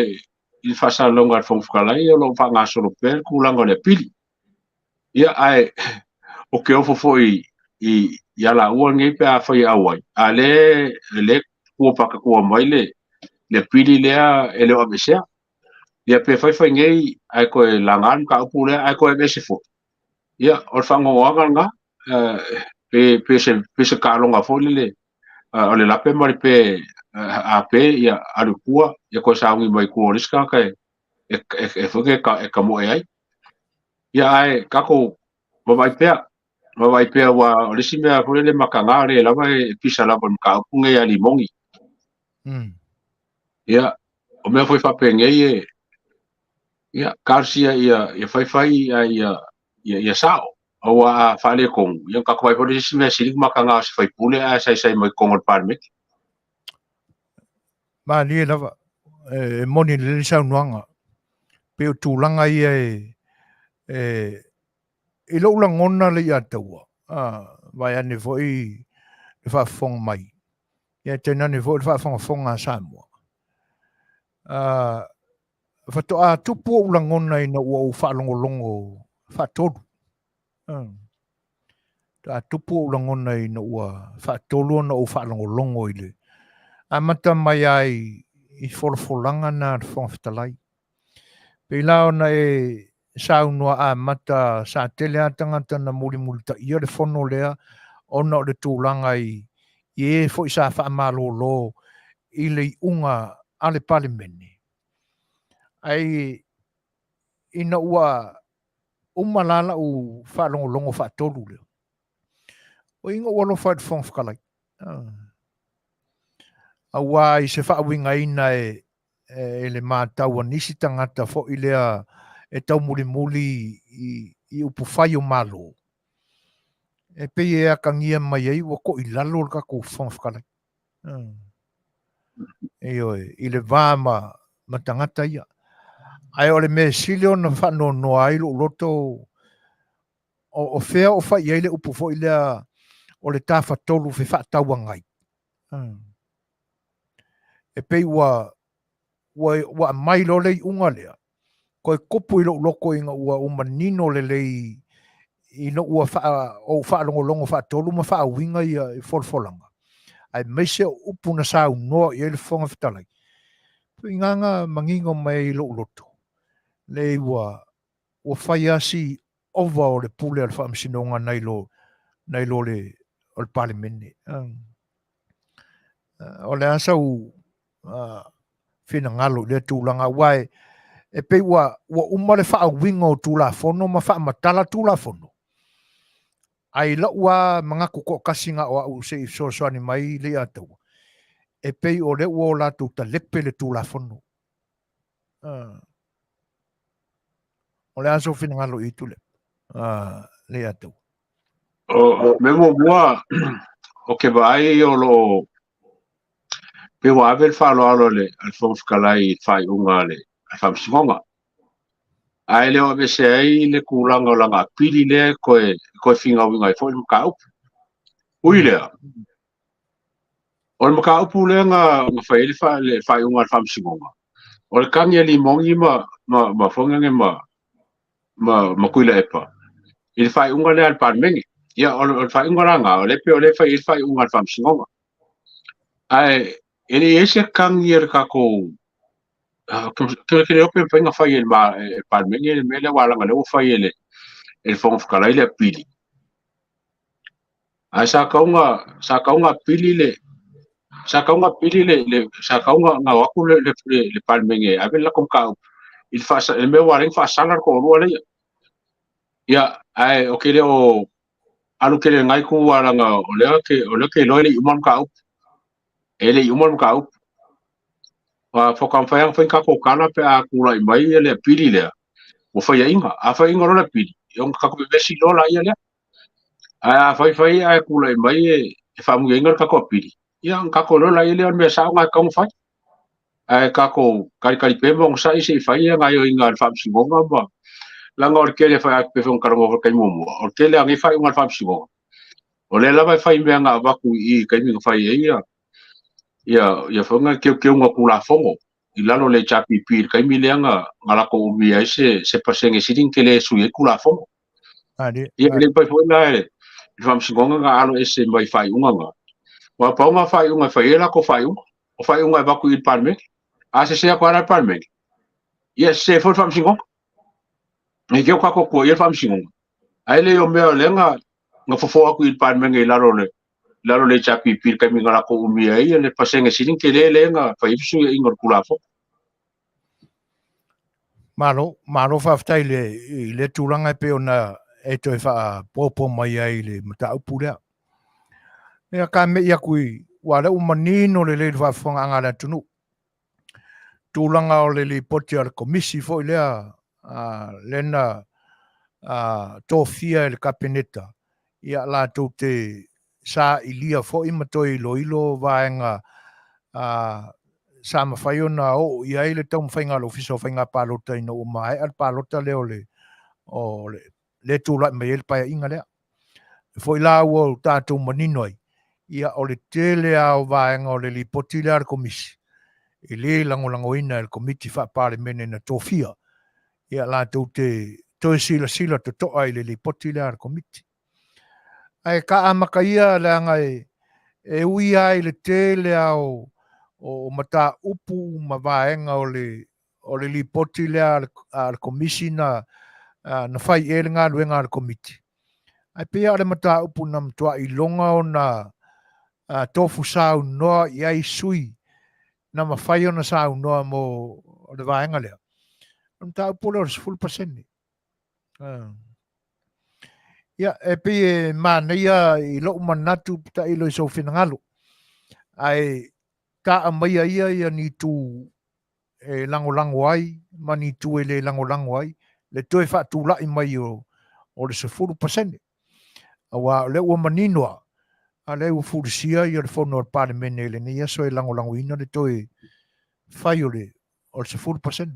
i le faasalalauga a le Fofoga Fetalai o lo o faagasolo pea le tulaga o le apili. Ia, ae ou te ofo foi i, i a laua nei pe afai e auai, a lea, lea tua patatua mai le, le apili lea e le o aveesea. Ia pe faifai nei ae toe laga le mataupu lea ae toe aveese foi. Ia, o le faanoanoaga lena, pe, pe se, pe se taaloga foi lele, o le lape ma le pe a pe, ia alu i tua, ia toe sauni mai i tua o le isi tagata e, e, e, e, e, e, e tamoe ai. Ia, ae tatou vaavaai pea, vaavaai pea aua o le isi mea foi lele mataga o lea lava e pisa lava i le mataupu lenei ia Limoni. Ia, o mea foi faapenei e, ia, talosia ia, ia faifai ae ia, ia, ia sao. Aua a faaletonu, ia tatou vaai foi le isi mea sili ona mataga o se faipule ae saisai mai totonu o le Palemene. Malie lava, e moni lelei le saunoaga. Pei o tulaga ia e, e i lou lagona le ia taua, a, vaeane foi le faafofoga mai, ia tainane foi le faafogafoga a Samoa. A, faatoa tupu ou lagona ina ua ou faalogologo faatolu. A, faatoa tupu ou lagona ina ua faatolu ona ou faalogologo i le amata mai ai i folafolaga na a le Fofoga Fetalai. Pei la ona e saunoa amata sa tele lava tagata na mulimulitaia le fono lea ona o le tulaga i i e foi sa faamalolo i le iuga a le Palemene. Ae ina ua uma la lau faalogologo faatolu lea, o ina ua alofa i le Fofoga Fetalai. Aua i se faauigaina e e le matau a nisi tagata foi lea e taumulimuli i, i upufai o Malo, e pei e atagia mai ai ua toilalo le tatou Fofoga Fetalai. Ioe, i le va ma, ma tagata ia. Ae o le mea sili ona faanoanoa ai lou loto, o, o fea o fai ai le upu foi lea o le tafatolu fefaatauagai. E pei ua, ua, ua aumai loa le iuga lea, toe tupu i lou loto ina ua ou manino lelei ina ua faa, ou faalogologo faatolu ma faauiga ia folafolaga, aemaise o upu na saunoa i ai le Fofoga Fetalai, pei na manino mai i lou loto, leai ua, ua fai lava si ova o le pule a le Faamasinoga nai lo, nai lo le, o le Palemene. O le a sau finagalo i lea tulaga, aua e, e pei ua, ua uma le faauiga o Tulafono ma faamatala Tulafono. Ae i lou lava manatu toatasi na o au se i fesoasoani mai Leiataua, E pei o lea ua o latou talepe le Tulafono. O le a sou finagalo i itu lea? Le ia te au. O mea muamua, o ke vaai o lo o pe ua ave le faaaloalo a le Fofoga Fetalai i le faaiuga a le Faamasinoga. Ae le o aveese ai le tulaga o lana apili lea e toe finauina ai foi le mataupu. Ui lea, o le mataupu lea na fai ai le faaiuga a le Faamasinoga, o le tagi a Limoni ma Fogaga ma Tuilaepa i le faaiuga lea a le Palemene. Ia, o le faaiuga la lena, o lea pei o lea e fai ai le faaiuga a le Faamasinoga. Ae e le i ai se tagi a le tatou ke le ope mafai ona fai e le Palemene le mea lea, ua leaga o lea ua fai e le Fofoga Fetalai le apili. Ae sa tau na apili le sa tau na apili le sa tau na o atu le Palemene e ave le latou mataupu i le mea ua ala ai ona faasala le toalua lea. Ia, ae o ke le o alu tele i lena itu leaga o lea ke iloa e le i uma le mataupu. E le i uma le mataupu. Faatoa mafai ona fai ni tatou tala pe a tulai mai le apili lea ua faiaina. A faiaina loa le apili, ona tatou vevesi loa laia lea. Ae a fai fai ae tulai mai e faamuliaina le tatou apili, ia ona tatou iloa laia lea o le mea sao na e tatau ona fai. Ae tatou talitali pea ma onosai se i fai gaoioiga a le Faamasinoga ma leaga o le tele fai pe foi ona talanoa foi i le taimi muamua, o le tele lava o nei faaiuga a le Faamasinoga, o lea lava e fai mea na avatu i i taimi na fai ai ia foi na teuteuga Tulafono i lalo o le HRPP i le taimi lea na latou umia ai se pasene sili ona tele e sui ai Tulafono. Ia, e le mafai foi la e le Faamasinoga na alo ese mai faaiuga na. Ua pau ngā faaiuga e fai ai latou faaiuga. O faaiuga e avatu i le Palemene. A sese atu lava la le Palemene, ia sese foi le Faamasinoga. E te o tatou tuuaia le Faamasinoga. Ae le o mea o lea na fofo atu i le Palemene i lalo o le HRPP i le taimi na latou umia ai le pasene sili ona tele lea na fai ai fesuiaiga o le Tulafono. Malo, malo faafetai i le tulaga e pei ona e toe faapopo mai ai i le mataupu lea. Ia ka mei atu i, ua lea ua manino lelei le faafofogaaga a le atunuu. Tulaga o le lipoti a le komisi foi lea lea na tofia e le Kapeneta, ia latou te sailia foi ma toe iloilo vaega sa mafai ona oo i ai le taumafaiga a le Ofisa o Faiga Palota ina ua maea le palota lea o le tulai mai ai le paeaiga lea. E foi la ua o tatou manino ai, ia o le tele lava o vaega o le lipoti lea a le Komisi, e le lagolagoina e le Komiti Faa-Palemene na tofia, ia latou te toe silasila totoa i le lipoti lea a le Komiti. Ae ka amata ia leaga e ui lava i le tele lava o mataupu ma vaega o le lipoti lea a le Komisi na fai i ai le galuega a le Komiti. Ae pei lava o le mataupu na matua iloga ona tofu saunoa i ai sui na mafai ona saunoa mo le vaega lea. O le mataupu lea o le 10%. Ia, e pei e manaia i lou manatu tailo i sou finagalo. Ae taa maia ia ia ni itu e lagolago ai ma ni itu e le lagolago ai le toe faatulai mai o le 10%. Aua o lea ua manino lava, a lea ua fulisia ia le fono a le Palemene i lenei aso e lagolagoina le toe fai o le 10%.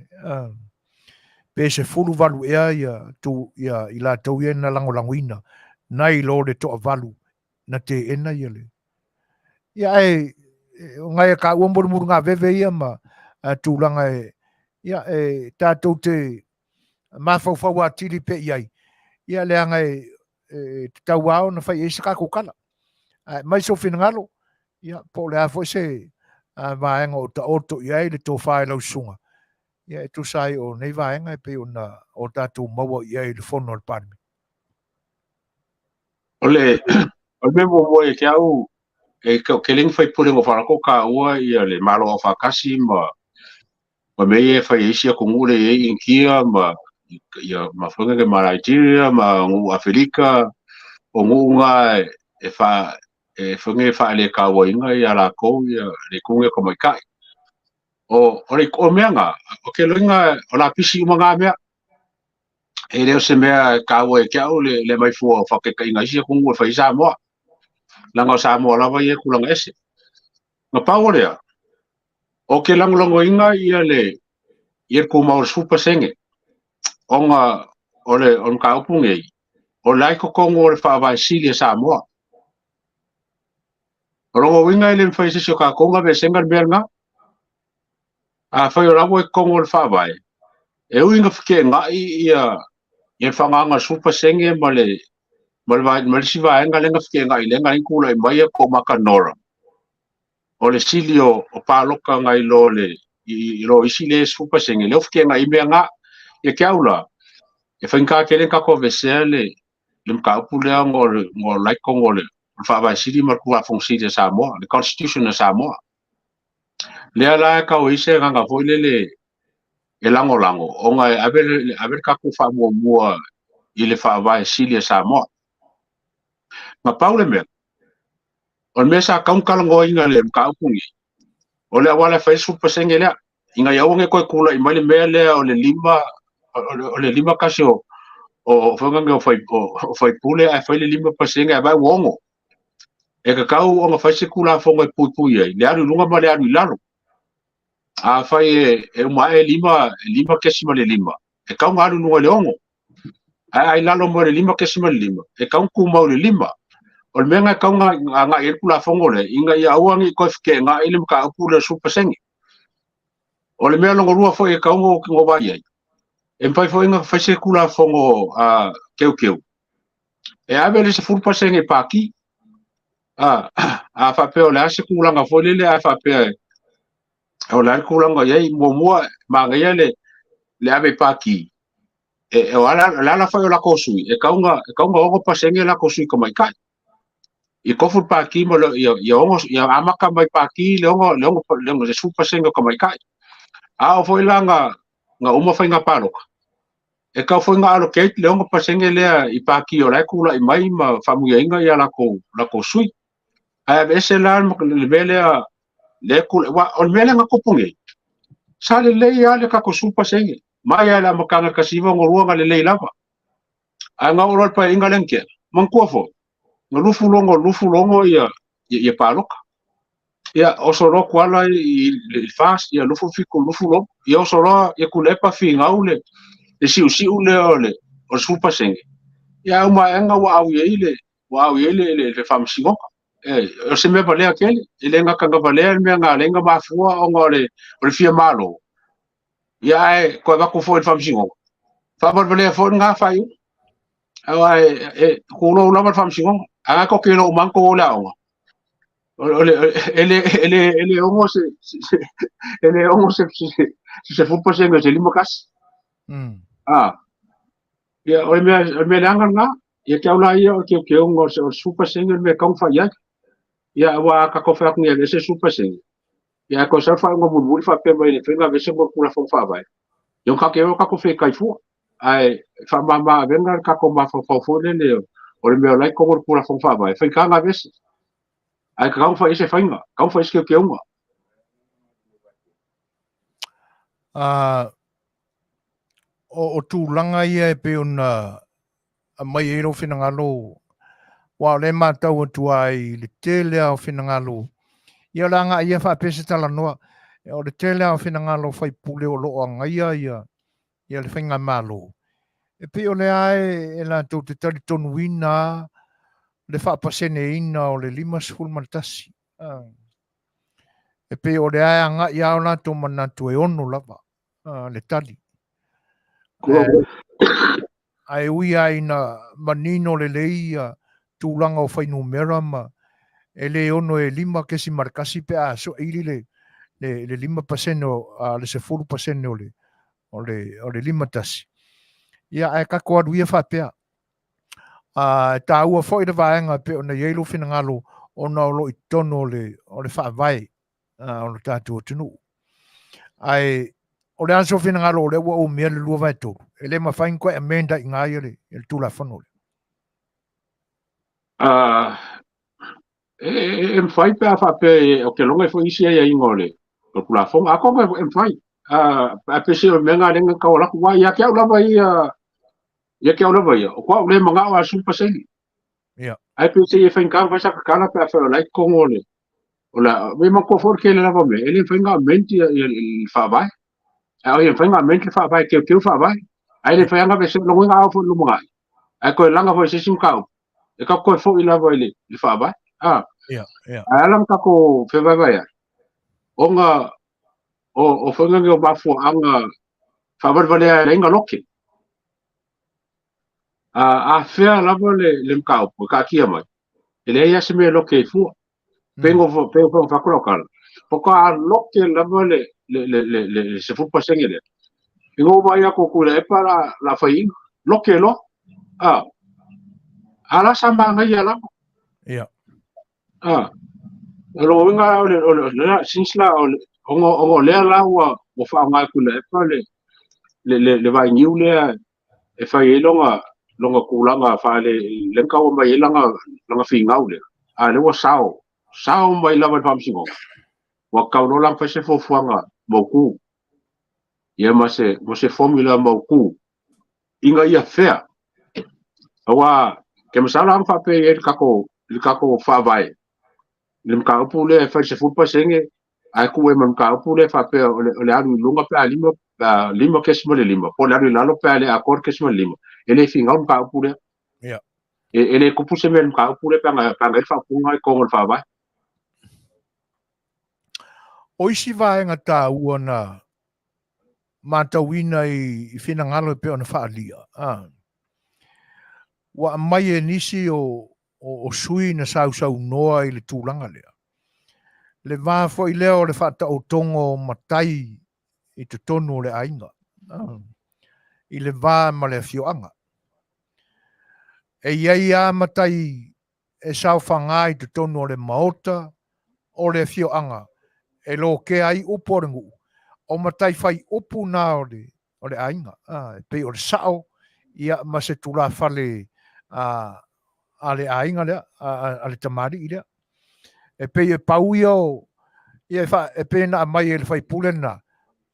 Pe 18 ea ia tu ia i latou ia na lagolagoina nai lo le toavalu na teena ia le. Ia ae o ngai a ka ua mulimuli ngā veve ia ma tulaga e ia e tatou te mafaufau atili pe i ai. Ia leaga e tatau lava ona fai ai se tatou tala. Ae mai sou finagalo, ia po o le a foi se vaega o taoto i ai le tofa i lau susuga, ia e tusa ai o nei vaega e pei ona o tatou maua i ai i le fono a le Palemene. O le mea muamua ia te au, e tele ni faipule na faalogo taua ia le Malo Aufaatasi ma mea ia e fai e isi atunuu lea e i ai Initia ma ia ma foi ma Nigeria ma nuu Aferika, o nuu na e e fai e faalekauaina ia lakou ia le ituga o tamaitai. O o le o mea na, o ke loiga o lapisi uma ngā mea. E le o se mea e taua ia te au le le aumai fua o faataitaiga a isi atunuu e fai ai Samoa. Leaga o Samoa lava ia e tulaga ese. Na pau o lea, ou te lagolagoina ia le ia le tumau o le 10% ona o le o le mataupu nei, o la e i totonu o le Faavae Sili a Samoa. O lona uiga e le mafai e se isi o tatou ona aveesega le mea lena. Afai o la ua i totonu o le Faavae, e ui ina feteenai ia le faagaga o le 10% ma le ma le ma le isi vaega lea na feteenai lea na ala ai ona tulai mai ia Toomata Nora, o le sili o palota nai lo le i lo isi le 10% lea ua feteenai ai mea na. Ia te au la, e faigata tele ona tatou aveesea le le mataupu lea ona o la e i totonu o le Faavae Sili ma le Tulafono Sili a Samoa, le Constitution a Samoa. Lea la e tau ai se agaga foi lele e lagolago ona e ave ave le tatou faamuamua i le Faavae Sili a Samoa. Na pau le mea, o le mea sa tatau ona talanoaina i le mataupu lenei, o le auala e fai ai le 10% lea, ina ia aua ne i toe tulai mai le mea lea o le 5 o le 51 o o foi o fai o faipule ae fai le 5% ae vai ua 6. E tatau ona fai se Tulafono e puipui ai le alu i luga ma le alu i lalo. Afai e uma ae 5, 5.5, e tatau ona alu i luga i le 6. Ae a i lalo mai le 5.5, e tatau ona tumau i le 5. O le mea lena e tatau ona agai i ai le Tulafono lea, ina ia aua ne i toe feteenai le mataupu lea o le 10%. O le mea lona lua foi e tatau ona ou vaai i ai, e mafai foi ona fai se Tulafono teuteu, e ave le 10% i pati. A faapea o le a se tulaga foi lele, a faapea o le a le tulaga i ai, muamua, manaia le ave i pati, e o le ala foi o latou sui, e tatau ona 6% latou sui tamaitai. I tofu le pati ma le, ia, ono, ia amata mai pati le ono, le ono, le ono, le 10% o tamaitai. A oo foi la na uma faiga palota, e tatau foi ona allocate le 6% lea i pati o la e tulai mai ma faamuiaina ia latou sui. Ae aveese la le mea lea, lea tulai, o le mea lea na tupu nei, sa lelei lava le tatou 10%, mai lava i le amataga i le 1962 na lelei lava. Ae na oo loa i le Paeaiga lea na tea, manatua foi, na 26, 26 ia, ia palota. Ia, oso loa Tuala i le FAST, ia 27, 26, ia oso loa, ia Tuilaepa finau le siusiu lea o le 10%. Ia ae uma aega ua au i ai le, ua au i ai le Faamasinoga. O se mea valea tele, e le gata na valea le mea na ala ai ona mafua ona o le fia malo. Ia ae toe avatu foi i le Faamasinoga. Faavalevalea foi lena faaiuga. Aua e tulou lava le Faamasinoga. A na tou te iloa uma lava na tou o i le aoga. E le ono se e le ono se 10% o se 51. Ah. Ia o le mea leaga lena. Ia te au la ia o le teuteuga o le 10% le mea e tatau ona fai i ai. Ia aua a tatou fai atu nei e aveese le 10%, ia ae toe sau le faaiuga mulimuli faapea mai e le mafai ona aveese mo le Tulafono Faavae, ia ona tatou o tatou fetai fua. Ae faamama avega le tatou mafaufau foi lele o le mea o la e i totonu o le Tulafono Faavae, e faigata ona aveese. Ae tatau ona fai i ai se faiga, tatau ona fai i ai se teuteuga. O tulaga ia e pei ona aumai ai lou finagalo, aua o lea e matau atu ai i le tele lava o finagalo, ia o le a agai ia faapea se talanoa, o le tele lava o finagalo o sui usufono o lo o agaia ia le faigamalo, e pei o lea e latou te talitonuina lava le faapaseneina o le 51. E pei o lea e agai lava o latou manatu e ono lava le tali. Ae ui lava ina manino lelei ia tulaga o fuainumera ma e le ono e 5.1 pe a soili le 5% o le 10% o le 51. Ia ae tatou alu ia faapea. E taua foi le vaega e pei ona i ai lou finagalo ona o lo o i totonu o le faavae o le tatou atunuu. Ae o le a sou finagalo o lea ua umia le 2/3, e le mafai ona toe amend ai i ina le Tulafono lea. E mafai pe a faapea ou te logo ai foi isi aiaiga o le Tulafono. Atonu e mafai. Ae pei o le mea lena lea na tau alu atu. Aua ia te au lava ia, ia te au lava ia, o ko au le manao a 10%. Ia. Ae pei e faigata ona fai sa tatala pe afai o la e i totonu o le, o le, e manatua foi le tele lava o mea, e le mafai ona amend le faavae. Ae e mafai ona amend le faavae, teuteu le faavae. Ae le mafai lava ona aveese, o lona uiga a oo foi i le lumanai, ae toe laga foi e se isi mataupu, e tatou toe foi lava i le faavae. A. Ia, ia. Ae ala ona tatou fevaevaeai, ona o faiga nei o mafuaaga faavalevalea e leai na loke. A afea lava le mataupu e taatia mai, e leai lava se mea e loke ai fua. Pei ona fai atu lau tala, faatoa loke lava le 10% lea, ina ua vaai atu o Tuilaepa o le a faiaina, loke loa. A la sa manaia lava. Ia. O lona uiga since la, ona o lea la ua faaaoga e Tuilaepa le vainiu lea e fai ai lona tulaga faale, lea na tau aumai ai lana finau lea, a lea ua sao, sao mai lava i le faamasinoga, ua tatau loa la ona fai se fuafuaga mautu, ia ma se formula mautu, ina ia fair. Aua, ke masalo a na faapea i ai le tatou faavae, le mataupu lea e fai le 10%, ae tuu ai ma le mataupu lea faapea o le alu i luga pe a 5.5, po o le alu i lalo pe a le atoa le 0.5, e le finau le mataupu lea. Ia. E le tupu se mea i le mataupu lea pe a na i le faaupuga i totonu o le faavae. O isi vaega taua na matauina i finagalo e pei ona faaalia, ua aumai e nisi o sui na sausaunoa i le tulaga lea. Le va foi lea o le faataotoga o matai i totonu o le aiga, i le va ma le afioaga. E i ai lava matai e saofaga i totonu o le maota o le afioaga e lokea ai upu o le nuu, o matai fai upu na o le aiga, e pei o le sao ia ma se tulafale a le aiga lea, a le tamalii lea. E pei e pau ia o, ia e pei na aumai e le faipule lena,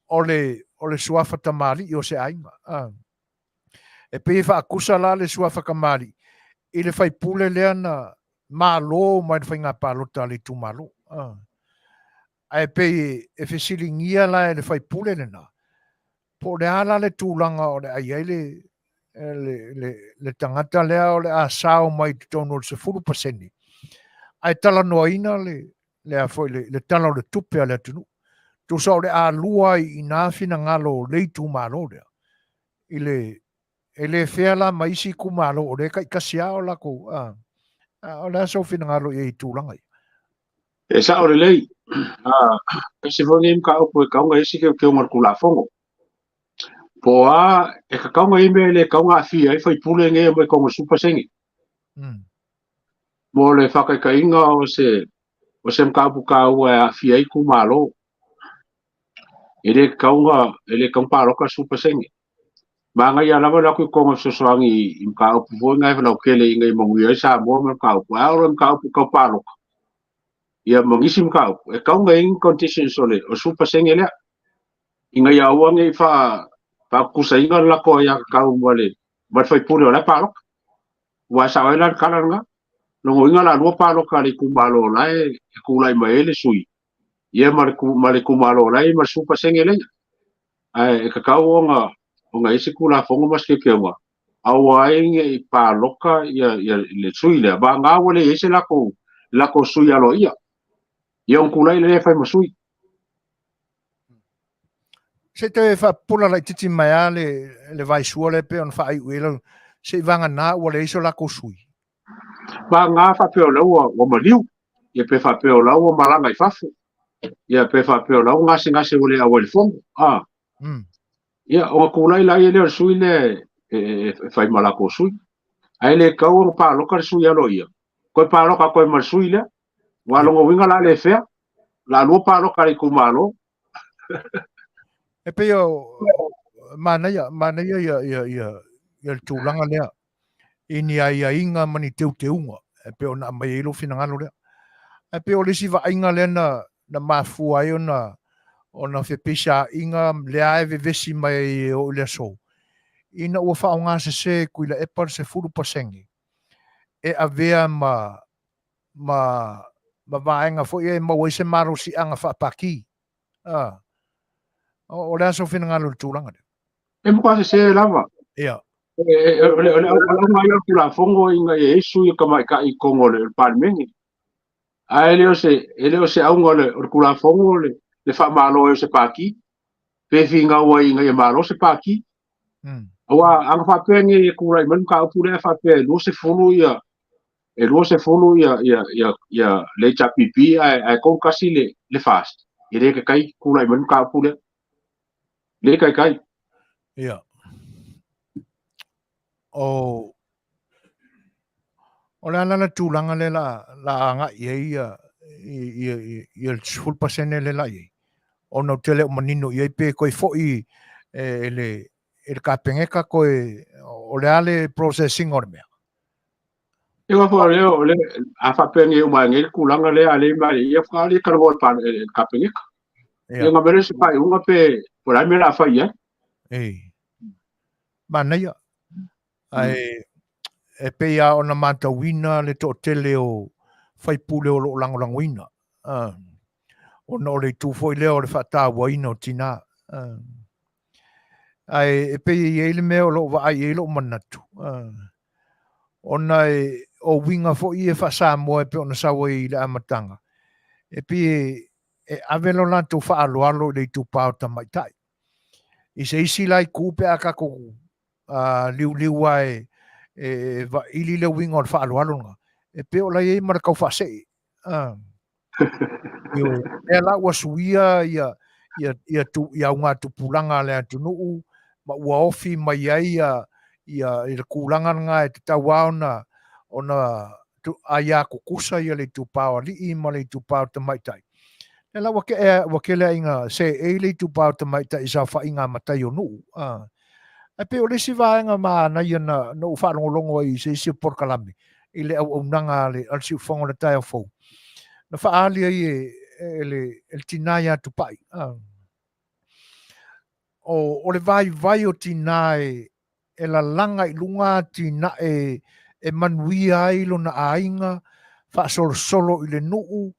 o le suafa tamalii o se aiga. E pei e faatusa la le suafa tamalii i le faipule lea na malo mai le faiga palota a le itumalo. Ae pei e fesiligia la e le faipule lena, po o le a la le tulaga o le a i ai le tagata lea o le a sao mai i totonu o le 10%, ae talanoaina le tala o le tupe a le atunuu. Tusa o le a lua ai i ina finagalo o le itumalo lea, i le e le fea la ma isi itumalo o lea e taitasi lava o latou, o le a sou finagalo i ai i tulaga ia? E sao lelei, tasi foi lenei mataupu e tatau ona i ai se teuteuga o le Tulafono. Po o a, e tatau ona i ai mea e le tatau ona aafia ai faipule nei e omai i totonu o le 10%. Mo le faataitaiga o se mataupu taua e aafia ai itumalo, e le tatau ona palota le 10%. Manaia lava le o atu i totonu e fesoasoani i mataupu foi na e lautele ina ia manuia ai Samoa ma mataupu. Ae o le mataupu tau palota, ia ma nisi mataupu, e tatau ona i ai ni conditions o le 10% lea, ina ia aua ne i faatutusaina le latou aiatatau ma le faipule o la e palota. Aua e sao ai la le tala lena. Lona uiga o le a lua palota a le itumalo o la e tulai mai ai le sui, ia ma le itumalo o la e i ai ma le 10% lea. Ae e tatau ona i ai se Tulafono ma se teuteuga, aua ai ne i palota le sui lea, vagana ua leai se latou sui aloaia. Ia ona tulai lea e fai ma sui. Se i toe faapupula laitiiti mai lava le vaisua lea pei ona faaiu i ai lau, se i vagana ua leai so latou sui. Vagana faapea o la ua maliu, ia pe faapea o la ua malaga i fafo, ia pe faapea o la ua gasegase ua le auai i le fono. Ia, ona tulai la ia lea o le sui lea e fai ma latou sui. Ae le tatau ona palota le sui aloaia, toe palota atu ai ma le sui lea. Aua lona uiga o le a le fea, o le a lua palota a le itumalo. E pei o manaia, manaia ia le tulaga lea i ni aiaiga ma ni teuteuga e pei ona aumai ai lou finagalo lea. Ae pei o le isi vaaiga lea na na mafua ai ona ona fepeisaiga lea e vevesi mai ai e oo i le aso, ina ua faaaoga sese e Tuilaepa le 10% e avea ma ma ma vaega foi ia e maua ai se malosiaga faapaki. A o le a sou finagalo i le tulaga lea? E matua sese lava. Ia. O le auga ia o le Tulafono ina ia i ai sui tamaitai i totonu o le Palemene. Ae le o se, e le o se auga o le Tulafono le, le faamalo ai o se pati, pe finau ai ina ia malo se pati. Aua ana faapea nei e tulai mai le mataupu lea faapea e 20 ia, e 20 ia, ia, ia, ia le HRPP ae, ae 31 le, le FAST, e le taitai tulai mai le mataupu lea. Le taitai. Ia. O, o le a la le tulaga lea la, la agai i ai ia, ia, ia, ia le 10% lea la i ai? Ona ou te le o manino i ai pe toe foi e, e le, e le Kapeneta toe, o le a le process ina o le mea? E wa foi lea o le a faapea nei uma nei le tulaga lea a le ma ia fa le talanoa i le Kapeneta. Ia nga mele se faaiuga pe po o le a le mea o le a fai i ai. Ei. Manaia. Ae e pei lava ona matauina le toatele o faipule o lo o lagolagoina. Ona o le itu foi lea o le faatauaina o tina. Ae e pei e i ai le mea o lo o vaai i ai lou manatu, ona e, o uiga foi ia faa-Samoa e pei ona sau ai i le amataga, e pei e, e ave lo latou faaaloalo i le itupa o tamaitai. I se isi la itu pe a tatou liuliu lava e, e vaili le uiga o le faaaloalo lena, e pei o la e i ai ma le tau faasee. Ioe, lea la ua suia ia, ia, ia, tu, ia augatupulaga a le atunuu ma ua ofi mai ai ia, ia, i le tulaga lena e tatau lava ona, ona tu, aia tutusa ia le itupa o alii ma le itupa o tamaitai. Lea la ua kee, ua tele ai ina seei le itupa o tamaitai i saofaiga a matai o nuu. Ae pei o le isi vaega manaia na, na ou faalogologo ai i se isi o polokalame i le auaunaga a le, a le siufofoga o le taeao fou, na faaali ai e, e, le, e le tinā ia Tupai. O, o le vaivai o tinā e, e lalaga i luga atinae e manuia ai lona aiga, faasolosolo i le nuu,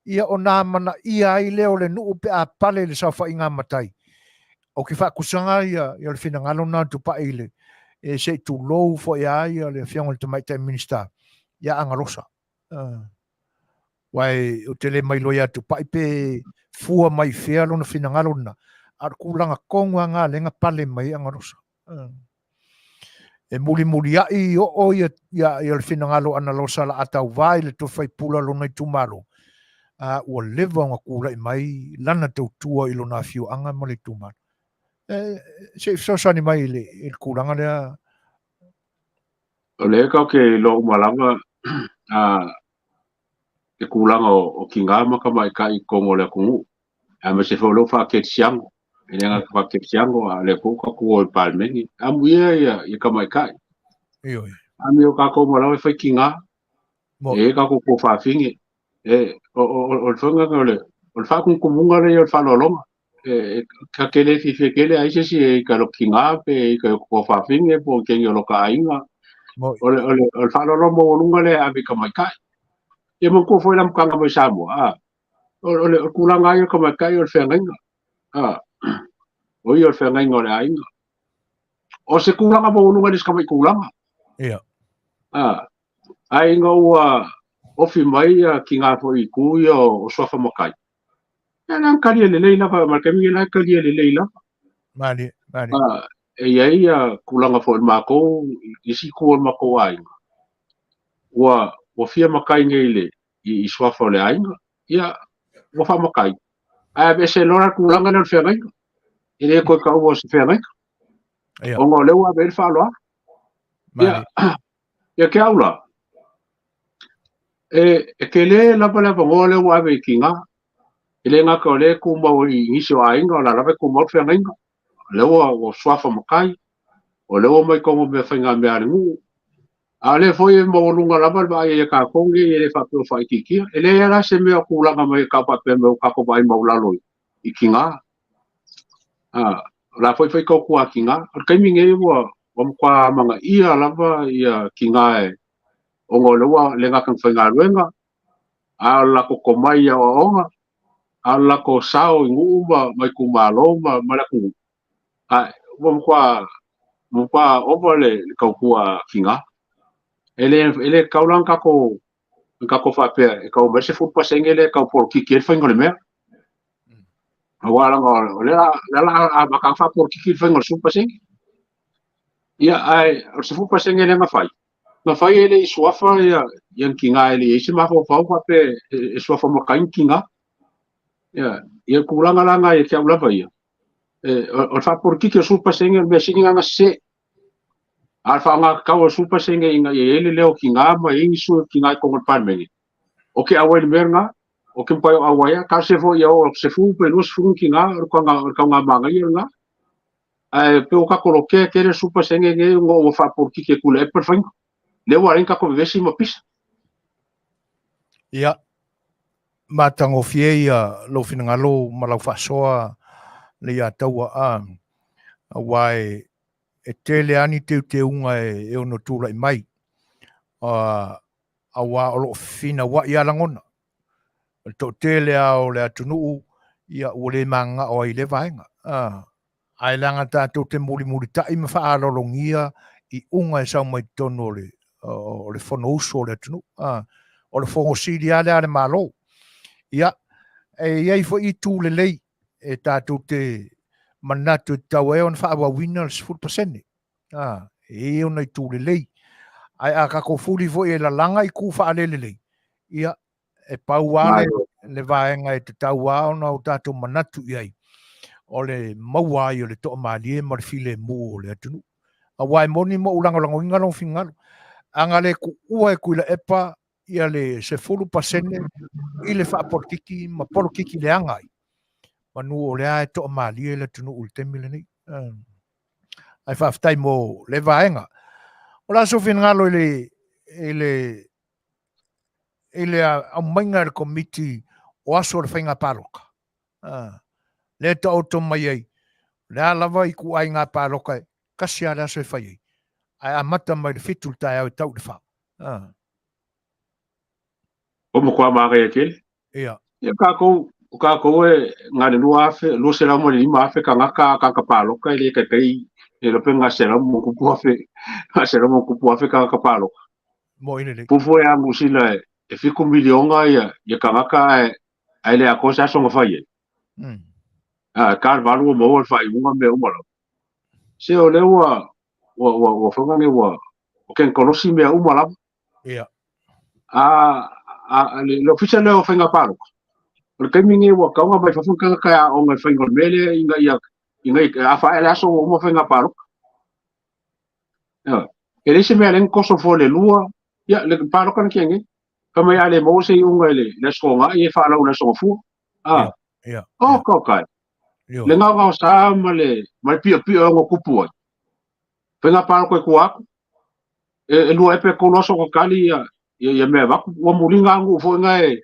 ia ona amanaia ai lea o le nuu pe a pale i le saofaiga a matai. Ou te faatusaga ia, ia le finagalo lena o Tupai i le, e se i tulou foi a ia le Afioga i le Tamaitai Minisita ia Agalosa. Aua ou te le mailoa ia Tupai pe fua mai fea lona finagalo lena, a o le tulaga tonu lava lena lea na pale mai ai Agalosa. E mulimuliai oo ia, ia, ia le finagalo o Analosa la a tauva i le tofi faipule o lona itumalo, a ua leva ona tulai mai lana tautua i lona afioaga ma le itumalo. E, se i fesoasoani mai i le, i le tulaga lea. O lea tatou te iloa uma lava le tulaga o tinā ma tamaitai i totonu o le atunuu, aemaise foi o lea ua faakerisiano. E le gata faakerisiano, a o lea foi ua tatou o i le Palemene. Amuia ia tamaitai. Ioe. Amio tatou uma lava e fai tinā. E i ai tatou tuafafine. E, o le faiga o le, o le faatumutumuga lea o le faaaloaloga. E, ta te le fiafia tele ai se isi e ita i lota tinā pe ita i lota tuafafine po o teine o lota aiga. O le, o le, o le faaaloalo maualuga lea e ave i tamaitai. Ia manatua foi le amataga mai Samoa, a, o, o le o tulaga lava ia o tamaitai o le feagaiga. A, o ia o le feagaiga o le aiga. O se tulaga maualuga e le o se tamai tulaga. Ia. A, ae ina ua ofi mai ia tinā foi i itu ia o suafa matai, Ia la talia lelei lava, ma le taimi la talia lelei lava. Malie, malie. E i ai ia tulaga foi o le matou, i isi itu o le matou aiga, ua, ua fia matai nei i le, i, i suafa o le aiga, ia, ua faamatai. Ae aveese loa le tulaga lea o le feagaiga. E le toe taua o se feagaiga. Ia. Ona o lea ua ave i ai le faaaloalo. Ia, ia ke au la, e, e tele lava le avanoa lea ua ave i tinā. E le gata o lea e tumau i nisi o aiga, o la lava e tumau le feagaiga. O lea ua, ua suafa matai, o lea ua omai tonu mea faigamea a le nuu. A o lea foi e maualuga lava le vaai ai a tatou nei e le faapea ua faaitiitia. E leai lava la se mea o tulaga mai e tau faapea mai ua tatou vaai maualalo i tiga. A, o la foi faitau atu a tiga. O le taimi nei ua matua amanaia lava ia tiga e ona o lea ua le gata ina faigaluega, a o le latou tomai i aoaoga, a o le latou sao i nuu ma itumalo ma le atunuu. Ae ua matua ova le tautua a tiga. E le tatau la ona tatou faapea e tau aumai le 10% lea e tau polokiki ai le faiga o le mea. Aua leaga o lea o le a amata ona faapolokiki le faiga o le 10%. Ia, ae o le 10% lea na fai, na fai e le i suafa ia ni tiga e le i ai se mafaufau faapea e suafa matai ni tiga. Ia, ia tulaga la na ia te au lava ia, o le faapolokiki o le 10% o le mea sili lena ona sese. A o le faaaogatatau o le 10% ina ia i ai le leo o tiga ma i ai ni sui o tiga i totonu o le Palemene, o ke auai i le mea lena, o ke matua o auai lava, talosia foi ia oo atu 10 pe 20 ni tiga, o le tauga manaia lena. Ae pei ua tatou lotea tele le 10% nei ona ua faapolokiki e Tuilaepa le faiga. Lea ua ala ai ona tatou vevesi ma pisa. Ia, matagofie ia lou finagalo ma lau faasoa le ia taua a aua e tele lava ni teuteuga e ono tulai mai aua o lo o fefinauai lava lagona. O le toatele lava o le atunuu ia ua le mananao ai i lea vaega. Ae leaga tatou te mulimulitai ma faaaloalogia iuga e sau mai totonu o le o le Fonousu o le atunuu. O le fono sili lava lea a le Malo. Ia, e i ai foi itu lelei e tatou te manatu e tatau ai ona faaauauina le 10%. E i ai ona itu lelei. Ae a tatou fuli foi e lalaga itu faalelelei, ia, e pau lava le vaega e tatau lava ona o tatou manatu i ai, o le maua ai o le toamalie ma le filemu o le atunuu. Aua e moni ma ou lagolagoina lou finagalo, a na le tuua e Tuilaepa ia le 10% i le faapolokiki ma polokiki leaga ai, manu o lea e toamalie le atunuu i le taimi lenei. Ae faafetai mo le vaega. O le a sou finagalo i le aumaiga e le Komiti o aso o le faiga palota, lea e taoto mai ai, o le a lava ituaiga palota e tasi lava le aso e fai ai, ae amata mai le 7 i le taeao e tau i le 4. Ua matua manaia tele. Ia. Ia kākou, o kākou e na le 2,000, 205,000 tagata a tagata palota e le taitai e iloa pe na selau ma tupu afe, na selau ma tupu afe tagata palota. Mo'i lelei. Fuafua ia Niu Sila e 7 miliona ia tagata ae le atoa se aso na fai ai. A, ka le valu ua maua le faaiuga ma mea uma lava. Se o lea ua ua fai nei ua tekonolosi mea uma lava. Ia. A le ofisa lea o faiga palota, o le taimi nei ua tatau ona aumai fafo ni tagata e aoga i le faiga o le mea lea ina ia a faaea le aso ua uma faiga palota. Ioe. E leai se mea lea na toso fua i le lua, ia le palota na tea nei. Fai mai a le maua se iuga i le aso Toonai e faalau i le aso Gafua. A. Ia. Oh, ka. Le gaogaosa ma le piopio e ono tupu ai. Faiga palota i tua atu. E lua ea pe tolu aso o kakali ia mea e avatu. Ua muliga lava nuu foi na e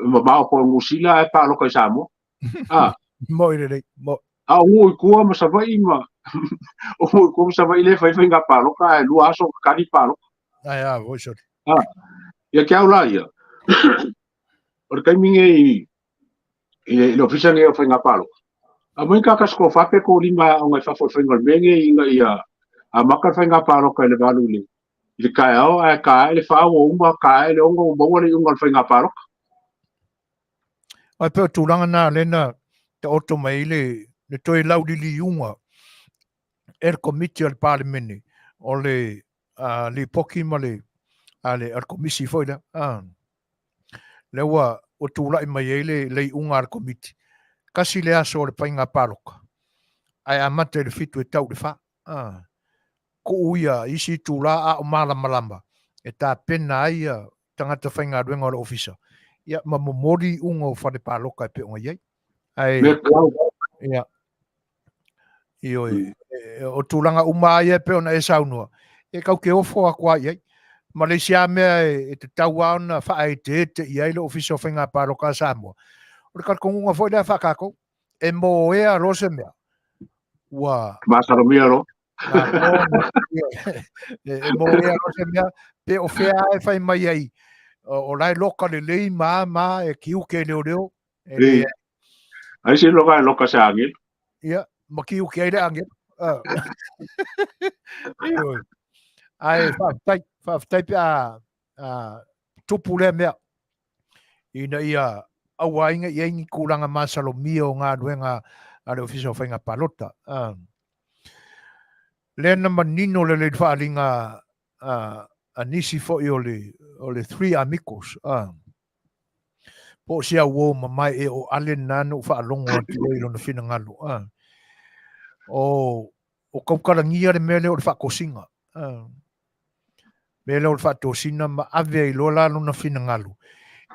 mamao po o Niu Sila ae palota i Samoa. A. Mo'i lelei. Mo'i. A o nuu i tua ma Savaii ma o nuu i tua ma Savaii lea e fai faiga palota ae lua aso o kakali palota. Ae a foi sole. A. Ia ke au la ia. O le taimi nei i le ofisa nei o faiga palota. Aumai ka kasi ko fa pe ko lima aoga i fafo i le faiga o le mea nei ina ia amata le faiga palota i le 8 i le taeao ae ta ae le 4 ua uma, ta ae le 6 ua maua le iuga o le faiga palota. Ae pei o tulaga na lea na taoto mai ai le toe lauliliuga e le Komiti a le Palemene o le Lipoti ma le a le Komisi foi lea. Lea ua tulai mai ai le iuga a le Komiti, tasi le aso o le faiga palota, ae amata i le 7 e tau i le 4. Tuu ia isi itula a o malamalama e tapena ai ia tagata faigaluega o le ofisa, ia ma momoli iuga o fale palota e pei ona i ai. Ae, ia, ioe, o tulaga uma lava ia e pei ona e saunoa, E kau ke ofo aku a i ai. Ma le isi lava mea e tatau lava ona faaeteete i ai le Ofisa o Faiga Palota a Samoa, o le talitonuga foi lea faa-tatou, e moea loa se mea, ua... Masalomia loa. E moea loa se mea, pe o fea lava e fai mai ai, o la e loka lelei ma a ma a, e tiute e leoleo. E le... Ai se loka e loka se agelu. Ia, ma tiute ai le agelu. Ioe. Ae faafetai, faafetai pe a, a tupu lea mea ina ia aua ai ne i ai ni tulaga masalomia o galuega a le Ofisa o Faiga Palota. Lea na manino lelei le faaaliga a nisi foi o le, o le Three Amigos. Po o si au uo mamae ea o Allen na na ou faalogo atu ai i lona finagalo. O, o tautalagia le mea lea o le faatosina. Mea lea o le faatosina ma ave ai loa la lona finagalo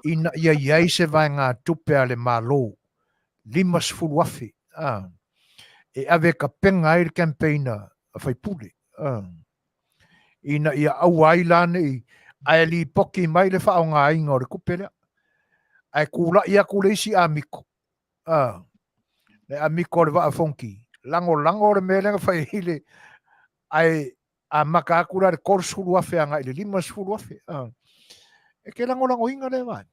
ina ia i ai se vaegatupe a le Malo $50,000 e ave e tapena ai le campaign a faipule ina ia aua ai la ne i ae lipoti mai le faaaogaina o le tupe lea. Ae tulai atu le isi amiko, le amiko o le Vaa o Fonoti, lagolago le mea lea na fai ai le, ae amata atu la i le $30,000 agai i le $50,000. E te lagolagoina lea vaega?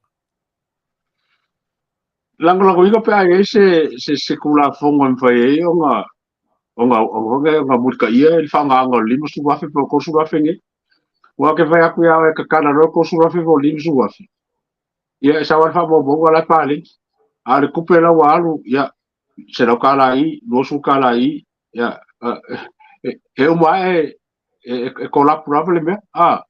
Lagolagoina pe a i ai se, se, se Tulafono e mafai ai ona ona ona ona mulitaia le faaaogaina o le $50,000 po o le $30,000 nei. Aua ke fai atu ia oe e tatala loa le $30,000 po o le $50,000, ia e sau lava le faamaumauga la e paleni. A o le tupe la ua alu, ia $100 i, $20 i, ia, e uma ae e kolapu lava le mea. A,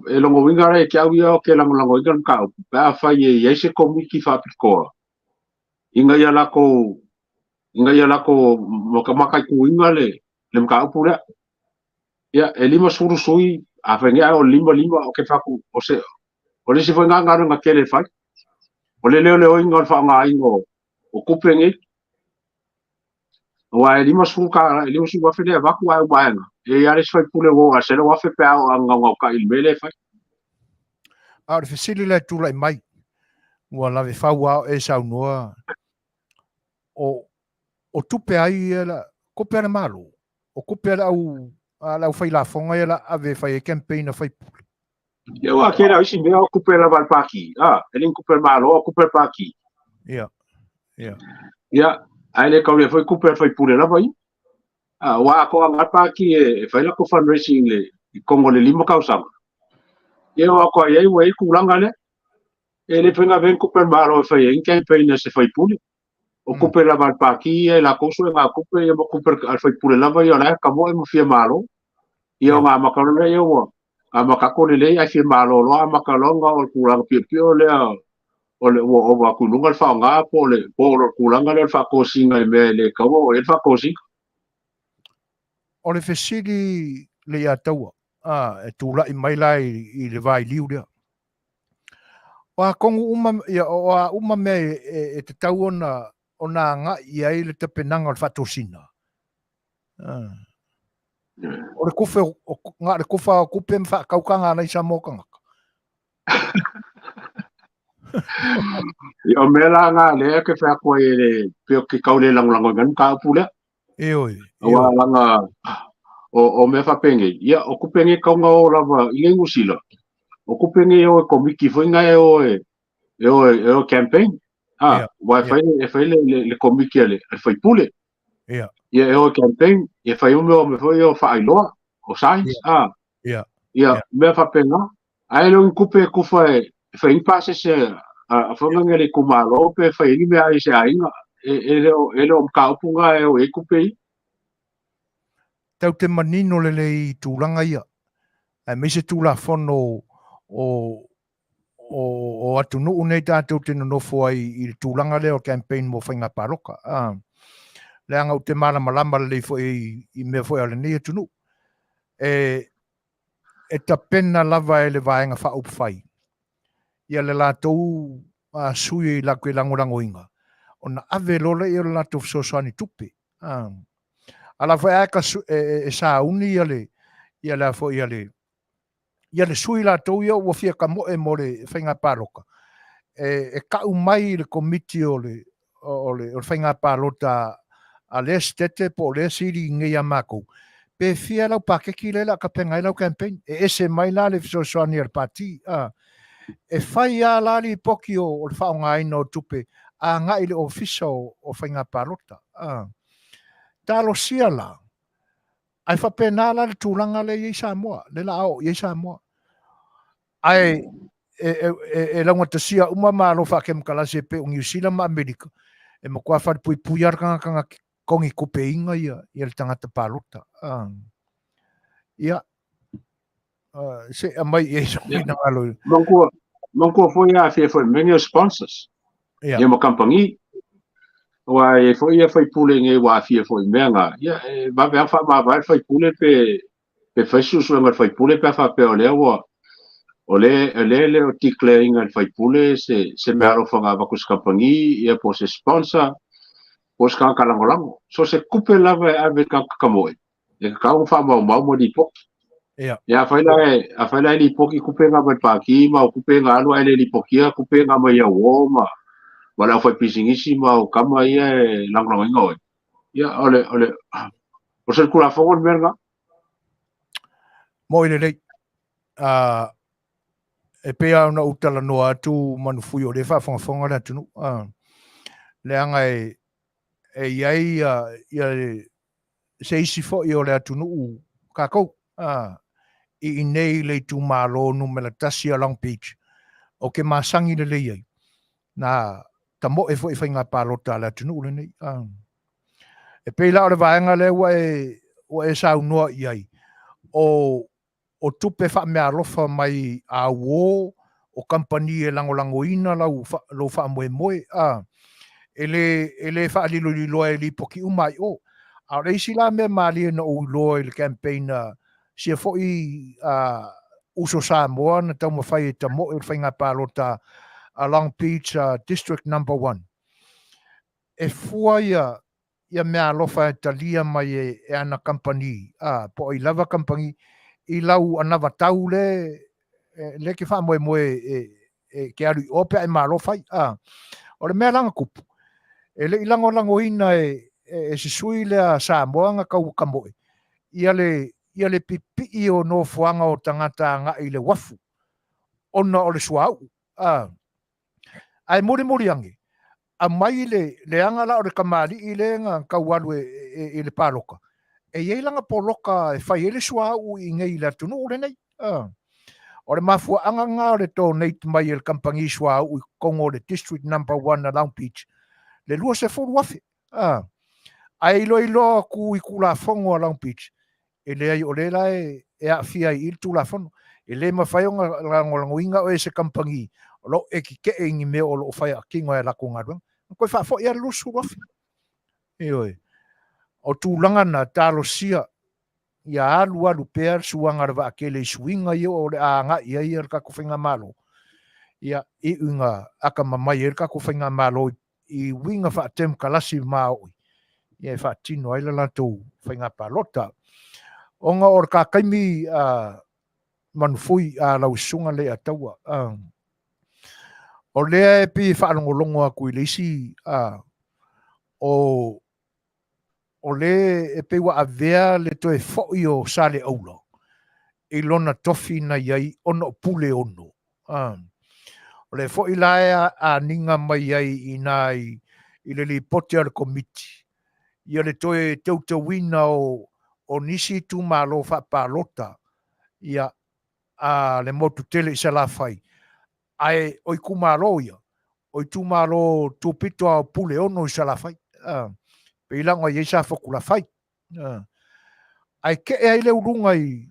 e lona uiga la ia te au ia ou te lagolagoina le mataupu pe afai e i ai se komiti faapitoa ina ia latou ina ia latou mataituina le le mataupu lea. Ia, e 50 sui, afai nei ae o le 55, ou te fai atu, o se, o le isi foi lena galuega tele e fai, o le leoleoina o le faaaogaina o, o tupe nei. Aua e $50, e $50,000 lea e avatu ae uma aena, e i ai lava le isi faipule ua oo i le $100,000 pe a oo a gaugautai i le mea lea e fai. A o le fesili la e tulai mai, ua lave fau lava oe e saunoa, o, o tupe ai ia la, tupe a le Malo, o tupe a le au, a le aufailafoga ia la ave e fai ai campaign a faipule. Ia aua tele o isi mea o tupe lava a le Pati, a, e le ni tupe a le Malo, o tupe a le Pati. Ia, ia. Ia, ae le taulia foi tupe a le faipule lava ia. A, aua a toaga lava le Pati e fai latou fundraising i le, i totonu o le 5 tausaga, ia o atu ai ua i ai le tulaga lea. E le faigaluega ni tupe a le Malo e fai ai ni campaign a se faipule. O tupe lava a le Pati ia e latou suega tupe ia ma tupe a le faipule lava ia o la e kamoe ma fia malo. Ia o ngā maka loa ia ua amata atu lelei ae fia malo loa amata loa ona o le tulaga piopio lea o le ua ova atu i luga le faaaoga po o le po o le tulaga lea o le faatosina i mea e le taua o i ai le faatosina. O le fesili Leiataua, a, e tulai mai la i le vailiu lea. O a tonu uma, ia, o a uma mea e, e, e tatau ona, ona agai i ai le tapenaga o le faatosina. Ah. O le kufe, o, ngā le kufa o kupe ma whaakaukanga ana i Samoa tangata. Ia, o mea la ngā lea ke whai ai e le peo ke kau le langolago i nganu ka upu lea. Eoi, Aua langa o, o mea whapengei. Ia, o kupe nge kaunga o lava i le Ngusila. O kupe nge o e komiki foi ngai e o e e o e o campaign. Ah, yeah, wa e fai e fai le le, le komiki a le a le faipule. Yeah. Ia e o e campaign, e fai ume o me foi o whaailoa, o signs. Yeah. Ah. Yeah. Ia, yeah. mea whapenga. Ai le kupe e kufa e fai ni pasese a whanganga le kumalo pe fai ni mea ai se ainga e e le e le o mkaupu ngā e o e kupe i. Tau te manino lelei i tulaga ia, aemaise Tulafono o, o, o atunuu nei tatou te nonofo ai i le tulaga lea o campaign mo faiga palota. A, leaga ou te malamalama lelei foi i mea foi a lenei atunuu. E, e tapena lava e le Vaega Faaupufai ia le latou sui i latou lagolagoina, ona ave loa lea o le latou fesoasoani tupe. A, ala foi ae ka, e, e, e sauni ia le, Ia le a foi ia le ia le sui latou ia ua fia kamoe mo le faiga palota e ka'u mai i le komiti o le o le o le faiga palota a lea setete po o lea sili i nei a makou pe fia lau pakeki lea o le a tapena ai lau campaign e ese mai la le fesoasoani a le pati a e fai a la lipoti o le faaaogaina o tupe agai i le ofisa o faiga palota a talosia la Ae faapena la le tulaga lea e i ai Samoa, lea la a oo i ai Samoa. Ae e, e, e, e laugatasia uma malo faakemokalasi e pei o Niu Sila ma Amerika, e matua falepuipui lava le tagata na togi tupeina ia, ia le tagata palota. Ia, se i aumai i ai sou finagalo. Manatua, manatua foi e aafia foi i mea nei o sponsors. Ia ma kamupani. Aua e i ai foi ia faipule nei ua aafia foi i mea na, ia e vave lava faamavae le faipule pe pe fai se suesuega a le faipule pe a faapea o lea ua o lea o lea e le o declare ina e le faipule se se meaalofa na avatu e se kamupani ia po o se sponsor po o se tagata lagolago. So se tupe lava e ave i le tagata kamoe, e tatau ona faamaumau ma lipoti. Ia. Ia afai la e afai la e lipoti tupe na mai le pati ma o tupe na alu ae le lipotia tupe na mai au uo ma ma le aufaipisinisi ma au tama ia e lagolagoina oe. Ia o le o le o se Tulafono le mea lena. Mo'i lelei. E pei lava ona ou talanoa atu Manufui o lea e faafogafoga le atunuu. Leaga e e i ai ia se isi foi o le atunuu kakou i inei i le itumalo numera 1 a Long Beach ou te masani lelei ai na tamoe foi i faiga palota a le atunuu lenei. E pei la o le vaega lea ua e ua e saunoa i ai o o tupe faameaalofa mai a uō o kamupani e lagolagoina lau lou faamoemoe, a e lē e lē faaliloliloa e lipoti uma ai o. A o le isi la mea malie na ou iloa i le campaign a sia foi a uso Samoa na taumafai e tamoe i le faiga palota a Long Beach District Number One, e fua ia ia meaalofa e talia mai e ana kamupani, a, po o ai lava kamupani, i lau anavatau le, le ke faamoemoe e, e ke alu i o pe a e malo fai, a. O le mea la na tupu, e le i lagolagoina e, e, e se sui lea Samoa na tau kamoe, ia le, ia le pipii o nofoaga o tagata agai i le uafu, ona o le suauu, a. Ae mulimuli ane, aumai le leaga la o le kamali'i le na tau alu e, e, i le paloka, e i ai lana poloka e fai ai le suauu i inei i le atunuu lenei. O le mafuaaga lena o le donate mai e le kamupani suauu i totonu o le District Number 1 a Long Beach le 20,000. Ae iloiloa atu i Tulafono a Long Beach, e leai o lea la e aafia ai i i le Tulafono. E le mafai ona lagolagoina oe e se kamupani o lo o e tetee i ni mea o lo o faiatino ai a latou galuega. Na toe faafoi lava le 20,000. Ioe. O tulaga na talosia ia alu alu pea le suaga a le vaatele i suiga ia o le a agai i ai le tatou faigamalo. Ia, iu ina atamamai ai le tatou faigamalo i uiga faatemokalasi maoi ia e faatino ai le latou faiga palota. Ona o le ta taimi a Manufui a lau susuga Leiataua, o lea e pei e faalogologo atu i le isi o o le e pei ua avea le toe foi o Saleaula i lona tofi na i ai ona o Puleono. O lea foi la e aniga mai ai i ina i le lipoti a le Komiti ia le toe teuteuina o nisi itumalo faapalota ia a le motu tele i Salafai, ae o itumalo ia, o itumalo tupito lava o Puleono i Salafai, pei la ona i ai Safotulafai. Ae tee ai le uluga i,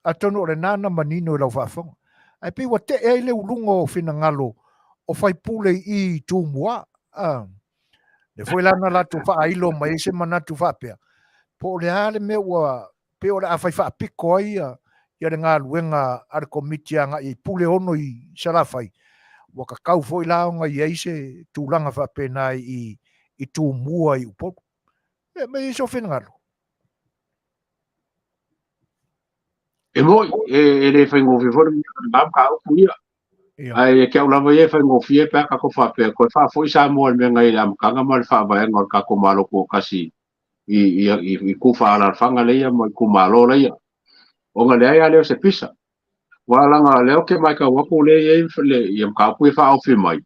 atonu o lena na manino i lau faafofoga, ae pei ua tee ai le uluga o finagalo o faipule i i i Tumua. Lea foi la na latou faailo mai ai se manatu faapea, po o le a le mea ua pei o le a fai faapito ai ia le galuega a le Komiti agai i Puleono i Salafai, ua tatau foi la ona i ai se tulaga faapena i i Tumua i Upolu. E mei ai sou finagalo. E mo'i, e le faigofie foi le lena mataupu ia. Ae ia te au lava ia e faigofie pe a tatou faapea, toe faafoi Samoa i le mea na i ai i le amataga ma le faavaega o le tatou Malo Tuatasi i itu faaalaalafaga laia ma itumalo laia, ona leai lava lea o se pisa. Aua leaga o lea ou te matau atu o lea e i ai ia mataupu ia e faaofi mai,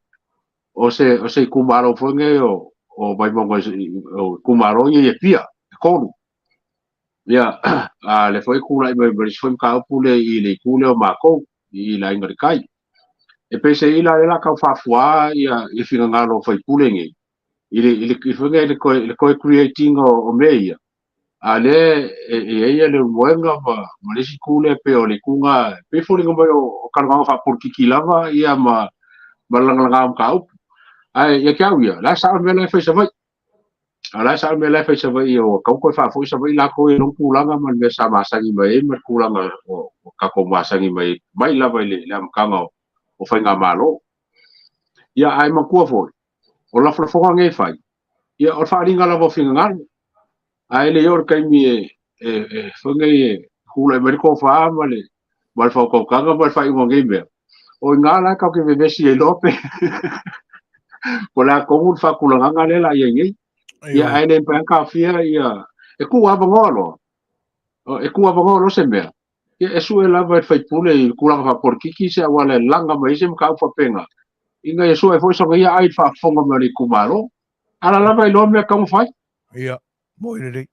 o se itumalo foi lenei o Vaimauga, o itumalo ia i Apia, e 3. Ia, a lea foi e tulai mai ma le isi foi mataupu lea i le itu lea o matou, i le Aiga i le Tai. E peiseai la lea o le a tau faafuā ia finagalo o sui usufono nei, i le i le foi lea i le toe create ina o mea ia, a lea e i ai le Leulumoega ma le isi itu lea pei o le itu lena, e pei e foliga mai o talanoaga faapolokiki lava ia ma le lagalaga o mataupu. Ae ia te au ia, o la e sao le mea la e fai i Savaii. A o la e sao le mea la e fai i Savaii, ua tatau ona toe faafoi Savaii latou i lona tulaga ma le mea sa masani mai ai ma le tulaga ua tatou masani mai ai mai lava i le amataga o faigamalo. Ia, ae manatua foi, o lafolafoga nei e fai, ia o le faaaliga lava o finagalo, ae le i oo i le taimi e foi nei e tulai mai le tofa ma le faautautaga ma le faaiuga o nei mea, o i ina la tatou te vevesi ai loa pe po o le a tonu le faatulagaga lea o le a i ai nei. Ia, ae le mafai lava ona taofia ia, e tuu avanoa loa, e tuu avanoa loa se mea, ia e sue lava e le faipule i le tulaga faapolitiki se auala e laga mai ai se mataupu faapena, ina ia sue foi sona ia ai i le faafofoga mai o le itumalo. A la lava iloa mea e tatau ona fai. Ia, moi lelei.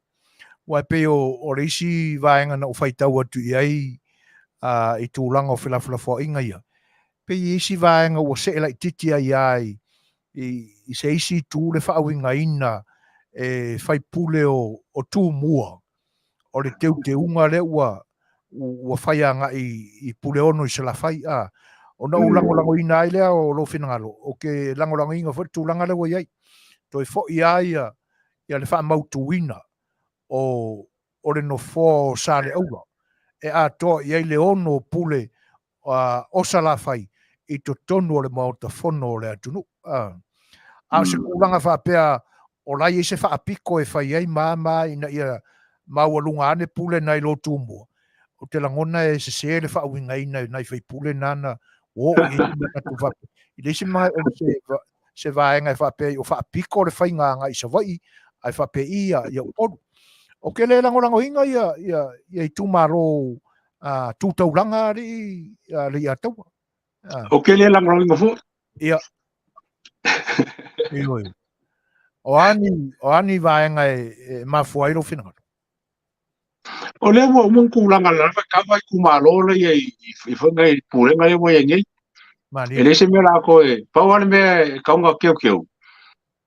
Aua e pei o le isi vaega na ou faitau atu i ai i tulaga o felafolafoaiga ia, pei e isi vaega ua see laitiiti ai lava i se isi itu le faauigaina e faipule o Tumua o le teuteuga lea ua fai agai i Puleono i Salafai. A, ona ou lagolagoina ai lea o lou finagalo, ou te lagolagoina foi le tulaga lea ua i ai. Toe foi lava ia le faamautuina o le nofoa o Saleaula e atoa i ai le 6 pule o Salafai i totonu o le Maota Fono o le atunuu. A o se tulaga faapea o la e i ai se faapito e fai ai ma ma ina ia maualuga ane pule nai lo Tumua, ou te lagona e sese le faauigaina e nai faipule na na ua oo i ai se manatu faapea. I le isi se vaega e faapea o faapito le faiga agai i Savaii ae faapei ia Upolu. Ou te le lagolagoina ia itumalo tu taulaga alii Leiataua. Ou te le lagolagoina foi. Ia. Ioe. O a ni vaega e mafua ai lou finagalo? O lea ua uma ona tulaga lava e kava itumalo laia i foi nei pulega lea ua i ai nei. E leai se mea la toe, pau lava le mea e tatau ona teuteu,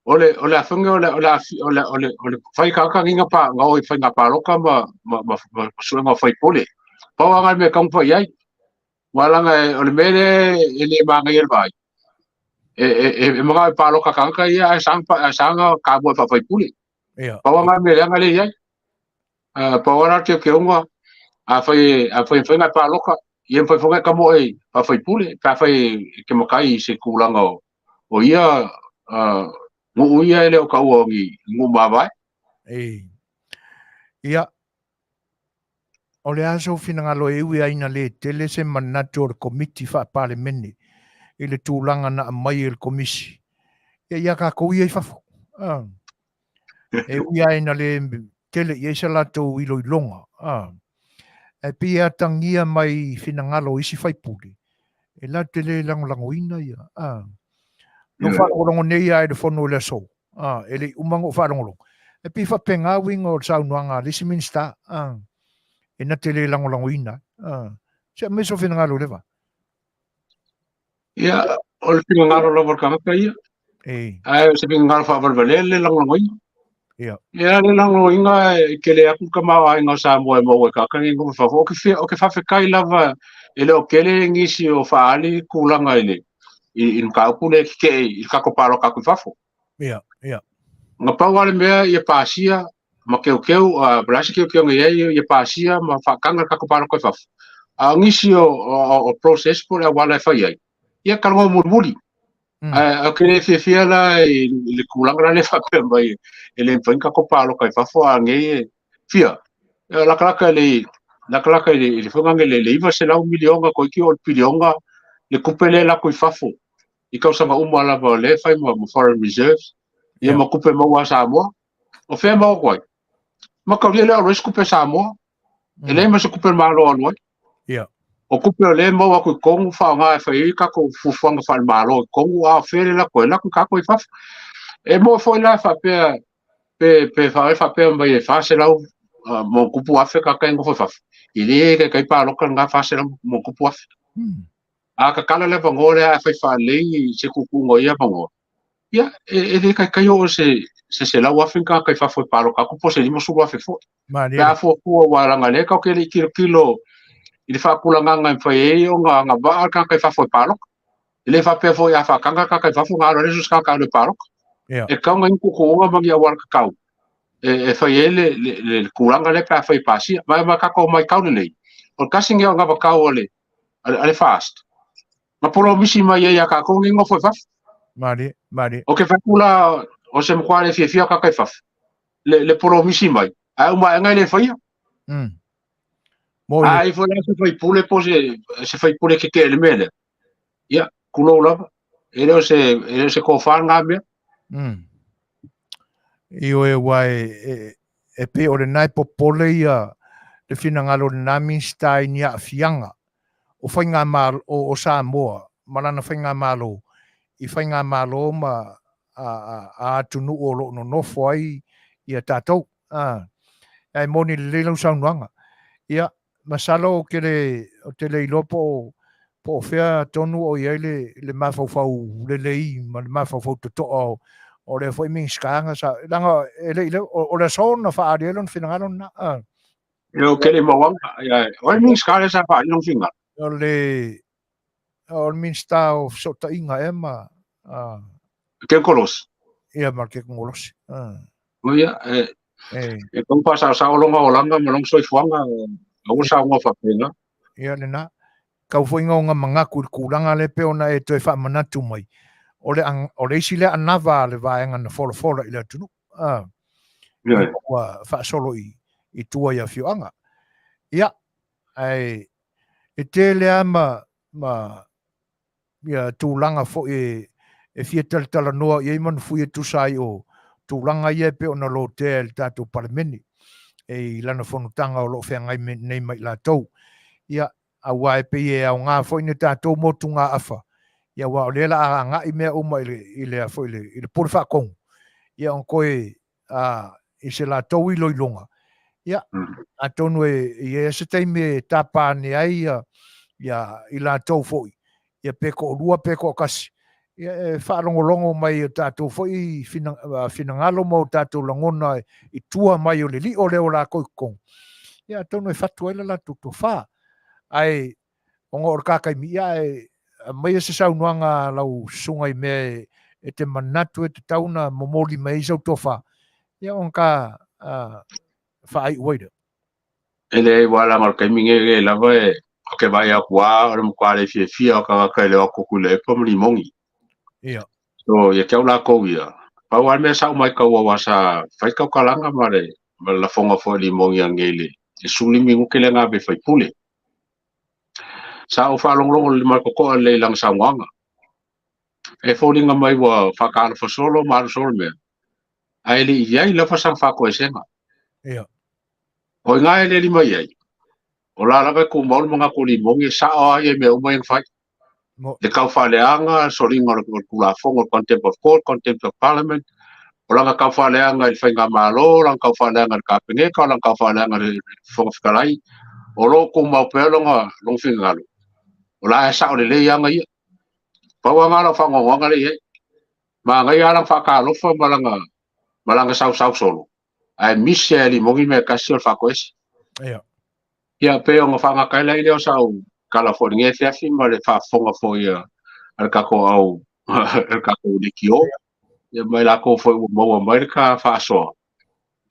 o le o le afioga o le o le o le o le o le fai tagata nei na pa na o i faiga palota ma ma ma, ma suega o faipule. Pau lava le mea e tatau ona fai ai. Aua leaga o le mea lea e le manaia i le vaai, e manao e palota tagata ia ae saga kamua e faafaipule. Pau lava le mea leaga lea e i ai. Pau lava la le teuteuga, afai e mafai ona e palota, ia mafai foi ona e tamoe faafaipule, pe afai e te matai i se tulaga o ia nuu ia e le o taua o ni nuu mavae. Ia, o le a sou finagalo e ui ai ina le tele se manatu o le Komiti Faa-Palemene i le tulaga na aumai e le Komisi, ia ia tatou ia i fafo. E ui lava ina le tele i ai se latou iloiloga, ae pei e atagia mai finagalo o isi faipule, e latou te le lagolagoina ia. Na ou faalogologo nei lava i le fono i le aso, e le i uma ona ou faalogologo, e pei e faapena uiga o le saunoaga a le isi Minisita, e na te le lagolagoina ai. Se aumai sou finagalo i lea vaega. Ia, o le finagalo lava o le tagata ia. Ae o se finagalo faavalevalea le lagolagoina. Ia. Ia, le lagolagoina e tele atu le tamaoaiga o Samoa e maua e tagata nei nofo i fafo. Ou te faafetai lava e le o tele nisi o faaali tulaga i le i le mataupu lea e tetee i le tatou palota atu i fafo. Ia, ia. Na pau lava le mea ia pasia ma teuteu, po o le a se teuteuga e i ai, ia pasia ma faataga le tatou palota i fafo. A o nisi o process po o le auala e fai ai, ia talanoa mulimuli. Ae ou te le fiafia la i le tulaga la lea faapea mai e le mafai ona tatou palota i fafo a nei e fia. Latalata i le Lakalaka i le i le fogaga le le 900 miliona toeitiiti oo i le piliona le tupe lea e lako i fafo i tausaga uma lava o lea e fai ma foreign reserves ia ma tupe maua a Samoa. O fea e maua atu ai? Mataulia lea o alu ai se tupe a Samoa. E leai ma se tupe a le Malo o alu ai. O tupe o lea e maua atu i totonu faaaoga e fai ai tatou fuafuaga faale-Malo i totonu, a o fea le lako ai? E lako i tagata i fafo. E moni foi la faapea pe pe faapea mai e 400 ma tupu afe tagata e nofo i fafo, e le taitai palota lena 400 ma tupu afe. A tatala le avanoa lea ae fai faalelei se tuutuuga o ia avanoa, ia e le taitai oo se 100,000 ni tagata i fafo e palota atu po o se 50,000 foi. Pe a fuafua aua leaga o lea tatou te le i tilotilo i le faatulagaga e mafai ai ona agavaa le tagata i fafo e palota. E le faapea foi a faataga le tagata i fafo ona alu ai lea so o se tagata alu e palota. E tatau ona i ai ni tuutuuga ma ni auala tatau e fai ai le tulaga lea pe a fai e pasia. Ma tatou matau lelei, o le tasi lenei o anavatau a le FAST, na polomisi mai ai ia tatou nei nofo i fafo. Malie, malie. Ou te fai atu la, o se matua le fiafia o tagata i fafo, le polomisi mai, ae uma aega e le faia. Mo A i foi la se faipule po se faipule tetee i le mea lea, ia, tulou lava, e le o se, e le o se tofa lena mea. Ioe, aua e pei o lena e popole ia le finagalo o lena Minisita i ni aafiaga o faigamalo o Samoa ma lana faigamalo i faigamalo ma a atunuu o lo o nonofo ai ia tatou. Ae moni lelei lau saunoaga. Ia, masalo ou te le, ou te le iloa po o, po o fea tonu o i ai le mafaufau lelei ma le mafaufau totoa o lea foi Minisita na sa, leaga e le i leva, o le aso na faaali ai lona finagalo lena. Ia, ou te le i mauaga. Ia, o ai le Minisita lea sa faaali lona finagalo? O le Minisita o Fesootaiga ea ma... Tekonolosi. Ia, ma le tekonolosi. O ia, e tau faasaosao lona olaga ma lona soifuaga, aua saunoa faapena. Ia, lena. Tau foi ina ona manatu i le tulaga lea pei ona e toe faamanatu mai, o le, o le isi lea anava a le vaega na folafola i le atunuu, ina ua faasolo i tua i afioaga. Ia, ae e tele lava ma ia tulaga foi e fia talatalanoa i ai Manufui e tusa ai o tulaga ia e pei ona lotea e le tatou Palemene e i lana fonotaga o lo o feagai nei ma i latou. Ia, aua e pei e aoga foi ni tatou motugaafa, ia aua o lea o le a agai mea uma i le, i le, foi i le, i le Pule Faatonu, ia ona toe i se latou iloiloga, ia, atonu e i ai se taimi e tapa ane ai ia i latou foi, ia pe toalua pe toatasi, ia e faalogologo mai i o tatou foi finagalo ma o tatou lagona i tua mai o le lio lea o latou i totonu, ia atonu e fatu ai le latou tofa. Ae ona o le ta taimi, ia ae aumaia se saunoaga a lau susuga i mea e te manatu e tatau ona momoli mai ai sau tofa, ia ona ta faaiu ai lea. E leai, aua leaga o le taimi nei lenei lava e, ou te vaai atu lava o le matua le fiafia o tagata i le o atu o Tuilaepa ma Limoni. Ia. So, ia te au latou ia, pau lava le mea sa ou matau aua sa fai tautalaga ma le, ma le lafoga foi a Limoni ananei i le 15 minute lea na ave i faipule. Sa ou faalogologo ma le totoa lelei i lana saunoaga. E foliga mai ua faatalofa solo ma alu solo le mea, ae le i i ai lava sana faatoesega. Ia. O i ina e leli mai ai, o la lava e tumau le manatu o Limoni e sao lava ia i mea uma ia na fai. Le taufaaleaga, soliga o le Tulafono, Contempt of Court, Contempt of Parliament, o lana taufaaleaga i le Faigamalo, o lana taufaaleaga i le Kapeneta, o lana taufaaleaga i le Fofoga Fetalai, o lo o tumau pea lona finagalo, o la e sao lelei aga ia. Pau lava lena o lau faanoanoaga lea i ai. Manaia lava lana faatalofa ma lana sausau solo, ae misi lava e Limoni mea e tasi o le faatoese. Ia. Ia, pei ona faagata ai lea o sau tala foi i lenei afiafi ma le faafofoga foi a le tatou au le tatou leitio. Ia ma i latou foi ua maua mai le ta faasoa.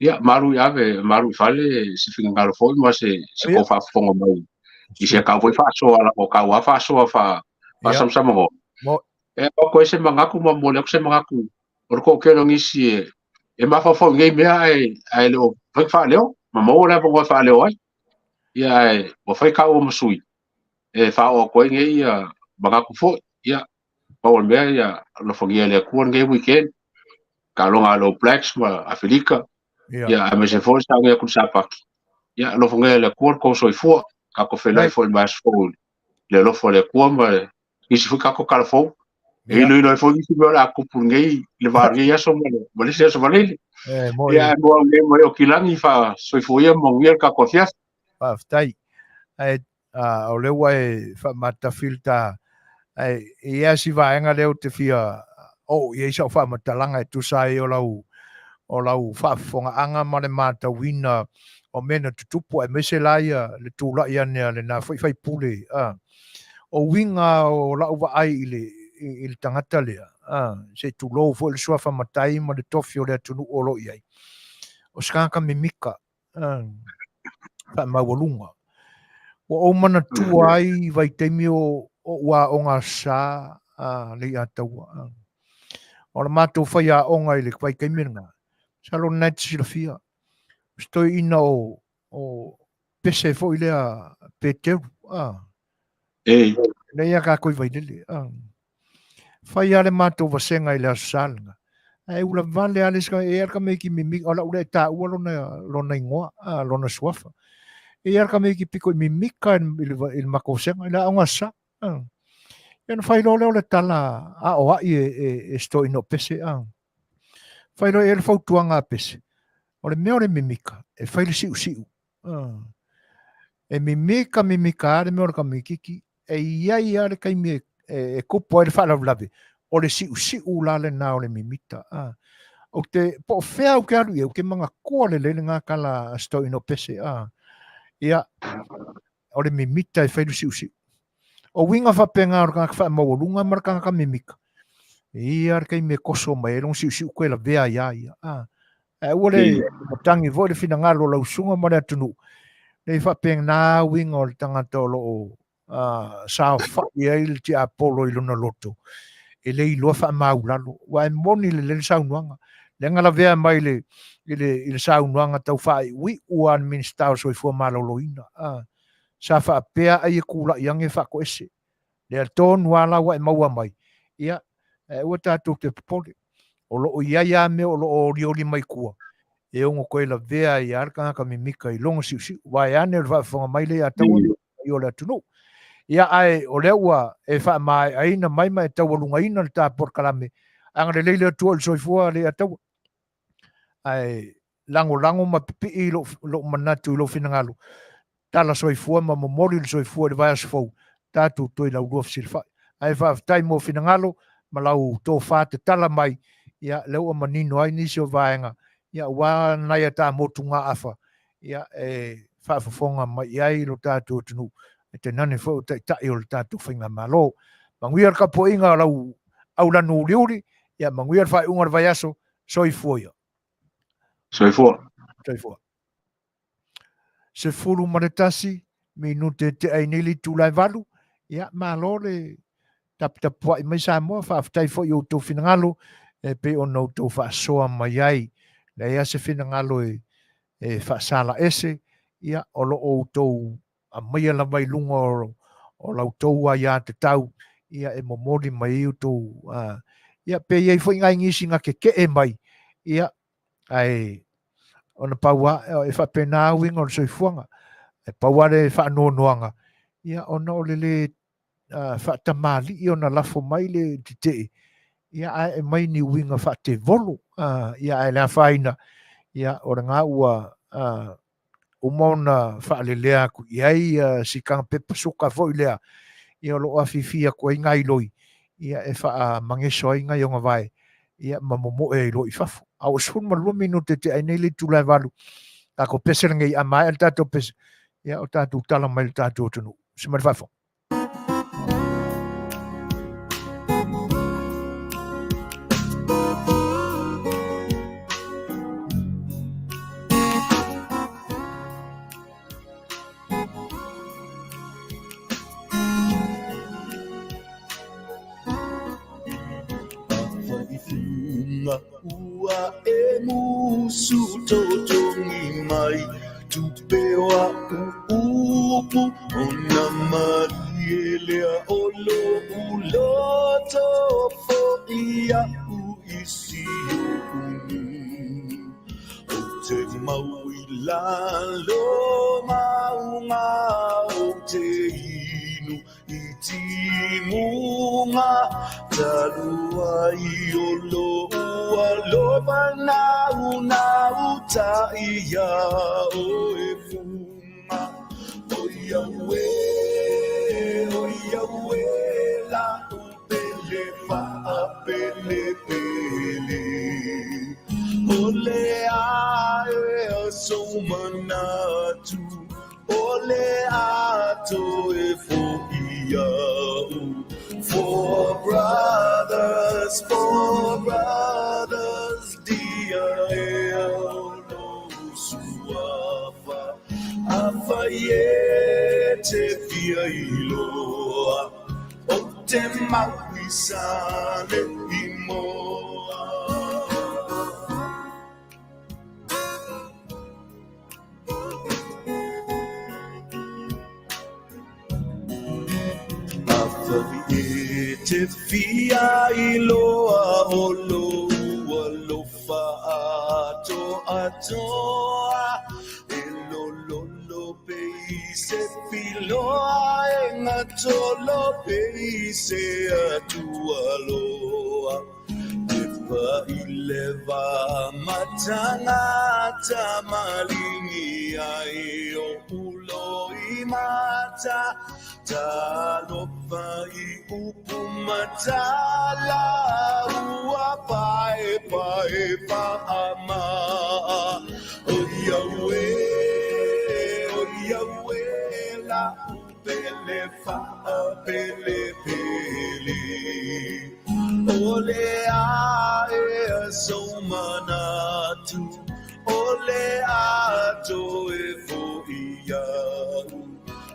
Ia, malu i ave, malu i fale se finagalo foi ma se tou faafofoga mai i si a tau foi faasoa, leaga o tau lava faasoa faasamsamanoa. E avatu ai se manatu ma momoli atu se manatu o le toatele o nisi e mafaufau i nei mea ae le o fai faaleo ma maua le avanoa e faaleo ai. Ia ae ua fai kāua ma sui e faaoo atu ai nei ia manatu foi. Ia pau o le mea ia alofagia e le Atua lenei weekend. Taaloga a le All Blacks ma Afelika. Ia aemaise foi le sauni atu i le Sapati. Ia alofagia e le Atua le tou soifua. Tatou feiloai foi i le vaiaso fou i le alofa o le Atua ma nisi foi tatou tala fou. E iloilo ai foi nisi mea o le a tupu i le va o lenei aso ma le isi aso Valele. Ia ae mo au nei mai Okilagi faasoifua ia ma manuia le tatou afiafi. Faafetai. Ae o lea ua e faamatafi le ta, ae e i ai si vaega lea ou te fia oo i ai sau faamatalaga e tusa ai o lau o lau faafofogaaga ma le matauina o mea na tutupu aemaise la ia le tulai ane a lena foi faipule a o uiga o lau vaai i le i le tagata lea a se i tulou foi le suafa matai ma le tofi o le atunuu o lo o i ai o se tagata mimika faamaualuga. Ua ou manatua ai i vaitaimi o ou aoga sa a Leiataua. O le matou faiaoga i le vaitaimi lena, masalo o lena e te silafia, o se toeaina o Pese foi lea Peteru. Ei. Lea ia tatou i Vailele. Fai lava le matou vasega i le Aso Sa lena. Ae ula vale lava le isi e i ai lava le tamaiti mimika, o lau lea e taua lona igoa, lona suafa. E i ai lava le tamaiti pito i mimika i le matou vasega, i le aoga Aso Sa. Ia ona fai loa lea o le tala aoai e se toeaina o Pese. Fai loa i ai le fautuaga a Pese, o le mea o le mimika, e fai le siusiu. E mimika mimika lava le mea o le tamaitiiti, e i ai lava le taimi e tupu ai le faalavelave, o le siusiu la lena o le mimita. Ou te, po o fea ou te alu i ai, ou te manatua lelei lena tala a si toeaina o Pese. Ia, o le mimita e fai le siusiu. O uiga faapena o le tagata faamaualuga ma le tagata mimika, e i ai lava le taimi e toso mai ai lona siusiu toe lavea ai lava ia. Ae aua le matagi foi le finagalo o lau susuga ma le atunuu, ne i faapena uiga o le tagata o lo o saofai ai le tiapolo i lona loto, e le iloa faamaulalo. Aua e moni lelei le saunoaga, lea na lavea mai i le saunoaga tau faaiuiu a le Minisita o le Soifua Maloloina, sa faapea ai e tulai ane e faatoese. Lea tonu lava la ua e maua mai, ia, ae aua tatou te popole. O lo o i ai lava mea o lo o olioli mai tua, e ono toe lavea ai lava le tagata mimika i lona siusiu. Vaeane o le faafofoga mai lea ia Taua i o le atunuu. Ia, ae o lea ua e faamaeaina mai ma e taualugaina le ta polokalame, agalelei le Atua i le soifua lea ia Taua. Ae lagolago ma pipii lou manatu i lou finagalo, tala soifua ma momoli le soifua i le vaiaso fou, tatou toe laulua fesilafai. Ae faafetai mo finagalo ma lau tofa tatala mai, ia, lea ua manino ai nisi o vaega, ia, aua nai a ta motugaafa, ia, e faafofoga mai i ai lo tatou atunuu, e tainane foi o taitai o le tatou faigamalo. Manuia le tapuaiga o lau aulanu uliuli, ia, manuia le faaiuga o le vaiaso, soifua ia. Soifua. Soifua. 11 minute e tea ai nei le itula e 8. Ia, malo le taputapuai mai Samoa. Faafetai foi i outou finagalo e pei ona outou faasoa mai ai. Leai lava se finagalo e faasala ese, ia, o lo o outou aumaia lava i luga o la outou aiatatau, ia, e momoli mai ai outou, ia, pe i ai foi nai nisi na tetee mai, ia, ae ona pau lava, e faapena uiga o le soifuaga. E pau lava le faanoanoaga, ia, ona o le lē faatamalii ona lafo mai le tetee, ia, ae aumai ni uiga faatevolo, ia, ae le afaina, ia, o lena ua uma ona faalelea atu i ai si taga pepa suka foi lea, ia, o lo o afifi atu ai gailoi, ia, e faamageso ai nai ona vae, ia, ma momoe ai loa i fafo. A ua 12 minute e tea ai nei le itula e 8, tatou pese lenei, a maea le tatou pese, ia, o tatou tala mai le tatou atunuu. Se mai le faafofoga. Ua e musu totogi mai tupe o a'u. upu Ona malie lea o lo'u loto Fo'i a'u i Siumu Ou te mau i lalo mauga Ou te inu i timuga Talu ai o lo'u alofa Nāu tai iā oe fuga O Iaue, o Iaue la'u pele fa'apelepele O le a ea sou manatu O le a toe fo'i a'u For brothers, for brothers Dia ea o lou suafa Afai e te fia iloa Ou te mau i Saleimoa. Afai e te fia iloa o lou alofa atoatoa E lololo pe i se filoa E gatolo pe i se atua loa Tepa i le va ma tagata maligi ai O'u loimata Talofa i upu ma tala Ua paepae fa'ama'a O Iaue, o Iaue la'u pele fa'apelepele O le a ea sou manatu O le a toe fo'i a'u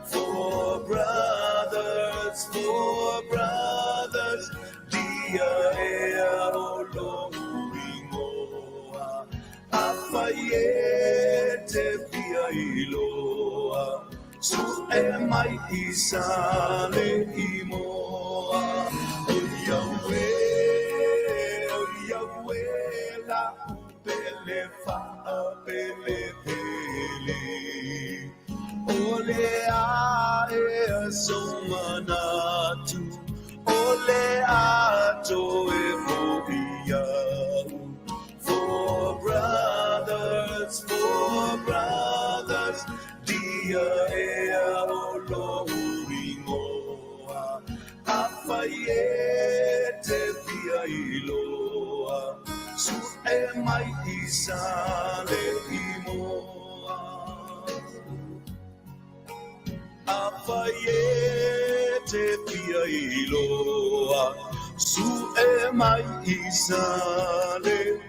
For brothers, for brothers Dia ea o lou igoa Afai e te fia iloa Su'e mai i Saleimoa O Iaue, o Iaue la'u pele fa'apelepele O le a ea sou manatu O le a toe fo'i a'u For brothers, for brothers Dia ea o lou igoa Afai e te fia iloa Su'e mai i Saleimoa Afai e te fia iloa Su'e mai i Saleimoa.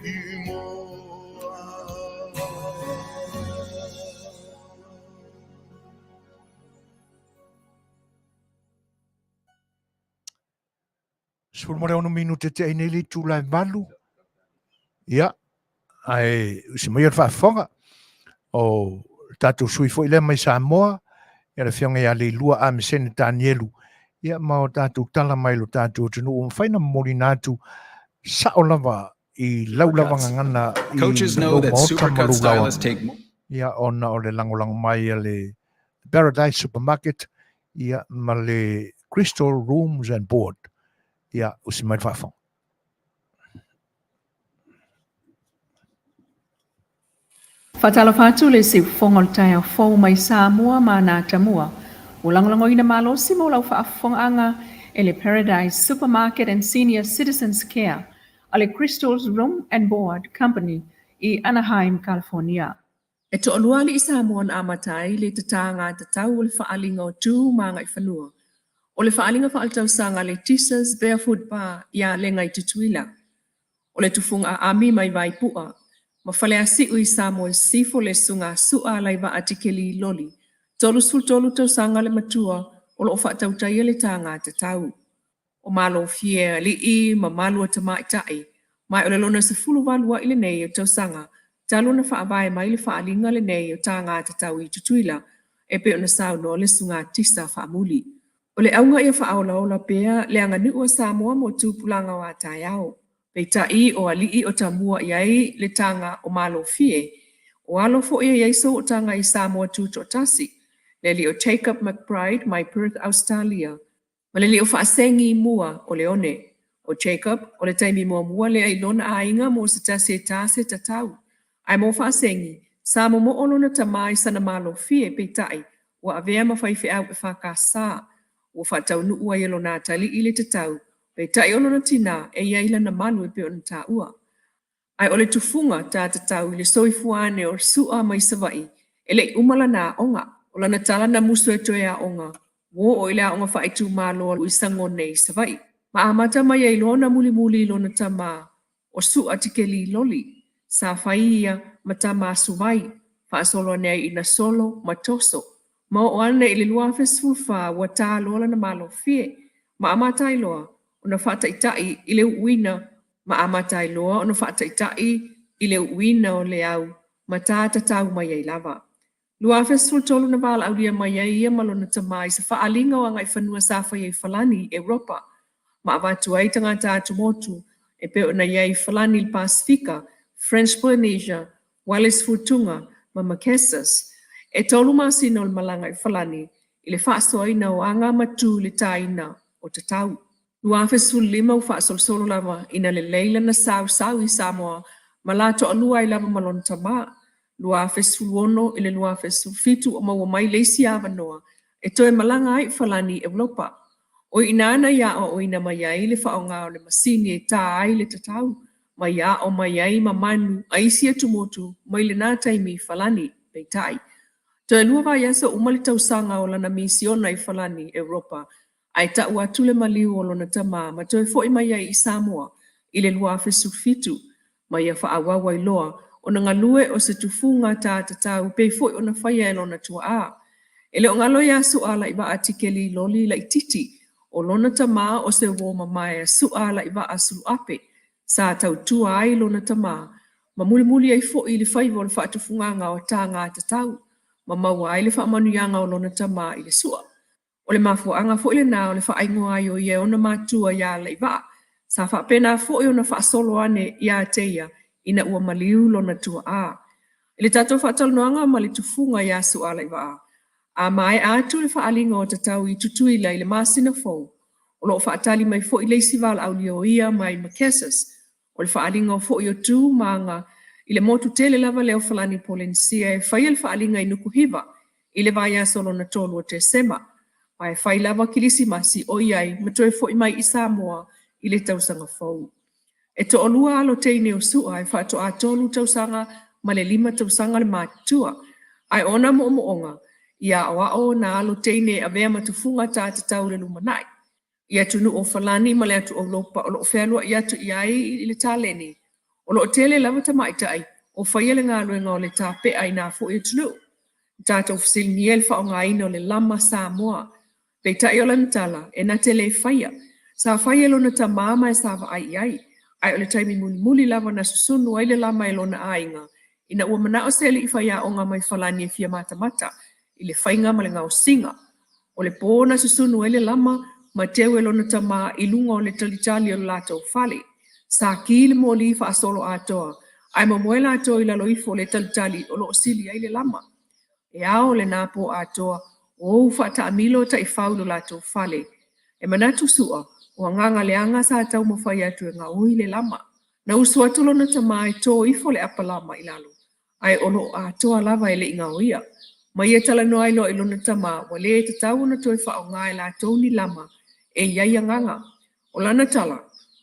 16 minute te ai nei le itula e 8. Ia, ae usi mai o le faafofoga o le tatou sui foi lea mai Samoa, ia le Afioga ia Leilua Amesene Tanielu, ia ma o tatou tala mai lo tatou atunuu ua mafai ona momoliina atu sao lava i lau lava gagana i lou maota ma lou laoa. Ia, ona o le lagolago mai a le Paradise Supermarket, ia, ma le Crystal Rooms and Board. Ia, usi mai le faafofoga. Faatalofa atu le siufofoga o le taeao fou mai Samoa ma ana atamua. Ua lagolagoina malosi mo lau faafofogaaga e le Paradise Supermarket and Senior Citizens Care a le Crystal's Room and Board Company i Anaheim, California. E toalua alii Samoa na amata ai le tatāga tatau o le faaaliga o tu ma agaifanua. O le faaaliga faaletausaga a le Tissa's Barefoot Bar i Alega i Tutuila. O le tufuga aami mai Vaipua, ma Faleasiu i Samoa i Sisifo le Susuga a Su'a Alaivaa Tikeli Loli, 33 tausaga le matua o lo o faatautaia le tāga tatau. O Malofie alii ma malu a tamaitai, ma o le lona 18 a'i lenei o tausaga talu ona faavae mai le faaaliga lenei o tāga tatau i Tutuila. e pei ona saunoa le Susuga Tisa Faamuli. O le auga ia faaolaola pea le aganuu a Samoa mo tupulaga o a taeao. Peitai o alii o tamua i ai le taga o Malofie, o alo foi e i ai sootaga i Samoa Tutoatasi, le alii o Jacob McBride mai Perth, Ausetalia, ma le alii o Faasegi i mua o Leone. O Jacob, o le taimi muamua lea i lona aiga mo se tasi e ta se tatau. Ae mo Faasegi, sa momoo lona tama i sana malofie, peitai, ua avea ma faifeau EFKS. Ua faataunuu ai e lona atalii le tatau, peitai o lona tina e i ai lana malu e pei ona taua. Ae o le tufuga ta tatau i le soifua ane o Su'a mai Savaii, e le i uma lana aoga. O lana tala na musu e toe aoga, ua oo i le aoga faaitumalo i Sagone i Savaii. Ma amata mai ai loa ona mulimuli i lona tama o Su'a Tikeli Loli. Sa fai ia ma tama suvai, faasolo ane ai ina solo ma toso. Ma oo ane i le 2014 ua ta loa lana malofie, ma amata ai loa ona faataitai i le uuina ma amata ai loa ona faataitai i le uuina o le au ma ta tatau mai ai lava. 2013 na valaaulia mai ai ia ma lona tama i se faaaliga o agaifanua sa faia i Falani, Europa, ma avatu ai tagata atumotu e pei ona i ai i Falani i le Pasefika, French Polynesia, Wallis Futunga ma Marquesas. E tolu masina o le malaga i Falani i le faasoaina o aga ma tu i le taina o tatau. 2015 ua faasolosolo lava ina lelei lana sausau i Samoa ma la toalua ai lava ma lona tama. 2016 i le 2017 ua maua mai le isi avanoa e toe malaga ai i Falani i Europa. O i ina na ia aoaoina mai ai le faaaoga o le masini e tā ai le tatau, ma ia aʻo mai ai ma manu a isi atumotu mai lenā taimi i Falani. Peitai, toe lua vaiaso uma le tausaga o lana misiona i Falani, Europa, ae taʻu atu le maliu o lona tama ma toe foʻi mai ai i Samoa i le 2017, ma ia faaauau ai loa ona galue o se tufuga tā tatau pei foi ona faia e lona tuaa. E le o galo iā Su'a Alaivaa Tikeli Loli laititi, o lona tama o se uō mamae a Su'a Alaivaa Suluape, sa tautua ai lona tama ma mulimuli ai foi i le faiva o le faatufugaga o taga tatau ma maua ai le faamanuiaga o lona tama i le Su'a. O le mafuaaga foi lenā o le faaigoa ai o ia e ona matua iā Alaivaa. Sa faapena foi ona faasolo ane iā te ia ina ua maliu lona tuaa. I le tatou faatalanoaga ma le tufuga iā Su'a Alaivaa, a maea atu le faaaliga o tatau i Tutuila i le masina fou, o lo o faatali mai foi le isi valaaulia o ia mai Marquesas. O le faaaliga o foi o tu ma aga i le motu tele lava lea o Falani Polenisia e faia le faaaliga i Nuku Hiva i le vaiaso lona tolu o Tesema. Ma e fai lava Kilisimasi o i ai ma toe foi mai i Samoa i le tausaga fou. E toalua alo teine o Su'a e faatoa tolu tausaga ma le lima tausaga le matutua. Ae o ona moomooga, ia aoao ona alo teine e avea ma tufuga tā tatau i le lumanai. I atunuu o Falani ma le atu Aulopa o lo o fealuai atu i ai i le taleni, o lo o tele lava tamaitai o faia le galuega o le tapea i nā foi atunuu. Na tatou fesiligia i le faaaogaina o le lama Samoa. Peitai o lana tala, e na te le faia. Sa fai e lona tama ma e sa vaai i ai. Ae o le taimi mulimuli lava na susunu ai le lama e lona aiga, ina ua manao se alii faiaoga mai Falani e fia matamata i le faiga ma le gaosiga. O le pō na susunu ai le lama ma teu e lona tama i luga o le talitali o le latou fale. Sa ki le moli faasolo atoa, ae momoe latou i lalo ifo o le talitali o lo o sili ai le lama. E ao lenā pō atoa, o ou faataamilo taifau i lo latou fale. E manatu Su'a, o agaga leaga sa taumafai atu e gaoi le lama. Na usu atu lona tama e tō ifo le apa lama i lalo, ae o lo o atoa lava e le i gaoia. Ma ia talanoa ai loa i lona tama, ua le tatau ona toe faaaoga e latou ni lama e i ai agaga. O lana tala,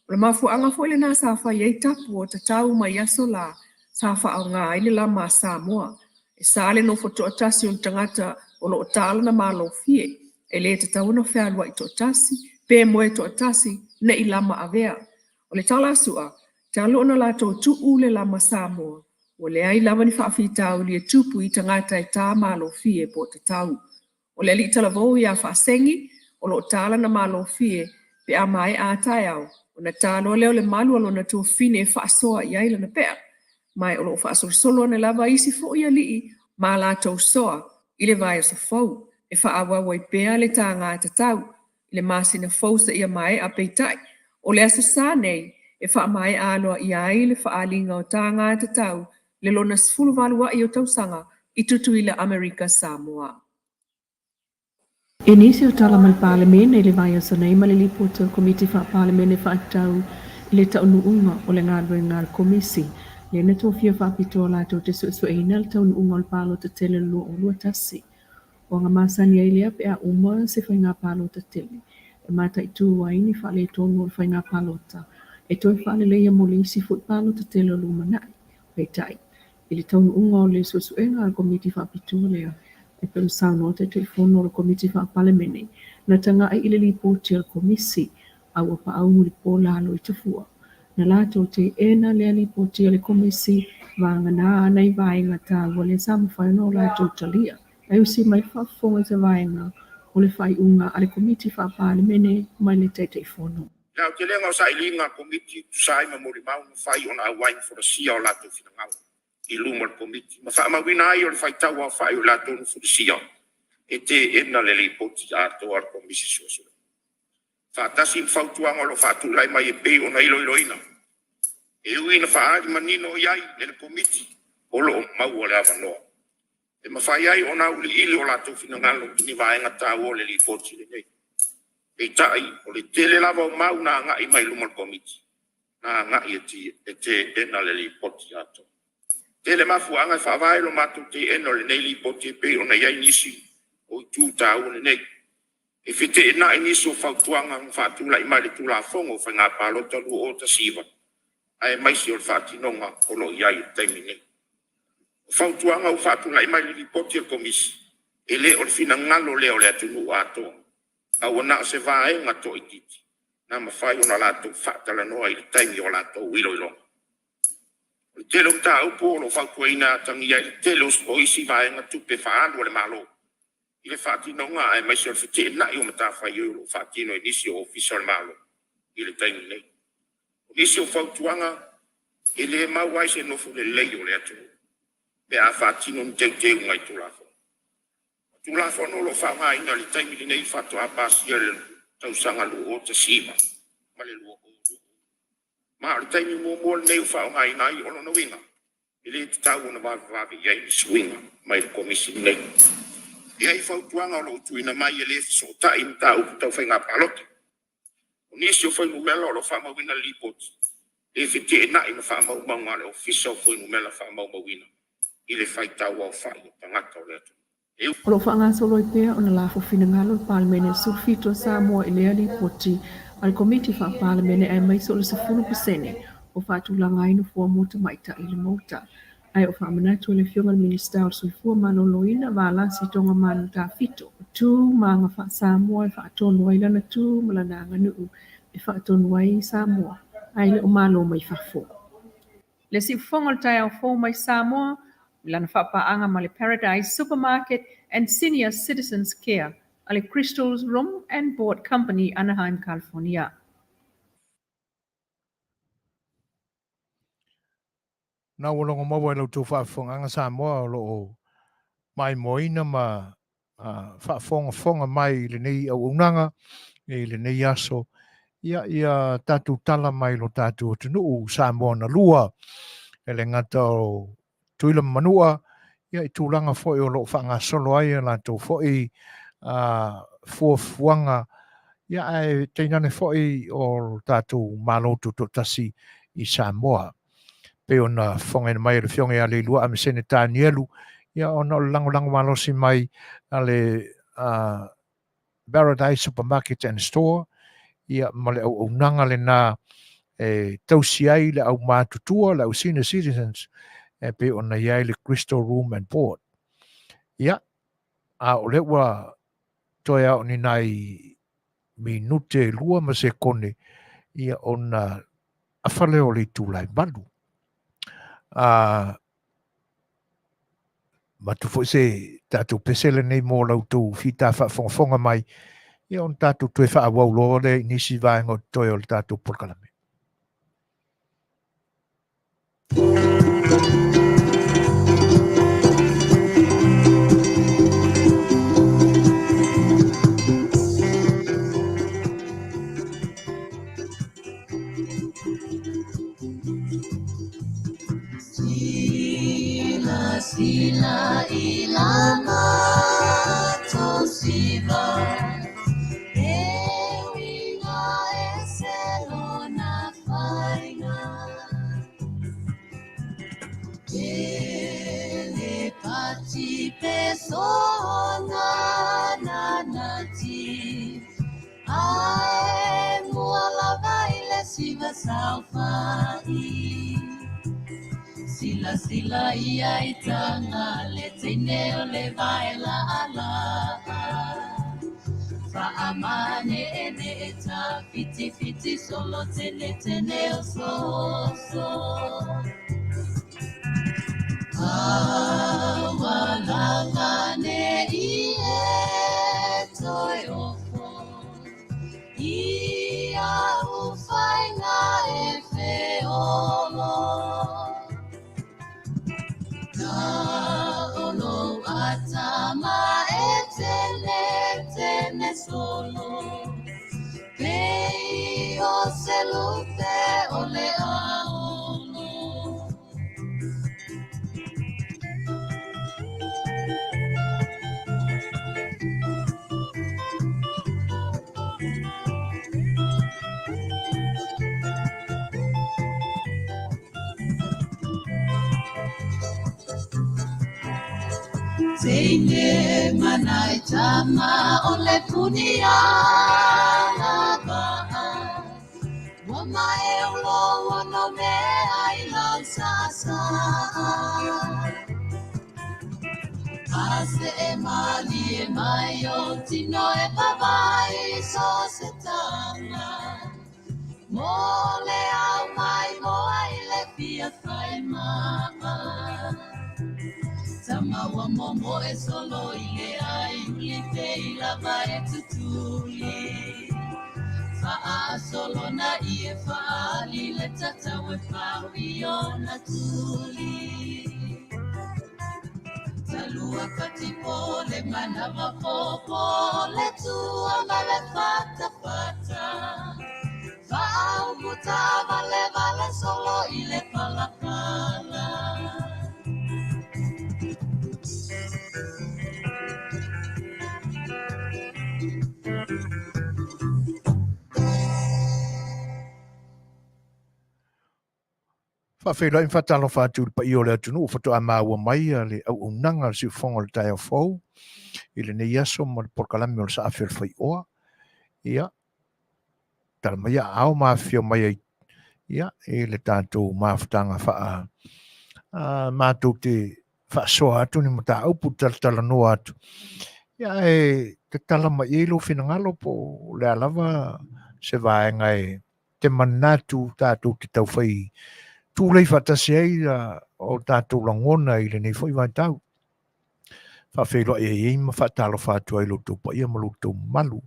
o le mafuaaga foi lenā sa fai ai tapu o tatau mai aso la sa faaaoga ai le lama a Samoa. E sa le nofo toatasi o le tagata o lo o ta lana malofie, e le tatau ona fealuai toatasi, pe moe toatasi, ne i lama avea. O le tala a Su'a, talu ona latou tuu le lama Samoa, ua leai lava ni faafitauli e tupu i tagata e ta malofie po o tatau. O le alii talavou iā Faasegi, o lo o ta lana malofie pe a maea a taeao, ona ta loa lea o le malu a lona tuafafine e faasoa i ai lana pe'a. Ma o lo o faasolosolo ane lava isi foi alii ma a latou soa. I le vaiaso fou, e faaauau ai pea le taga tatau i le masina fou seia maea, peitai, o le Aso Sa nei e faamaea aloaia ai le faaaliga o taga tatau le lona 18 a'i o tausaga i Tutuila, Amerika Samoa. I nisi o tala mai le Palemene i le vaiaso nei ma le Lipoti a le Komiti Faa-Palemene faatatau i le taunuuga o le galuega a le Komisi, lea na tofia faapitoa latou te suesueina le taunuuga o le palota tele o le 2021. Ua aga masani ai lea pe a uma se faiga palota tele e mataitu ai ni faaletonu o le faiga palota e toe faaleleia mo le isi foi palota tele o lumanai. Peitai, i le taunuuga o le suesuega a le Komiti Faapitoa lea, e pei ona saunoa Taitaifono o le Komiti Faa-Palemene, na taga'i i le lipoti a le Komisi a ua paau mulipo lalo i tafua. Na latou teena lea lipoti a le Komisi vagana ana i vaega taua lea sa mafai ona o latou talia. Ae usi mai le faafofoga i se vaega o le faaiuga a le Komiti Faa-Palemene mai le Taitaifono. Le aotelega o sailiga a le Komiti e tusa ai ma molimau na mafai ona auai ma folasia o latou finagalo i luma o le Komiti ma faamauina ai o le faitau aofai o i latou na folasia e teena le Lipoti atoa a le Komisi Suesue faatasi ma fautuaga o lo o faatulai mai e pei ona iloiloina. E ui ina faaali manino i ai e le Komiti o lo o maua le avanoa e mafai ai ona auiliili o latou finagalo i ni vaega taua o le Lipoti lenei. Peitai, o le tele lava o mau na agai mai luma o le Komiti, na agai e teena le Lipoti atoa. Tele mafuaaga e faavae i lo matou teena o lenei Lipoti e pei ona i ai nisi o itu taua lenei. E feteenai nisi o fautuaga na faatulai mai le Tulafono o Faiga Palota 2019 aemaise o le faatinoga o lo o i ai i le taimi nei. O fautuaga ua faatulai mai le Lipoti a le Komisi, e le o le finagalo lea o le atunuu atoa, a ua na o se vaega toaitiiti na mafai ona latou faatalanoa i le taimi o latou iloiloga. O le tele o mataupu o lo o fautuaina e atagia ai le tele o isi vaega tupe faaalu a le Malo i le faatinoga aemaise o le feteenai o matafaioi o lo o faatino e nisi o Ofisa o le Malo i le taimi nei. O nisi o fautuaga e le maua ai se nofo lelei o le atunuu pe a faatino ni teuteuga i Tulafono. O Tulafono o lo o faaaogaina i le taimi lenei faatoa pasia i le tausaga 2019 ma le 2020. Ma o le taimi muamua lenei ua faaaogaina ai, o lona uiga e le tatau ona vavevave i ai ni suiga mai le Komisi lenei. E i ai fautuaga o lo o tuuina mai e le fesootai i mataupu tau faiga palota. O nisi o fuainumera o lo o faamauina i le Lipoti e feteenai ma faamaumauga a le Ofisa o Fuainumera Faamaumauina i le faitau aofai o tagata o le atunuu. E O lo o faagasolo ai pea ona lafo finagalo le Palemene 17 o Samoa i lea Lipoti a le Komiti Faa-Palemene aemaise o le 10% o faatulaga ai nofoa mo tamaitai i le Maota. Ae o faamanatu e le Afioga i le Minisita o le Soifua Maloloina, Valasi Togamanu Tafito, o tu ma aga faa-Samoa e faatonu ai lana tu ma lana aganuu e faatonu ai Samoa ae le o Malo mai fafo. Le siufofoga o le taeao fou mai Samoa i lana faapaaga ma le Paradise Supermarket and Senior Citizens Care a le Crystals Room and Board Company, Anaheim, California. Na ua logo maua i la outou faafofogaaga Samoa o lo o maimoaina ma faafogafoga mai i lenei auaunaga i lenei aso ia ia tatou tala mai lo tatou atunuu Samoa na lua e le gata o Tutuila ma Manua ia i tulaga foi o lo o faagasolo ai a latou foi fuafuaga ia ae tainane foi o lo tatou Malo Tutoatasi i Samoa. Pei ona fofogaina mai e le Afioga ia Leilua Amesene Tanielu, ia ona o le lagolago malosi mai a le Paradise Supermarket and Store, ia ma le auaunaga lena e tausi ai le au matutua, le au senior citizens, e pei ona i ai le Crystal Room and Board. Ia, a o lea ua toe ao ni nai minute 2 ma sekone, ia ona afa lea o le itula e 8. Avatu foi se tatou pese lenei mo la outou fita faafogafoga mai, ia ona tatou toe faaauau loa lea i nisi vaega o totoe o le tatou polokalame. ona nanati Ae mua lava i le siva saofai Silasila ia i taga le teine o le vaela alaa Faamaneenee tafitifiti solo tenetene o soso Aualaga ne i e toe ofo I au faiga e feolo Na olo atama e tene tene solo Pei o se lupe o le aolo Teine manai tama o le puni ala paa Ua mae o lo ono mea i lau saasaa A se e malie mai o tino e vavai so se tanga Mo le au mai moa i le fia fai maa Tama ua momo e solo i le ai uli pe i lava e tutuli Faasolo na ie faali le tatau e fau i ona tuli Talua katipo le manawa popo le tua ma le fata fata Faaumuta vale vale solo i le palapala Faafeiloai ma faatalofa atu i le paia o le atunuu faatoa maua mai le auaunaga a le siufofoga o le taeao fou i lenei aso ma le polokalame o le Saafi o le Faioa. Ia, tala mai aao ma afifio mai ai ia, i le tatou mafutaga faa a, matou te faasoa atu ni mataupu talatalanoa atu. Ia, e tatala mai ai lou finagalo po o le a lava se vaega e te manatu tatou te taufai tulei faatasi ai o tatou lagona i lenei foi vaitau. Faafeiloai ai ai ma faatalofa atu ai lo outou paia ma lo outou mamalu.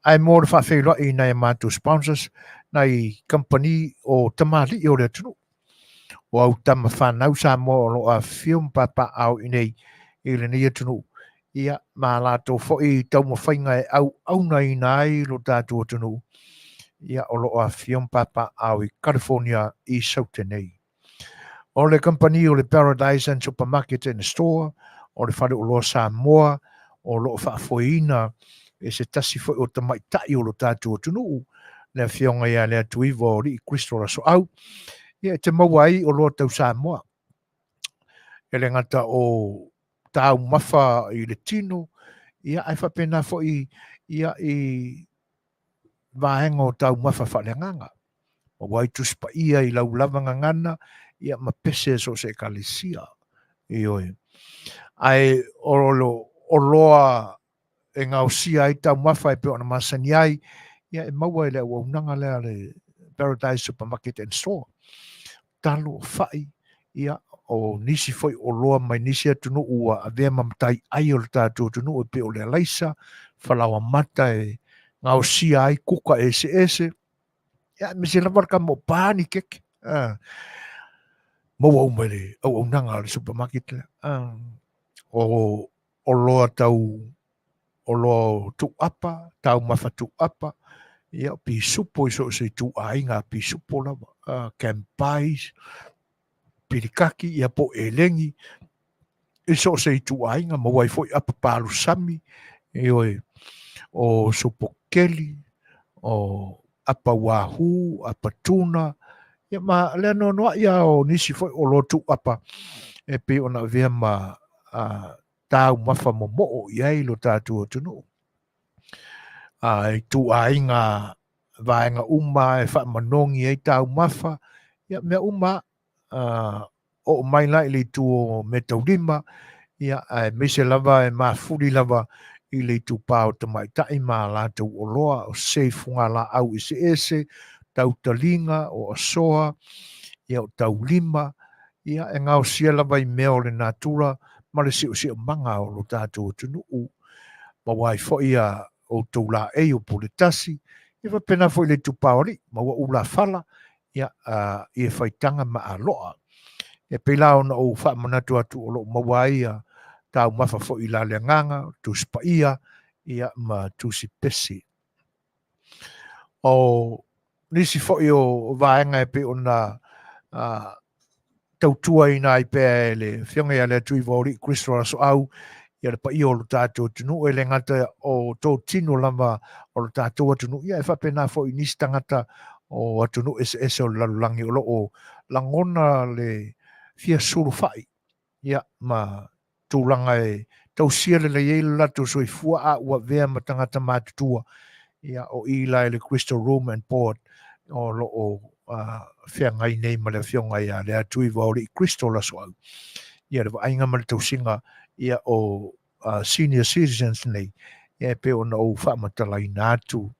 Ae mo le faafeiloai i nai a matou sponsors, nai kamupani o tamalii o le atunuu. O au tama fanau Samoa o lo o afifio ma papaaao i nei i lenei atunuu. Ia, ma latou foi taumafaiga e auaunaina ai lo tatou atunuu. Ia, o lo o afifio ma papaaao i California i Saute nei. O le kamupani o le Paradise and Supermarket and Store, o le Faleoloa Samoa, o lo o faafoeina e se tasi foi o tamaitai o lo tatou atunuu, le afioga ia Leatuiva o Alii Crystal Asoau, ia e te maua ai oloa tau Samoa. E le gata o taumafa i le tino, ia ae faapena foi ia i vaega o taumafa faaleagaga. Maua ai Tusi Paia i lau lava gagana, ia ma pese e so o se ekalesia. Ioe. Ae o lo oloa e gaosia ai taumafa e pei ona masani ai, ia e maua i le auaunaga lea a le Paradise Supermarket and Store. Talo, fai, ia, o nisi foi oloa mai nisi atunuu ua avea ma matai ai o le tatou atunuu e pei o le alaisa, falaoa mata e gaosia ai kuka eseese, ia, aemaise lava le kama o panikeke. Maua uma i le auaunaga a le supermarket lea. O oloa tau oloa tuuapa, taumafa tuuapa, ia, pisupo i so o se ituaiga pisupo lava, campies, pilikaki, ia po o elegi, i so o se ituaiga, maua ai foi apa palusami, ioe, o supokeli, o apa wahoo, apa tuna, ia ma le anoanoai lava o nisi foi oloa tuuapa e pei ona avea ma taumafa momoo i ai lo tatou atunuu. A ituaiga vaega uma e faamanogi ai taumafa, ia mea uma oo mai la i le itu o meataulima, ia aemaise lava e mafuli lava i le itupa o tamaitai ma a latou oloa, o se fugalaau eseese, tautaliga, o asoa, ia o taulima, ia e gaosia lava i mea o le natura ma le siosiomaga o lo tatou atunuu. Maua ai foi a outou laei o puletasi, ia faapena foi i le itupa o alii, maua ulafala, ia, i e faitaga ma aloa. E pei la ona ou faamanatu atu o lo o maua ai ia taumafa foi i la le agaga, Tusi Paia, ia, ma Tusi Pese. O nisi foi o vaega e pei ona tautuaina ai pea e le Afioga ia Leatuivaoalii Kristo Asoau ia le paia o lo tatou atunuu, e le gata o totino lava o lo tatou atunuu, ia e faapena foi i nisi tagata o atunuu eseese o le lalolagi o lo o lagona le fia sulufai ia ma tulaga e tausia lelei ai lo latou soifua a ua avea ma tagata matutua. Ia, o i la i le Crystal Room and Board o lo o feagai nei ma le Afioga ia Leatuivaoalii Crystal Asoau. Ia, le vaaiga ma le tausiga ia o senior citizens nei, ia e pei ona ou faamatalaina atu.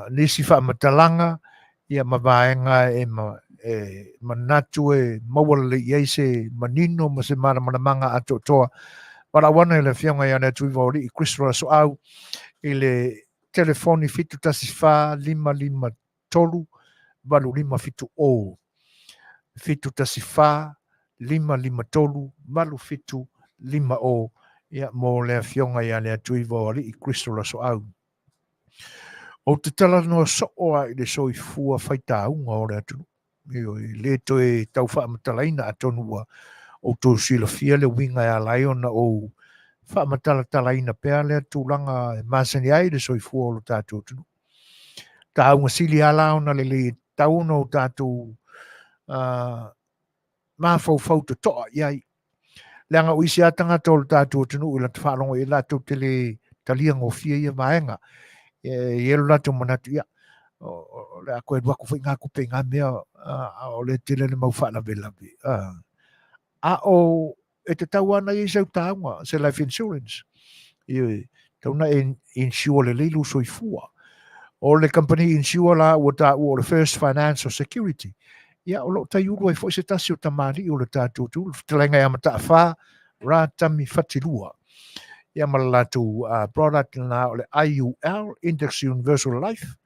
Nisi faamatalaga ia ma vaega e, ma, e manatu e maua lelei i ai se manino ma se malamalamaga atoatoa. Valaau ane le Afioga ia Leatuivaoalii Crystal Asoau i le telefoni 714 553 8570. 714 553 8750 ia mo le Afioga ia Leatuivaoalii Crystal Asoau. Ou te talanoa soo lava i le soifua faitauga o le atunuu. Ioe, e le toe tau faamatalaina atonu ua outou silafia le uiga e ala ai ona ou faamatalatalaina pea lea tulaga e masani ai le soifua o lo tatou atunuu. Taauga sili lava la ona lelei e tatau ona o tatou mafaufau totoa i ai. Leaga o isi lava tagata o le tatou atunuu i lata faalogo i ai latou te le talia gofie ia vaega. E i ai lo latou manatu, ia, o le a toe alu atu foi ngā tupe i ngā mea, o le tele le mau faalavelave. A o e tatau lava ona i ai sau taoga, se life insurance. Ioe, tatau ona e insure lelei lou soifua. O le company insure la ua taua o le First Financial Security. Ia, o lo o taiulu ai foi se tasi o tamalii o le tatou atunuu, le fetalaiga ia Mataafa Ratami Fatilua. Ia ma le latou product lena o le IUL, Index Universal Life.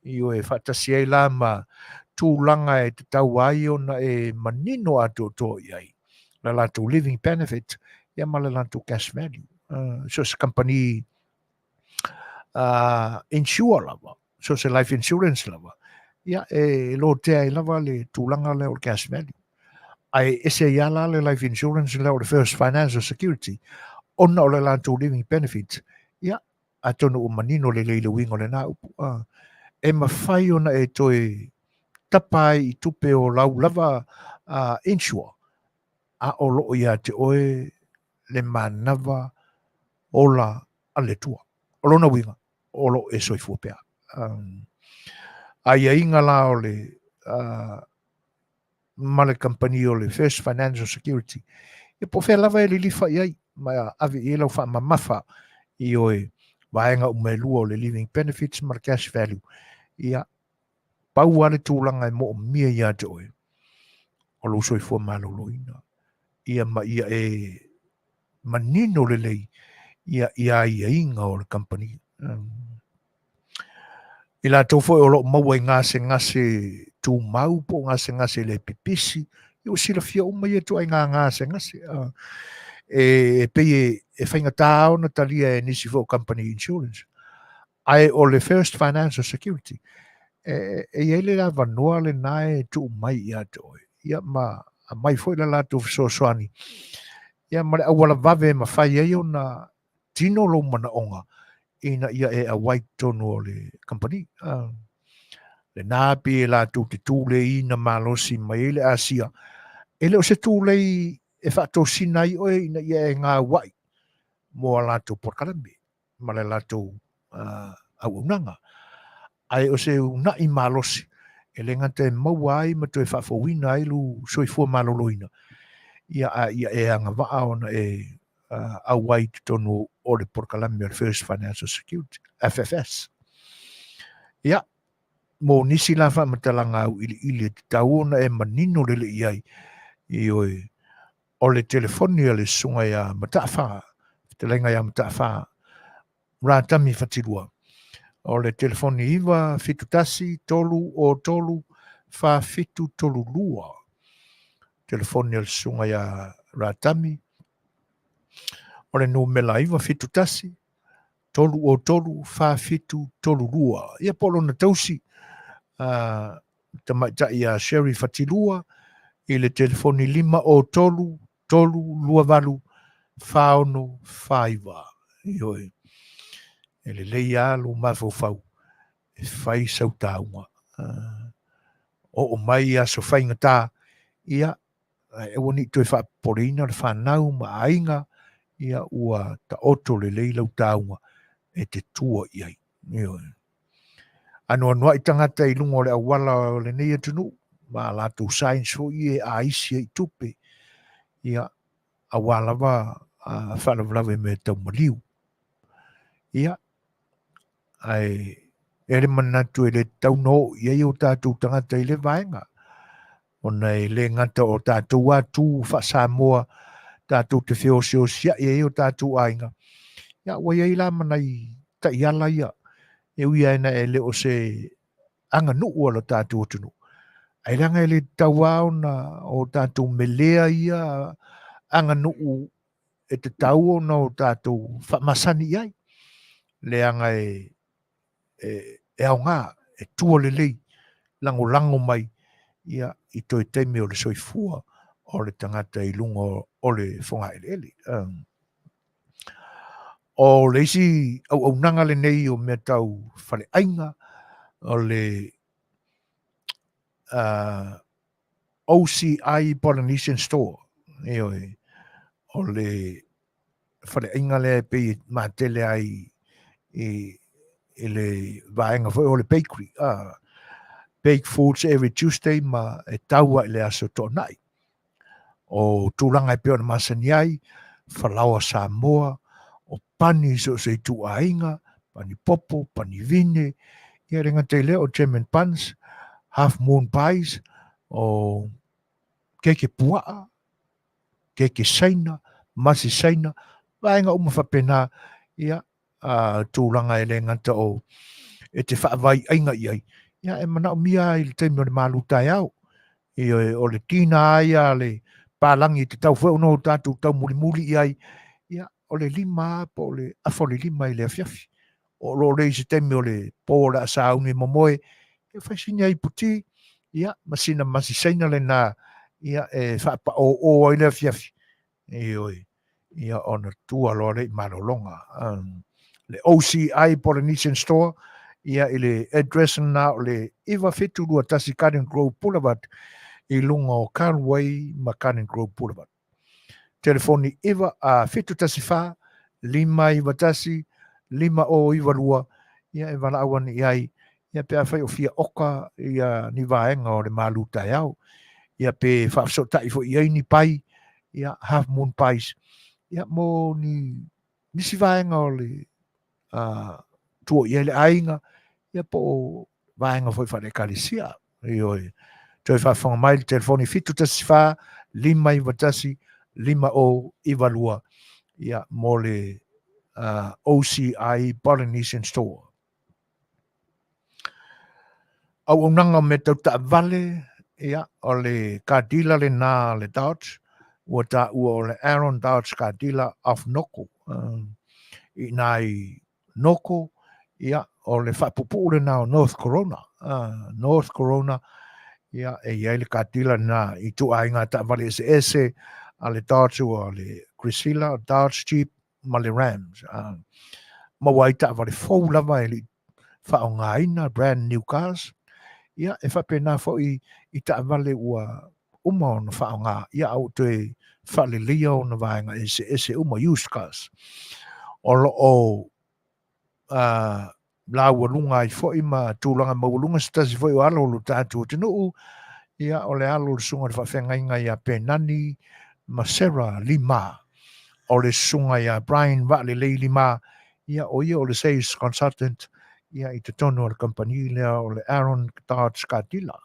Ioe, faatasi ai la ma tulaga e tatau ai ona e manino atoatoa i ai la latou living benefit ia ma le latou cash value. So se company insure lava, so se life insurance lava, ia e lotea ai lava le tulaga lea o le cash value. Ae ese ai lava la le life insurance lea o le First Financial Security, ona o le latou living benefit, ia atonu ua manino lelei le uiga o lena upu. E mafai ona e toe tapa ai i tupe o lau lava insure, a o loo ia te oe le manava ola a le Atua. O lona uiga, o loo e soifua pea. Aiaiga la o le ma le kamupani o le First Financial Security, ia po o fea lava e lilifa i ai, ma ave i ai lau faamamafa i oe vaega uma e lua o le living benefits ma le cash value. Ia, pau lava le tulaga e moomia ia te oe, o lou soifua maloloina. Ia ma ia e manino lelei ia ia aiaiga o le kamupani. I latou foi o lo o maua i gasegase tumau po o gasegase le pipisi, ia ua silafia uma ia ituaiga gasegase. E pei e faigata ona talia e nisi foi o company insurance. Ae o le First Financial Security, e i ai le avanoa lena e tuu mai ia te oe. Ia ma aumai foi le latou fesoasoani. Ia ma le auala vave e mafai ai ona tino lou manaoga ina ia e auai totonu o le kamupani. Lena pei e latou te tuleiina malosi mai ai le Asia. E le o se tulei e faatosina ai oe ina ia e gauai mo a latou polokalame ma le latou auaunaga. Ae o se uunai malosi e le gata e maua ai ma toe faafouina ai lou soifua maloloina, ia a ia e agavaa ona e auai i totonu o le polokalame o le First Financial Security, FFS. Ia, mo nisi la faamatalaga auiliili e tatau ona e manino lelei i ai, ioe, o le telefoni a le susuga ia Mataafa, fetalaiga ia Mataafa, Ratami Fatilua. O le telefoni 971 303 4732. Telefoni a le susuga ia Ratami. O le numera 971 303 4732. Ia po o lona tausi tamaitai ia Sherry Fatilua i le telefoni 503 328 4649. Ioe. E lelei lava lou mafaufau e fai sau tauga. Oo mai aso faigata, ia, ae aua ne i toe faapopoleina le fanau ma aiga, ia ua taoto lelei lau tauga e te tua i ai. Ioe. Anoanoai tagata i luga o le auala o lenei atunuu ma a latou signs foi e aisi ai i tupe, ia, aua lava faalavelave i mea tau maliu. Ia, ae e le manatu e le tatau ona oo i ai o tatou tagata i lea vaega, ona e le gata o tatou a tu faa-Samoa tatou te feoseosea'i ai o tatou aiga, ia ua i ai la ma nai taiala ia, e ui lava ina e le o se aganuu a lo tatou atunuu, ae leaga e le tatau lava ona o tatou melea ia aganuu e tatau ona o tatou faamasani i ai, leaga e e aoga, e tua lelei, lagolago mai ia i toe taimi o le soifua o le tagata i luga o le fogaeleele. O le isi auaunaga lenei o mea tau faleaiga, o le OCI Polynesian Store, ioe, o le faleaiga lea e pei e matele ai i, i le vaega foi o le bakery. Bake foods every Tuesday ma e tau ai le aso toonai. O tulaga e pei ona masani ai, falaoa Samoa, o pani so o se ituaiga, pani popo, pani vine, ia le gata i lea o German buns, half moon pies, o keke puaa, keke Saina, masi Saina, vaega uma faapena, ia, a, tulaga e le gata o e te faavaiaiga i ai, ia, e manaomia ai i le taimi o le malu taeao. Ioe, o le tina lava ia a le palagi e tatau foi ona o tatou taumulimuli i ai, ia, o le 5 lava po o le afa o le 5 i le afiafi. O lo o le i se taimi o le po o le a sauni momoe, ia fai sina iputi, ia, ma sina masi Saina lena, ia, e faapaoō ai le afiafi, ioe, ia, ona tua loa lea i malologa. Le OCI Polynesian Store, ia, i le address lena o le 9721 Garden Grove Boulevard, i luga o Carlway ma Garden Grove Boulevard. Telefoni 9 a 714 591 5092 ia e valaau ane i ai ia pe afai o fia oka ia ni vaega o le malu taeao ia pe faafesootai foi i ai ni pai ia half moon pies ia mo ni nisi vaega o le tua i ai le aiga ia po o vaega foi faale-ekalesia. Ioe. Toe faafofoga mai le telefoni 714 591 5092 ia mo le OCI Polynesian Store. Auaunaga o mea tau taavale, ia, o le car dealer lena a le Dodge, ua taua o le Aaron Dodge Car Dealer of Noko. I ina i Noko, ia, o le faapupuu lena o North Corona. North Corona, ia, e i ai le car dealer lena i ituaiga taavale eseese a le Dodge ua le Chrysler, Dodge, Jeep ma le Rams. Maua ai taavale fou lava e le i faaaogaina, brand new cars. Ia, e faapena foi i taavale ua uma ona faaaoga, ia, a ua toe faaleleia ona vaega eseese uma, used cars. O lo o laualuga ai foi ma tulaga maualuga se tasi foi o alo o lo tatou atunuu, ia, o le alo o le susuga i le faafeagaiga ia Penani ma Sarah Lima, o le susuga ia Brian Vaalelei Lima, ia, o ia o le sales consultant, ia, i totonu o le kamupani lea o le Aaron Dodge Car Dealer,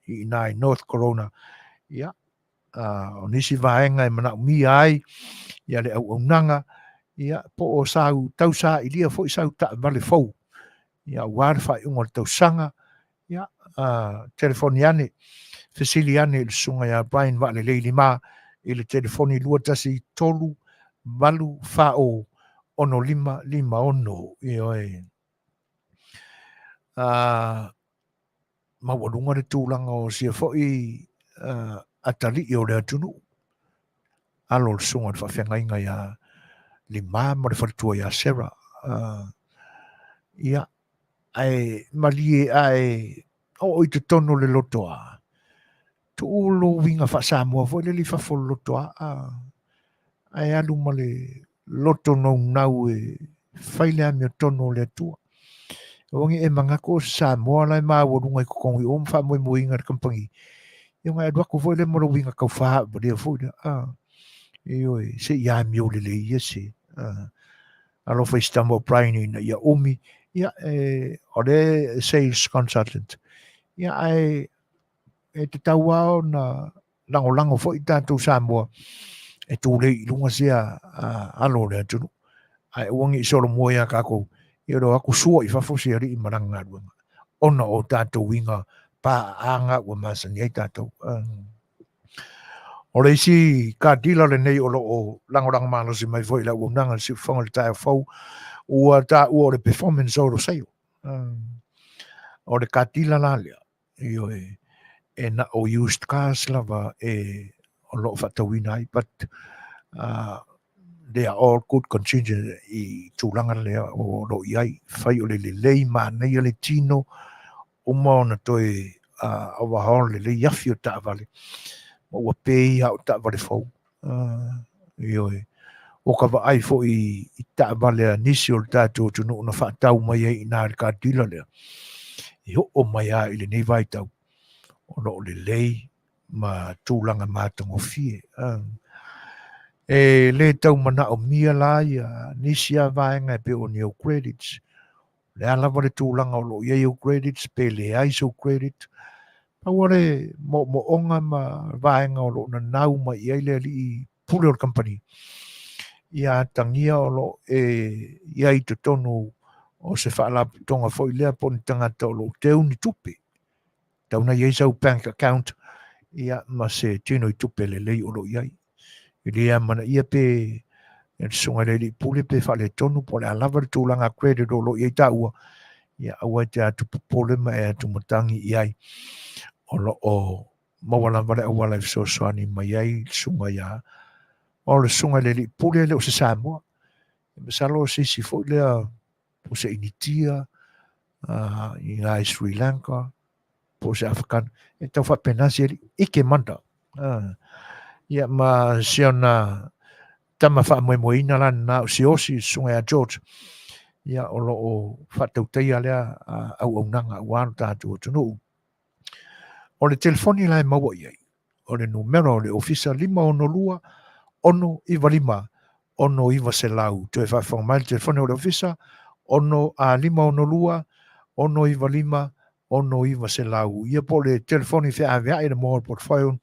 i ina i North Corona. Ia, o nisi vaega e manaomia ai ia le auaunaga, ia, po o sau tausailia foi sau taavale fou, ia, aua le faaiuga o le tausaga, ia, telefoni ane, fesili ane i le susuga ia Brian Vaalelei Lima i le telefoni 213 840 6556. Ioe. Maualuga le tulaga o sia foi atalii o le atunuu, alo o le susuga i le faafeagaiga ia Lima ma le faletua ia Sarah. Ia, ae malie ae oo i totonu o le lotoa, tuu lou uiga faa-Samoa foi lele i fafo o le lotoa, ae alu ma le loto naunau e fai le amiotonu o le Atua. Aua ne i e manatu o se Samoa la e maualuga i totonu i o ma faamoemoeina i le kamupani. Ia ona e alu atu foi lea ma lou uiga taufa valea foi lea. Ioe, se i amio lelei ia se. Alofa i si tama o Brian ina ia umi. Ia, e, o le sales consultant. Ia, ae e tatau lava ona lagolago foi tatou Samoa e tulei i luga sia alo o le atunuu. Ae aua ne i solomua ia tatou, ia le o atu sua i fafo se alii ma lana galuega, ona o tatou uiga paaaga ua masani ai tatou. O le isi car dealer lenei o lo o lagolago malosi mai foi i le auaunaga i le siufofoga i le taeao fou, ua taua o le Performance Auto Sale. O le car dealer la lea, Ioe, e na o used cars lava e o lo o faatauina ai, but they are all good contingent i tulaga lea o lo o i ai. Fai o le lelei manaia le tino, uma ona toe overhaul lelei afi o taavale, ma ua pei lava o taavale fou. Ioe. Ua ka vaai foi i taavale a nisi o le tatou atunuu na faatau mai ai i ina i le car dealer lea, e oo mai lava i lenei vaitau, o lo o lelei ma tulaga matagofie. E le tau manaomia la ia nisi lava vaega e pei o ni ou credits. O le a lava le tulaga o lo o i ai ou credits pe leai sou credit, pau o le moomooga ma vaega o lo o nanau mai i ai le alii pule o le kamupani, ia atagia o lo o e i ai i totonu o se faalapotopotoga foi lea po o ni tagata o lo o teu ni tupe. Tau na i ai sau bank account, ia, ma se tino i tupe lelei o lo o i ai. E le amanaia pe le susuga i le alii pule pe faaletonu po o le a lava le tulaga credit o lo o i ai taua, ia aua e te atu popole ma e atu matagi i ai. O lo o maua lava le auala e fesoasoani mai ai le susuga ia o le susuga i le alii pule e le o se Samoa. E masalo o se isi foi lea po o se Initia i ina i Sri Lanka po o se Afrikana, e tau faapena se alii, ike manda. Ia ma si ona tama faamoemoeina la lena o Siaosi, le susuga ia George, ia o lo o faatautaia lea auaunaga aua lo tatou atunuu. O le telefoni la e maua i ai, o le numera o le ofisa 562 695 6900. Toe faafofoga mai le telefoni o le ofisa 6 a 562 695 6900. Ia po o le telefoni feaveai le mobile phone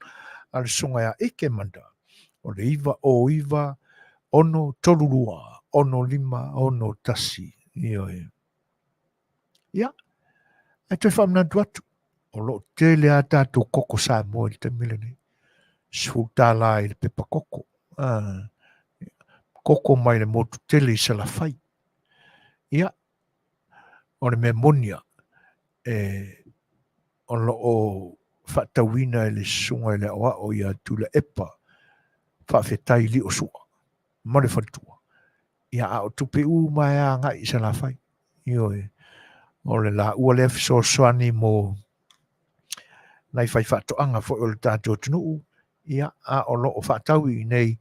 a le susuga ia Ike Manda, o le 909 632 6561. Ioe. Ia, ae toe faamanatu atu, o lo o tele lava tatou koko Samoa i le taimi lenei. $10 i le pepa koko. Koko mai le motu tele i Salafai. Ia, o le mea moni lava, e, o lo o faatauina e le susuga i le aoao ia Tuilaepa Faafetai Liosua ma le faletua. Ia, a o tupe uma e agai i Salafai. Ioe, o le laua lea fesoasoani mo nai faifaatoaga foi o le tatou atunuu, ia, a o lo o faatau i inei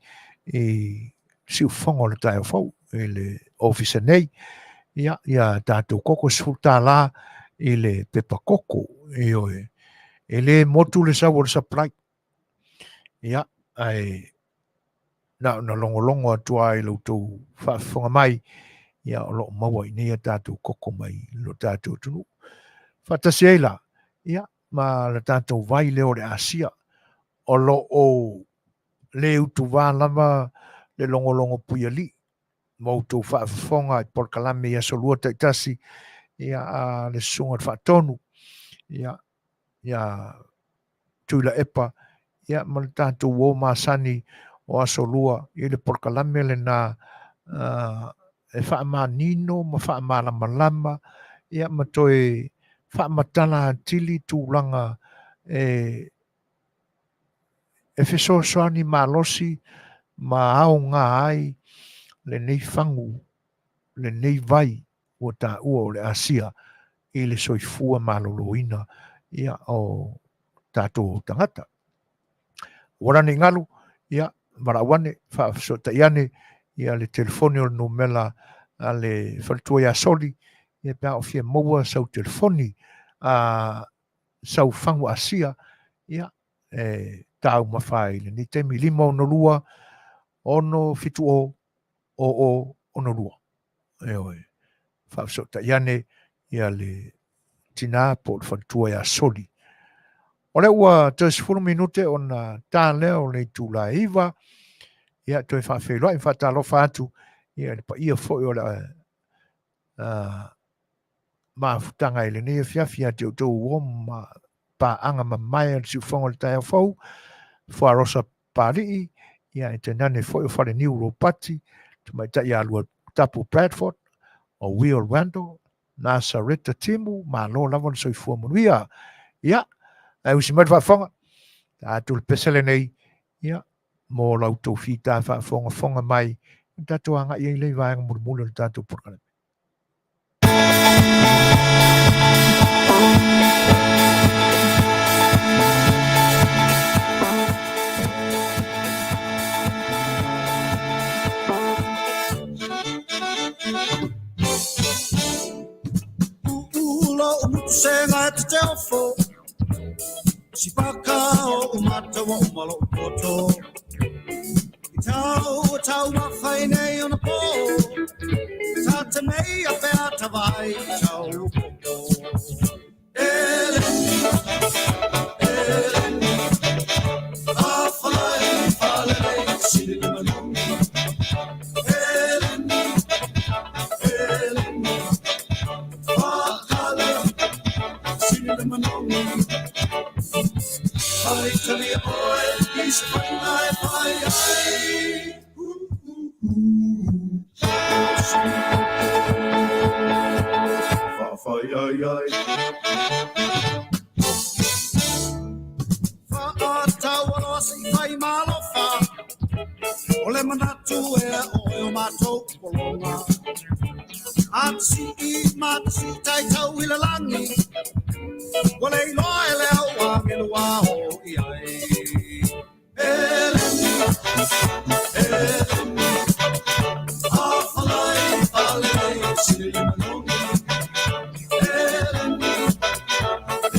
i Siufofoga o le taeao fou i le ofisa nei. Ia, ia tatou koko $10 i le pepa koko. Ioe, e le motu le sau o le supply. Ia, ae na ona logologo atu lava i lo outou faafofoga mai, ia o lo o maua i inei a tatou koko mai lo tatou atunuu. Faatasi ai la, ia, ma le tatou vai lea o le Asia, o lo o le utuvā lava le logologo puialii ma outou faafofoga i polokalame i aso lua taitasi, ia, a le Susuga i le Faatonu, ia, ia Tuilaepa, ia, ma le tatou uo masani o aso lua i le polokalame lena e faamanino ma faamalamalama, ia, ma toe faamatala atili tulaga e e fesoasoani malosi ma aoga ai lenei fagu, lenei vai ua taua o le Asia i le soifua maloloina ia o tatou tagata. Ua lani galu, ia, valaau ane, faafesootai ane ia le telefoni o le numera a le faletua ia Soli, ia pe a o fia maua sau telefoni a sau fagu Asia, ia, e taumafa ai i lenei taimi, 562 670 0062. Ioe, faafesootai ane ia le tinā po o le faletua ia Soli. O lea ua toe 10 minute ona ta lea o le itula e 9, ia toe faafeiloai ma faatalofa atu ia i le paia foi o le mafutaga i lenei afiafi ia te outou uo ma paaga mamae a le siufofoga o le taeao fou, Fuarosa Papalii, ia e tainane foi o Faleniu Ropati, Tamaitai ia Lua Tapu Bradford, o Will Randall, Nasareta Timu, malo lava le soifua manuia. Ia, ae usi mai le faafofoga, tatou le pese lenei, ia, mo la outou fita faafogafoga mai, tatou agai ai lea i vaega mulimuli o le tatou polokalame. Senga e te ofo Si paka o umata wa umalo poto I tau tau mawhai nei ona pō Ta te nei a pea tawai i tau koko Eleni, eleni A whalai whalelei sili le manongi Eleni, eleni Whakale sili le manongi Pai tali oe i se whainga e pai ai Whawhai ai ai Whaatau se i whai malofa O le manatu e oe o mātou polonga A te si i ma te si tai tau i le langi Ua le iloa e le au angelo a o i ai Eleni, eleni A whalai whalelei sili le manongi Eleni,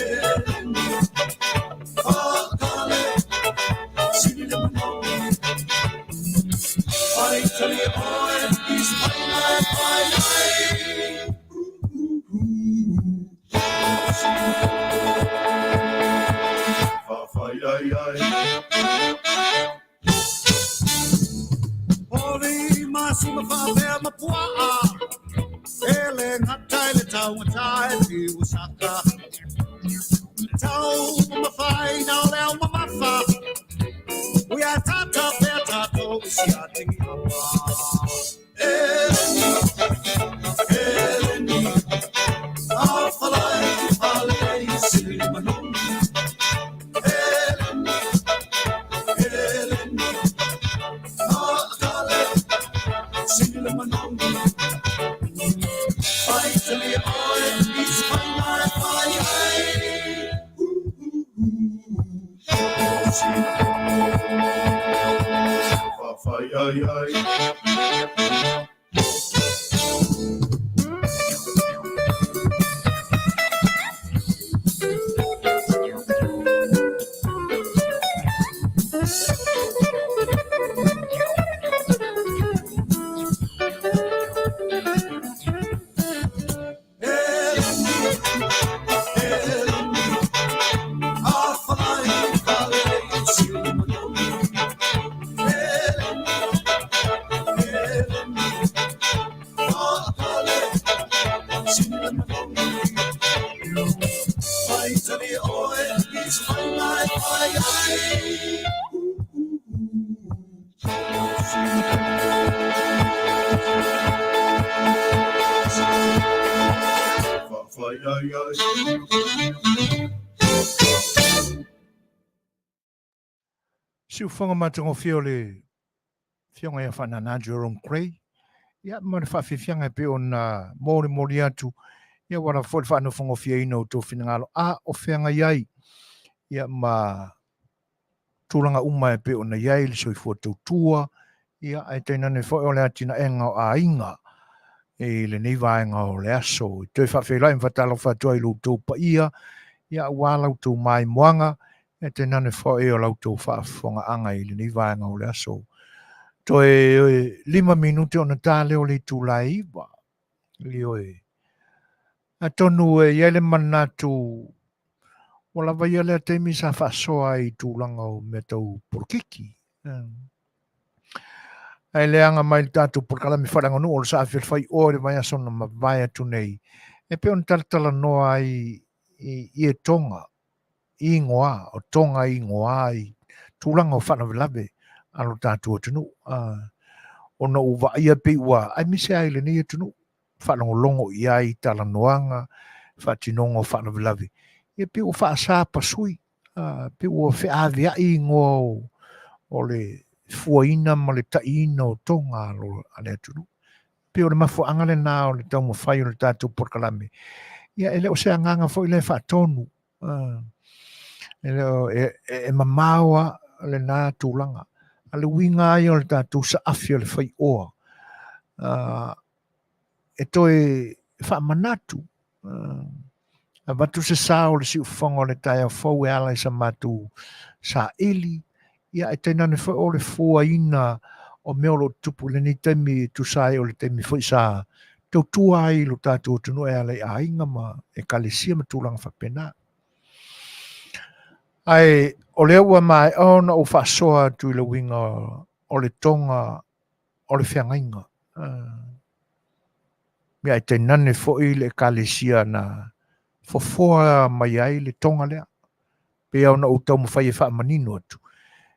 eleni Whakale sili le manongi Pai tali oe i se whainga e pai ai Whawhai ai ai Oli masi ma whawhea ma puaa E le ngata e le taungata e te saka Tau ma whai na o le au mamafa Ui a tata pea tatou i si a tingi apa Eleni, eleni A whalai whalei sili le manongi Eleni, eleni A kale sili le manongi Pai tali oe i se whainga e pai ai Fai ai. Siufoga matagofie o le Afioga ia Faanana Jerome Gray, ia ma le faafiafiaga e pei ona molimoli atu, ia ua lava foi le faanofogofieina o outou finagalo a o feagai ai, ia ma tulaga uma e pei ona i ai le soifua tautua, ia ae tainane foi o le atinaega o aiga i lenei vaega o le aso. E toe faafeiloai ma faatalofa atu ai i lo outou paia, ia aua la outou maimoaga, ia tainane foi o la outou faafofogaaga i lenei vaega o le aso. Toe 5 minute ona ta lea o le itula e 9. Ioe. Atonu e i ai le manatu ua lava ia lea taimi sa faasoa ai i tulaga o mea tau polokiki. Ae leaga mai le tatou polokalame faaleaganuu o le Saafi o le Fai'oa i le vaiaso na mavae atu nei, e pei ona talatalanoa ai i etoga, i igoa, o toga i igoa i tulaga o faalavelave a lo tatou atunuu. Ona ua vaaia pei ua, aemaise lava i lenei atunuu, faalogologo i ai i talanoaga, faatinoga o faalavelave, ia pei ua faasapasui, pei ua feaveai igoa o le fuaina ma le taiina o toga a le atunuu. Pei o le mafuaaga lena o le taumafai o le tatou polokalame. Ia e le o se agaga foi lea e faatonu, e le o, e mamao lava lena tulaga. A o le uiga lava ia o le tatou saafi o le faioa, e toe faamanatu, avatu se sao o le siufofoga o le taeao fou e ala i sa matou saili, ia ae tainane foi o le fuaina o mea o lo o tutupu i lenei taimi e tusa ai o le taimi foi sa tautua ai lo tatou atunuu e ala i aiga ma ekalesia ma tulaga faapena. Ae o lea ua maea ona ou faasoa atu i le uiga o le toga o le feagaiga. Ia ae tainane foi le ekalesia na fofoa mai ai le toga lea. Pei ona ou taumafai e faamanino atu,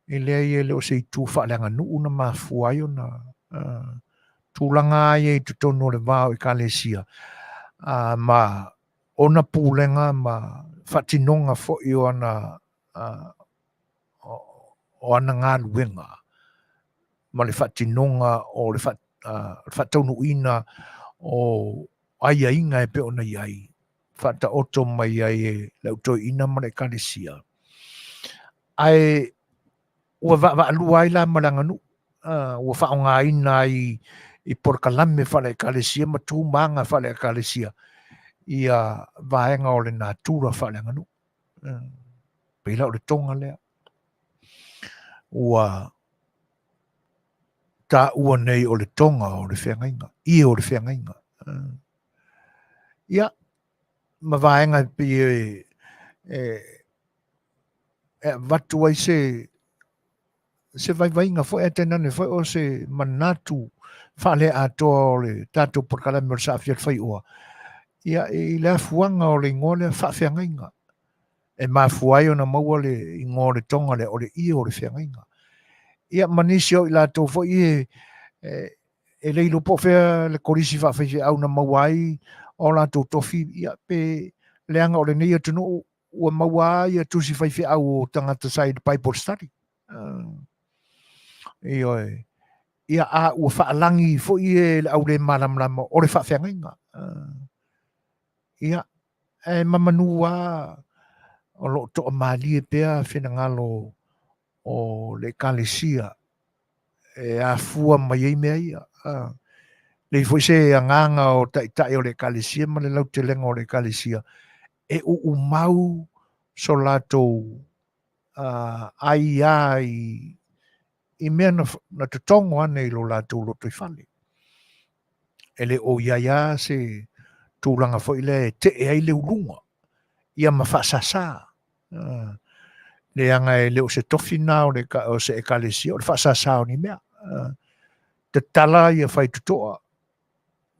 e leai e le o se itu faaleaganuu na mafua ai ona tulaga ia i totonu o le va o ekalesia, ma ona pulega ma faatinoga foi o ana o ana galuega ma le faatinoga o le faataunuuina o aiaiga e pei ona i ai, faataoto mai ai e le au toeaina ma le ekalesia. Ae ua vaavaalua ai la ma le aganuu, ua faaaogaina ai i polokalame faale-ekalesia ma tu ma aga faale-ekalesia ia vaega o le natura faaleaganuu. Pei la o le toga lea ua taua nei o le toga o le feagaiga, ie o le feagaiga. Ia, ma vaega e pei e avatu ai se se vaivaiga foi ae tainane foi o se manatu faaleatoa o le tatou polokalame o le Saafia le Faioa, ia i le afuaga o le igoa lea faafeagaiga e mafua ai ona maua le igoa o le toga lea o le ie o le feagaiga. Ia ma nisi o i latou foi e e le iloa po o fea le kolisi faafaifeau na maua ai o latou tofi, ia pe leaga o lenei atunuu ua maua ai ia tusi faifeau o tagata sa i le Bible study. Ioe. Ia a ua faalagi foi e le au le malamalama o le faafeagaiga. Ia, e mamanu lava o lo o toamalie pea finagalo o le ekalesia. e afua mai ai mea ia. Leai foi se agaga o taitai o le Ekalesia ma le lautelega o le Ekalesia e uumau so latou aia i mea na totogo ane i lo latou lotoifale. E le o i ai lava se tulaga foi lea e tee ai le uluga ia ma faasasa. Leaga e le o se tofi na o, le, o se ekalesia, o le faasasa o ni mea. Tatala ia faitotoa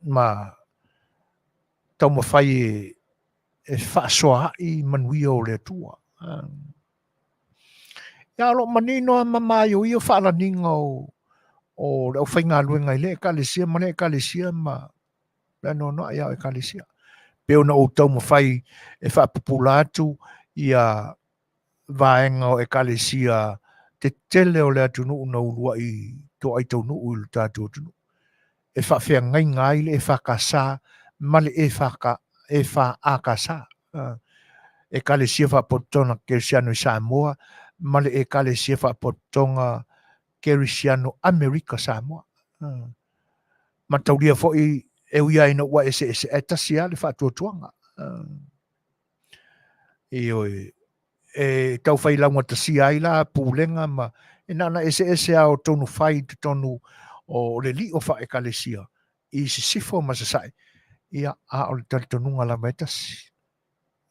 ma taumafai e faasoaai manuia o le Atua. Ia, o lo o manino lava ma maioio faalaniga o le aufaigaluega i lea ekalesia ma lea ekalesia ma le anoanoai lava o ekalesia. Pei ona ou taumafai e faapupula atu ia vaega o ekalesia tetele o le atunuu na uluai toai taunuu i lo tatou atunuu e faafeagaiga ai le EFKS ma le EFAKS, Ekalesia Faapotopotoga Kerisiano i Samoa ma le Ekalesia Faapotopotoga Kerisiano Amerika Samoa. Mataulia foi e ui lava ina ua eseese ae tasi lava le faatuatuaga. Ioe, e tau fai laugatasia ai la pulega ma e na ona eseese lava o tonu fai i totonu o le lio faekalesia i sisifo ma sasae, ia, a o le talitonuga lava e tasi.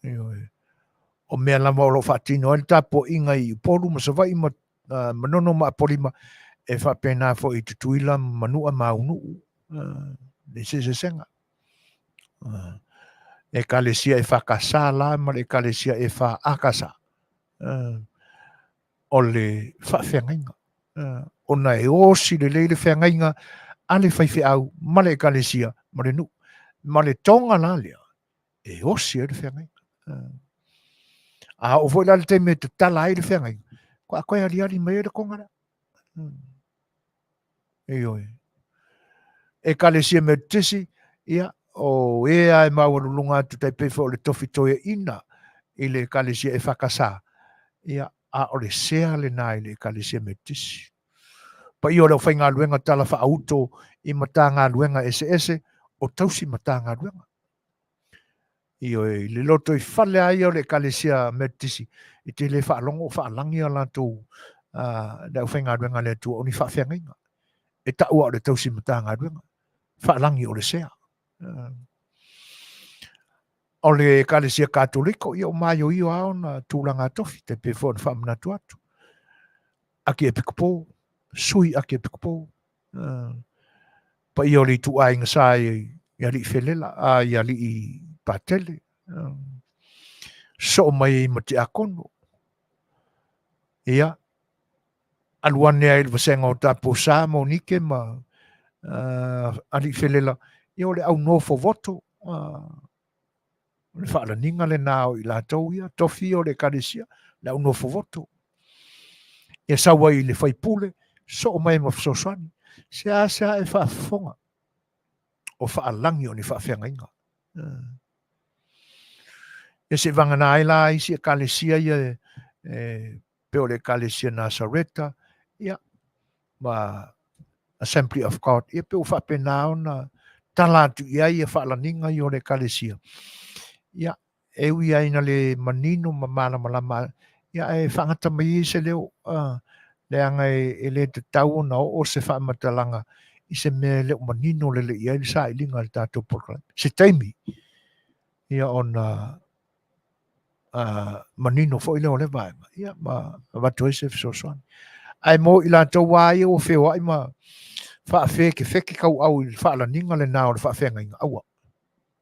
Ioe. O mea lava o lo o faatino ai le tapuaiga i Upolu ma Savaii ma Manono ma Apolima, e faapena foi i Tutuila ma Manua ma Aunuu, le eseesega. Ekalesia EFKS la ma le Ekalesia EFAKS. O le faafeagaiga. Ona e osi lelei le feagaiga a le faifeau ma le ekalesia ma le nuu. Ma le toga la lea, e osi ai le feagaiga. A oo foi la le taimi e tatala ai le feagaiga, faatoa toe aliali mai ai le toga lea. Ioe. Ekalesia Metotisi, ia, o e lava e maualuluga atu tai pei foi o le tofi toeaina i le Ekalesia EFKS, ia, a o le sea lena i le Ekalesia Metotisi. Paia o le aufaigaluega tala faauto i Matagaluega eseese o tausi Matagaluega. Ioe, i le lotoifale lava ia o le Ekalesia Metotisi, e te le faalogo o faalagi a latou le aufaigaluega a le Atua o ni faafeagaiga. E taua o le tausi Matagaluega, faalagi o le sea. O le Ekalesia Katoliko, ia o maioio lava ona tulaga tofi, tai pei foi ona faamanatu atu. Akiepikopo, sui akiepikopo, paia o le ituaiga sa i alii felela, a i alii patele, soo mai ai ma tiakono. Ia, alu ane ai i le vasega o Taposa ma Onike ma alii felela, ia o le au nofo voto, O le faalaniga lena o i latou ia, tofi o le ekalesia, le au nofo voto. Ia sau ai i le faipule, soo mai ma fesoasoani. Seasea e faafofoga o faalagi o ni faafeagaiga. Ia se vagana ai la isi ekalesia ia e pei o le Ekalesia Nasareta, ia, ma Assembly of God, ia pei ua faapena ona tala atu i ai ia faalaniga ia o le Ekalesia. Ia, e ui lava ina le manino ma malamalama, ia ae faagata mai ia se leo, leaga e le tatau ona oo se faamatalaga i se mea e le o manino lelei i ai le sailiga a le tatou polokalame. Se taimi, ia ona manino foi lea o lea vaega, ia, ma avatu ai se fesoasoani. Ae mo i latou lava ia ua feoai ma faafekefeke kauau i le faalaniga lena o le faafeagaiga, aua.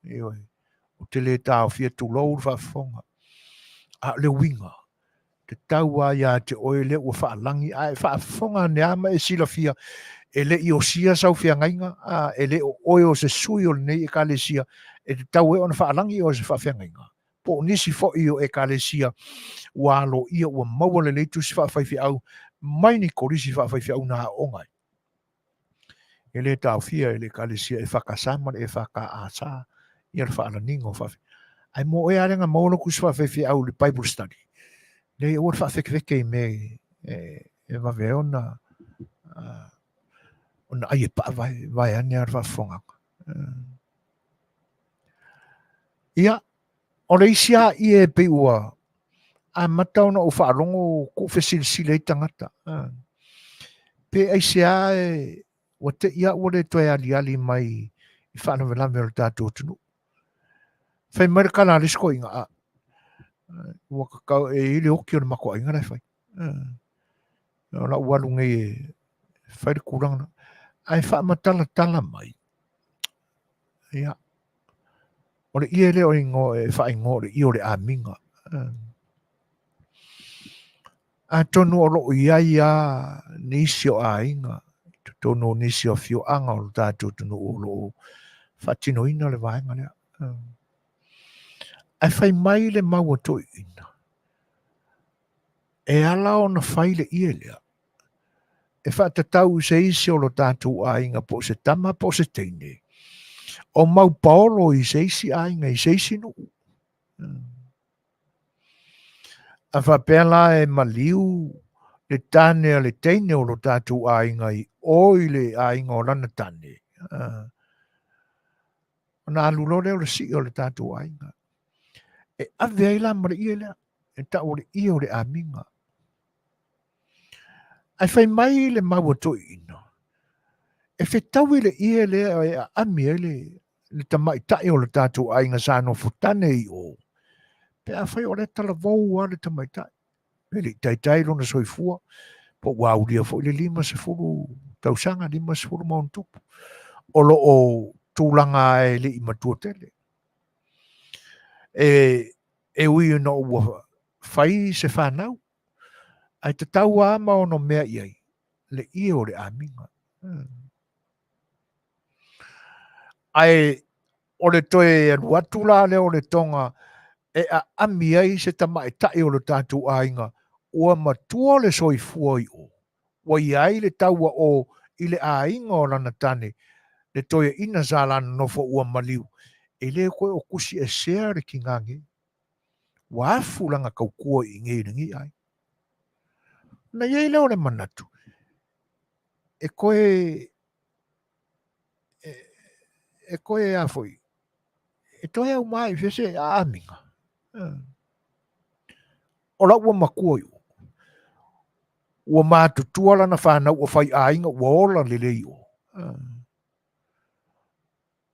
Ioe, ou te le taofia tulou le faafofoga. A o le uiga, tatau lava ia te oe lea ua faalagi, a e faafofoga ane lava ma e silafia, e le i osia sau feagaiga, a e le o oe o se sui o lenei ekalesia, e tatau ai ona faalagi oe se faafeagaiga. Po o nisi foi o ekalesia ua aloaia ua maua lelei tusi faafaifeau mai ni kolisi faafaifeau na aooga ai. E le taofia e le ekalesia EFKS ma le EFKAS ia le faalaniga o faafe. Ae mo oe lava lea na maua lau tusi faafaifeau i le Bible study, leai aua le faafekefeke i mea e vave ai ona Ona ai e paa vae, vae ane a le faafofogaaga. Ia, o le isi a ie e pei ua amata ona ou faalogo ku fesilisili ai tagata. Pe aisea e ua te i a ua le toe aliali mai i faalavelave o le tatou atunuu. Fai mai le tala a le isi toeaina, a, ua tatau e i ai le oti o le matou aiga la e fai. O lau alu nei e fai le tulaga na. Ae faamatalatala mai, ia, o le ie lea o igoa e faaigoa o le ie o le amiga. Atonu o lo o i ai lava nisi o aiga i totonu o nisi o afioaga o le tatou atunuu o lo o faatinoina le vaega lea. Ae fai mai le mau a toeaiina, e ala ona fai le ie lea, e faatatau i se isi o lo tatou aiga po o se tama po o se teine, o mau paolo i se isi aiga, i se isi nuu. A faapea la e maliu le tane a le teine o lo tatou aiga i o i le aiga o lana tane, ona alu loa lea o le sii o le tatou aiga. E ave ai la ma le ie lea, e tau o le ie o le amiga. Ae fai mai le mau a toeaiina, e fetaui le ie lea e aami ai le le tamaitai o le tatou aiga sa nofo tane i o, pe afai o lea e talavou lava le tamaitai, e le i taitai lona soifua, po ua aulia foi le 50 tausaga, 50 ma ona tupu, o lo o tulaga e le i matua tele. E ui ina ua fai se fanau, ae tatau lava ma ono mea i ai le ie o le amiga. Ae o le toe alu atu la lea o le toga e aami ai se tamaitai o le tatou aiga ua matua le soifua i o, ua i ai le taua o i le aiga o lana tane, le toeaina sa la nonofo ua maliu, e le toe o tusi esea le tigage. Ua afu lana tautua i inei i lenei aiga. Ona i ai lea o le manatu, e toe e toe a foi e toe au mai i se aamiga. O lau ua matua i o. Ua matutua lana fanau ua fai aiga ua ola lelei i o.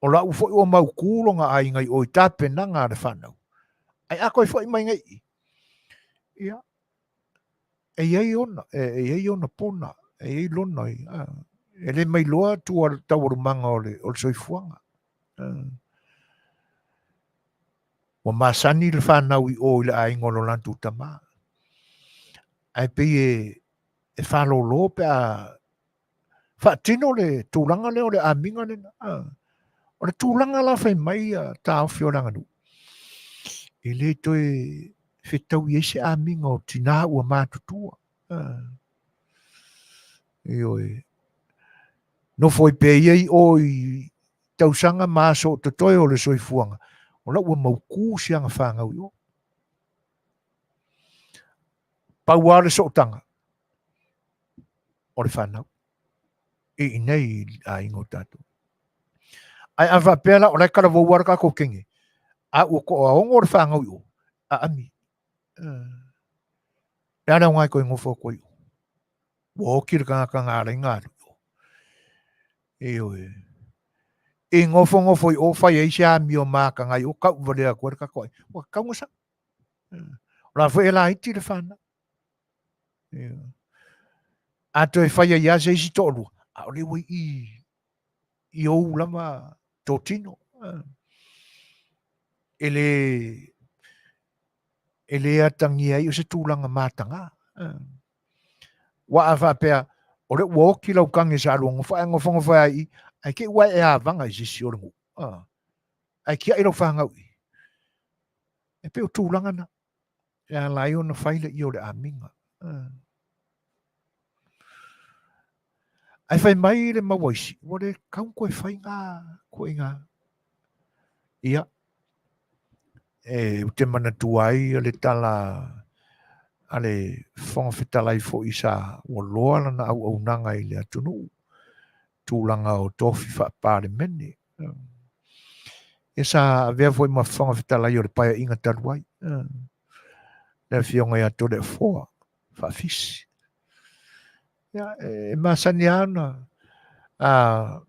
O lau foi ua mautu lona aiga i o i tapenaga a le fanau. Ae a toe foi mai nei i, ia, e i ai ona, e i ai ona pona, e i ai lona, e le mailoa tua taualumaga o le, o le soifuaga. Ua masani le fanau i o i le aiga o lo latou tamā. Ae pei e, e faalōlō pe a faatino le tulaga lea o le amiga lena. O le tulaga la fai mai a taofi o le aganuu, e le toe fetaui ai se amiga o tinā ua matutua. Ioe. Nofo ai pea ia i o i tausaga ma aso o totoe o le soifuaga, o la ua mautū si ana fanau i o. Pau lava le sootaga, o le fanau i inei i aiga o tatou. Ae a faapea la o la e talavou lava le tatou teine, a ua toaono le fanau i o, aami. Le a le aoga e toe nofo atu ai i o? Ua oti le tagata na ala ai ona alu i o. Ioe. I nofonofo i o fai ai se amio mataga i o tau valea atu ai le tatou aiga. Ua tatau ona sao. O la foi e laiti le fanau. A toe fai ai lava se isi toalua, a o lea ua i i ou lava totino. E le e le atagia ai o se tulaga mataga. Ua a faapea, o lea ua oti lau tagi sa lua nofo ae nofonofo ai i, ae te i ua e avaga i se isi o le nuu. Ae tiai lau fanau i. E pei o tulaga na. E ala ai ona fai le ia o le amiga. Ae fai mai le mau a isi, ua le tatau ona toe fai na ituaiga. Ia, e, ou te manatua ai le tala a le Fofoga Fetalai foi sa ua loa lana auaunaga i le atunuu. tulaga o tofi faa-Palemene. Ia sa avea foi ma Fofoga Fetalai o le Paeaiga talu ai, le Afioga ia Toleafoa Faafisi. Ia, e masani lava ona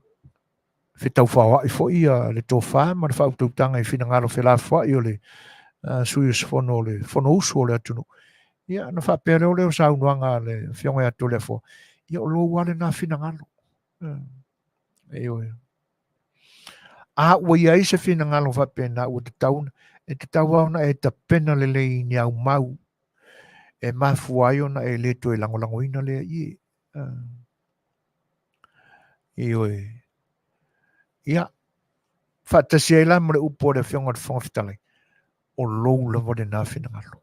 fetaufaoai foi ia le tofa ma le faautautaga i finagalo felafoai o le sui usufono o le Fonousu o le atunuu. Ia, ona faapea lea o le saunoaga a le Afioga ia Toleafoa, ia o lou lava lena finagalo. Ioe. A ua i ai se finagalo faapena ua tatau, e tatau lava ona e tapena lelei i ni au mau e mafua ai ona e le toe lagolagoina lea ie. Ioe. Ia, faatasi ai la ma le upu a le Afioga i le Fofoga Fetalai, o lou lava lena finagalo.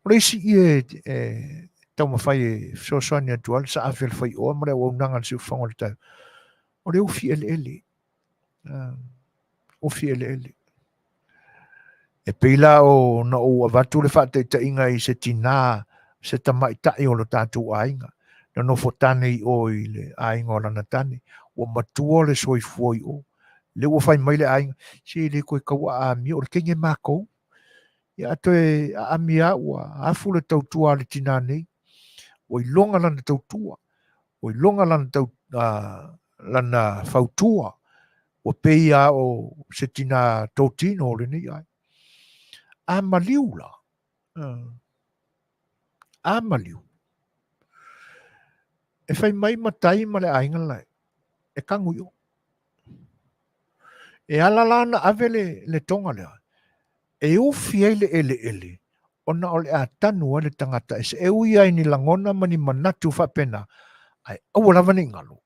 O le isi ie e taumafai e fesoasoani atu ai le saafi a le faioa ma le auaunaga a le siufofoga o le taeao, o le ufi eleele. Ufi eleele. E pei la ona ou avatu le faataitaiga i se tinā, se tamaitai o lo tatou aiga, na nofo tane i o i le aiga o lana tane, ua matua le soifua i o. Lea ua fai mai le aiga, se e le toe tau aamia, o le teine matou. Ia a toe aami lava ua afu le tautua a le tinā nei, ua iloga lana tautua, ua iloga lana, tau, lana fautua, ua pei lava o se tinā totino o lenei aiga. A maliu la, a maliu, e fai mai matai ma le aiga la e kagu i o. E ala la ona ave le, le toga lea, e ufi ai le eleele, ona o le a tanu ai le tagata ese. E ui lava i ni lagona ma ni manatu faapena, ae aua lava ne i galo.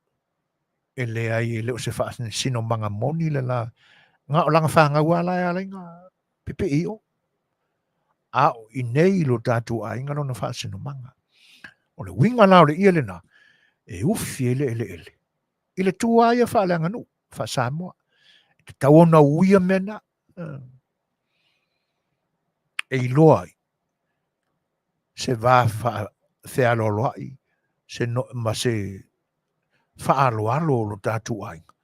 E leai, e le o se faasinomaga moni le la, na o lana fanau lava la e ala ai ona pepei i o. A o i nei i lo tatou aiga lona faasinomaga. O le uiga la o le ie lena, e ufi ai le eleele. I le tu lava ia faaleaganuu, faa-Samoa. E tatau ona uia mea na. E iloa ai se va fealoaloai se no, ma se faaaloalo o lo tatou aiga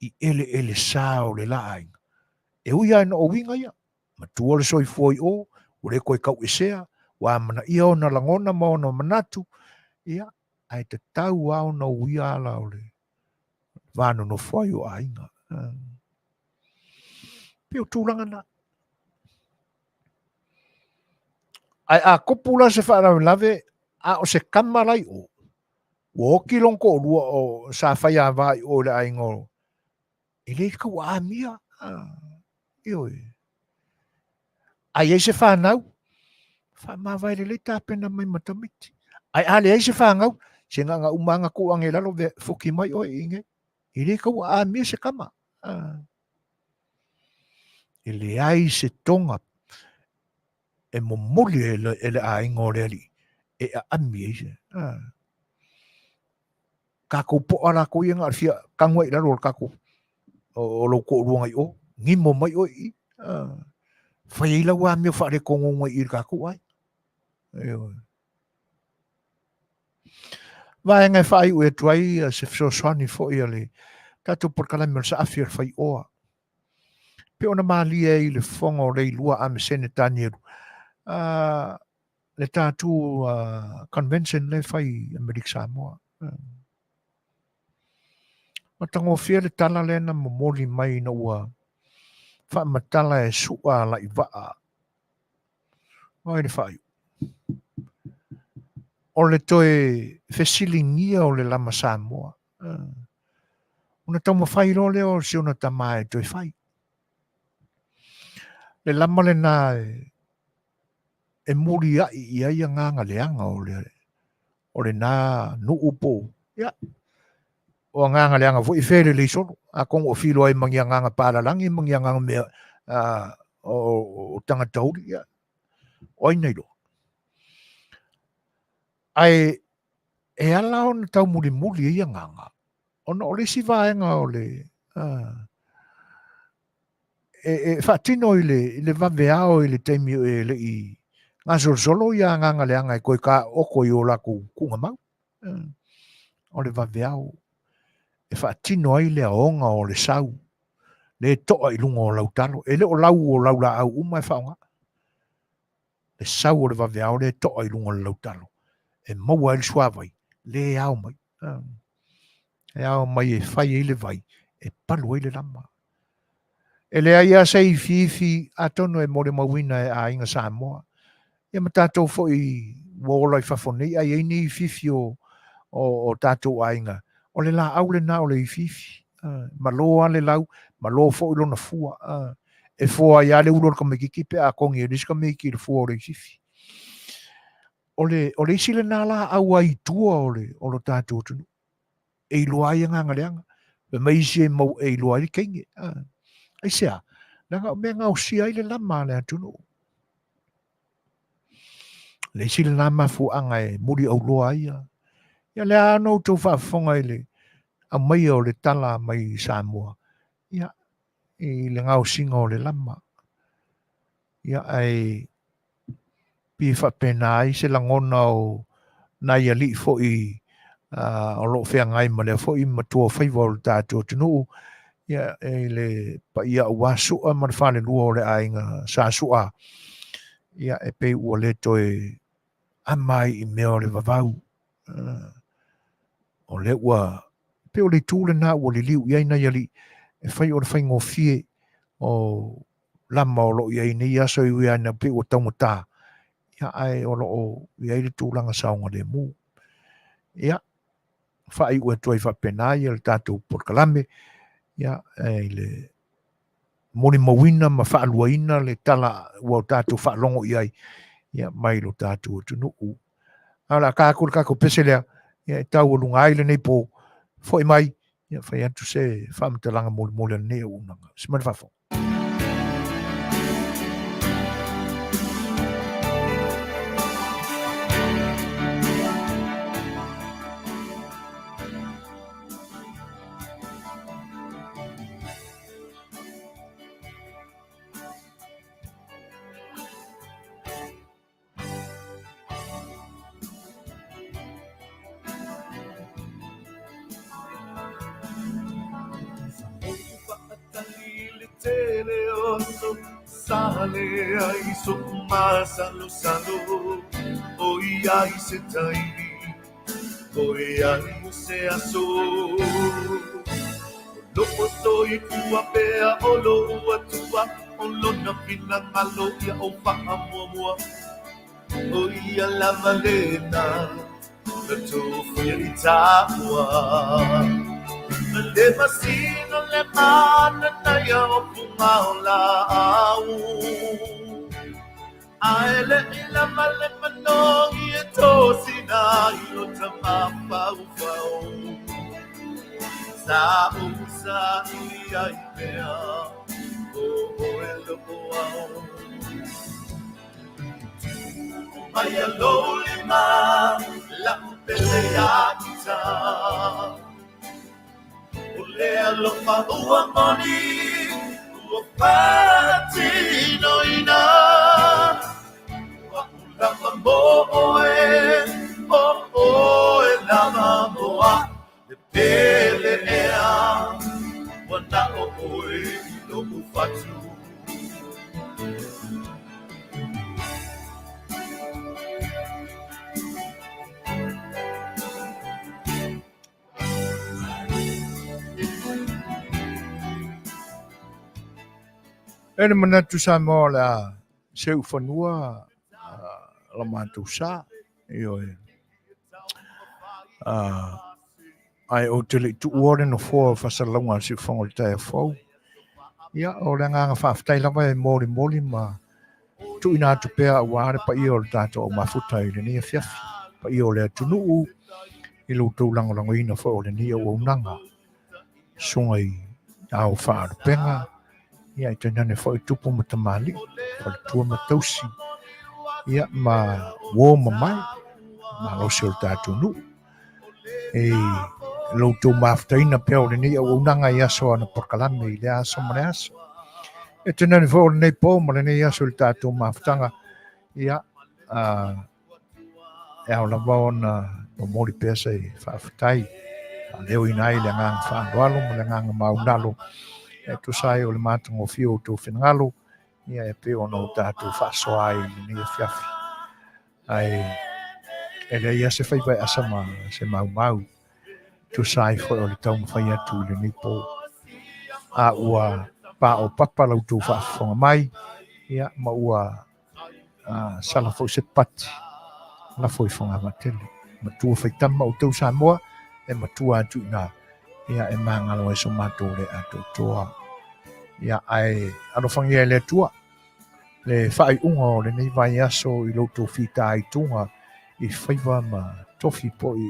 i eleele sa o le la aiga. E ui lava ina o uiga ia, matua le soifua i o, ua le toe tauesea, ua amanaia ona lagona ma ona manatu, ia, ae tatau lava ona uia ala o le va nonofo ai o aiga. Pei o tulaga na. Ae a tupu la se faalavelave, a o se tama la i o, ua oti lona toalua o sa faiava i o i le aiga o, e le tau aamia. Ioe. A i ai se fanau, faamavae lelei tapena mai ma tamaiti. Ae a leai se fanau, se na ona uma lava ona tuu ane i lalo, fuki mai oe i inei. E le tau aamia se tama. E leai se toga e momoli e le aiga o le alii e aami ai se. Tatou poa latou ia na o le fia tanu ai i lalo o le tatou o lou toalua na i o, gimo mai oe i i. Fai ai lau amio faaletonu i i le tatou aiga. Ioe. Vaega e faaiu atu ai se fesoasoani foi a le tatou polokalame o le Saafi o le Faioa. Pei ona malie ai i le fofoga o Leilua Amesene Tanielu, le tatou convention lea e fai i Amerika Samoa. Matagofie le tala lea na momoli mai ina ua faamatala e Su'a Alaivaa Ai le faaiu. O le toe fesiligia o le lama Samoa. Ona taumafai loa lea o si ona tama e toe fai. Le lama lena e muliai i ai agaga leaga o le o lena nuu po o, ia, o agaga leaga foi e felelei solo. Atonu o filo ai ma ni agaga palalagi ma ni agaga mea o tagata uli, ia, o ai na iloa. Ae e ala ona taumulimuli ai agaga, ona o le isi vaega o le e faatino i le, i le vaveao i le taimi e le i gasolosolo ia agaga leaga e toe taooto i o latou tuugamau. O le vaveao e faatino ai le aoga o le sau le toa i luga o lau talo. E le o lau o lau laau uma e faaaoga. Le sau o le vaveao le toa i luga o le lautalo e maua ai le suavai le ao mai. E ao mai e fai ai le vai e palu ai le lama. E leai lava se ifiifi atonu e molimauina e aiga Samoa. Ia ma tatou foi ua ola i fafo nei, a i ai ni ifiifi o tatou aiga, o le laau lena o le ifiifi. Malo lava le lau, malo foi lona fua. E fua ai lava le ulu o le tamaitiiti pe a togi e le isi tamaitiiti i le fua o le ifiifi. O le, o le isi lena laau ai i tua o le, o lo tatou atunuu. E iloa ai agaga leaga. Fai mai isi e mau e iloa ai le teine. Aisea? Leaga o mea gaosia ai le lama a le atunuu. Le isi lena mafuaaga e muliauloa ai ia. Ia lea lava na outou faafofoga i le aumaia o le tala mai Samoa, ia, i le gaosiga o le lama. Ia, ae pei e faapena ai se lagona o nai alii foi o lo o feagai ma lea foi matuaofaiva o le tatou atunuu, ia, i le paia aua Sua ma le falelua o le aiga Sa Sua, ia, e pei ua le toe ama ai i mea o le vavau. O lea ua, pei o le itu lena ua liliu i ai nai alii, e fai o le faigofie o lama o lo o i ai nei aso e ui lava ina pei ua taugata, ia, ae o lo o i ai le tulaga saogalemu. Ia, faaiu atu ai faapena ia le tatou polokalame, ia, i le molimauina ma faaluaina le tala ua tatou faalogo i ai, ia, mai lo tatou atunuu. A o le a ta atu le tatou pese lea, ia, e taualuga ai lenei po, foi mai, ia, fai atu se faamatalaga molimoli a lenei auaunaga. Se mai le faafofoga. E le manatu Samoa o le a seu fanua la matou sa. Ioe. Ae ou te le i tuua le nofoa o faasalalauga a le Siufofoga o le taeao fou. Ia, o le agaga faafetai lava e molimoli ma tuuina atu pea aua le paia o le tatou au mafuta i lenei afiafi, paia o le atunuu i lo outou lagolagoina foi o lenei auaunaga. Susuga i ao faalupega, ia e tainane foi tupu ma tamalii, faletua ma tausi, ia ma uo ma mae, malosi o le tatou nuu. E lo outou mafutaina pea o lenei auaunaga i aso ana polokalame i lea aso ma le aso. E tainane foi o lenei po ma lenei aso i le tatou mafutaga, ia, e ao lava ona momoli pea se faafetai faaleoina ai le agaga faaaloalo ma le agaga maunalo e tusa ai o le matagofie o outou finagalo ia e pei ona o tatou faasoa ai i lenei afiafi. Ae e leai lava se faiva e asa ma se maumau, tusa ai foi o le taumafai atu i lenei po. A ua paopapa la outou faafofoga mai, ia, ma ua sala foi se pati, lafo i Fogavaa-tele. Matua faitama outou Samoa, e matua atu i ina, ia, e magalo ai so matou le atoatoa. Ia, ae alofagia e le Atua le faaiuga o lenei vaiaso i lo outou fitaituga i faiva ma tofi foi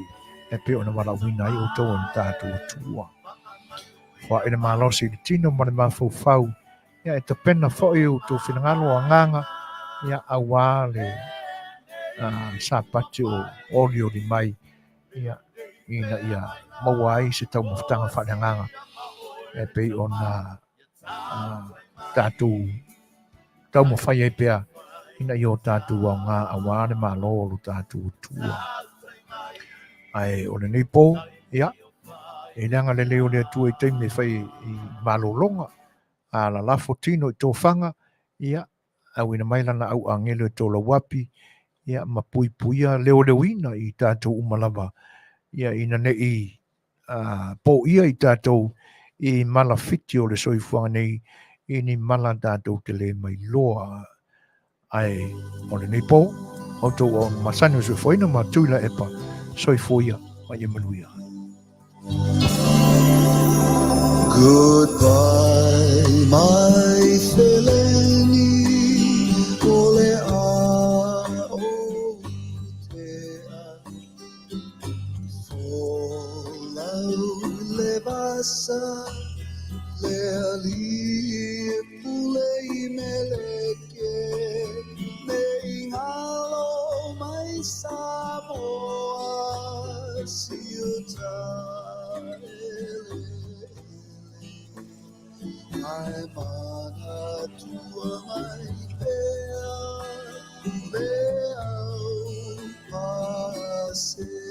e pei ona valaauina ai outou e le tatou Atua. Foai le malosi i le tino ma le mafaufau, ia e tapena foi outou finagalo o agaga, ia auā le Sapati o olioli mai, ia ina ia maua ai se taumafataga faaleagaga e pei ona tatou taumafai ai pea ina ia o tatou aoga auā le Malo o lo tatou Atua. Ae o lenei po, ia, e le agalelei o le Atua i taimi e fai i malologa, a lalafo tino i tofaga, ia, auina mai lana au agelo e tolauapi, ia, ma puipuia leoleoina i tatou uma lava, ia, ina nei poia i tatou i malafiti o le soifuaga nei i ni mala tatou te le mailoa. Ae o lenei po, outou auauna masani o le soifuaina ma Tuilaepa, soifua ia ma ia manuia. Goodbye my feleni o le a o te a Folau le vasa le alii e pule i Meleke me i ngalo mai Samoa siuta ele Ae manatua mai pea le au pasese.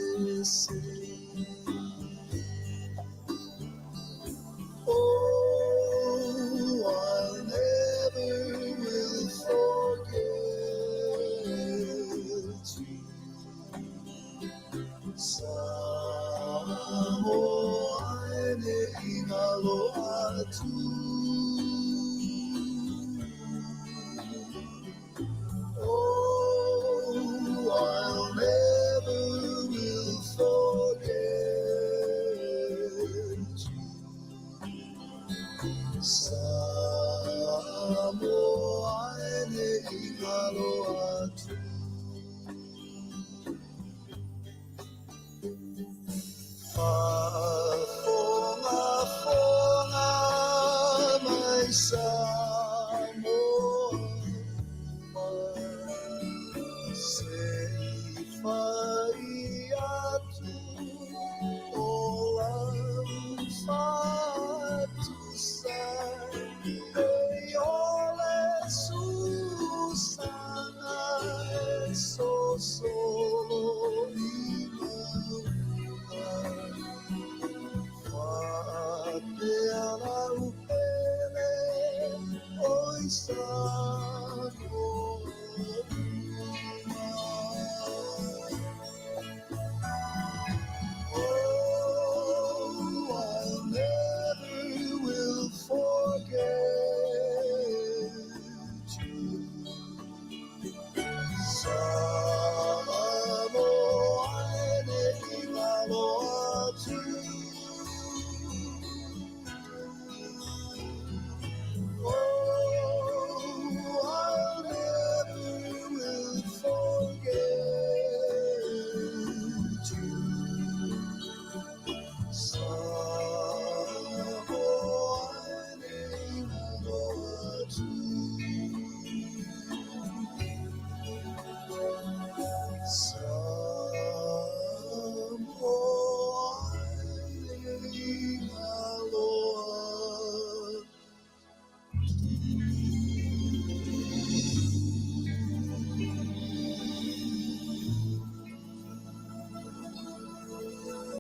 Oh, I never will forget you. Samoa e ne i ngalo atu. Oh, I'll never will forget you. Samoa e ne i ngalo atu. Faafogafoga mai Samoa, se i fai atu o lau faatusa e o le susana e sosolo i mauga. Faapea lau pele oi Samoa.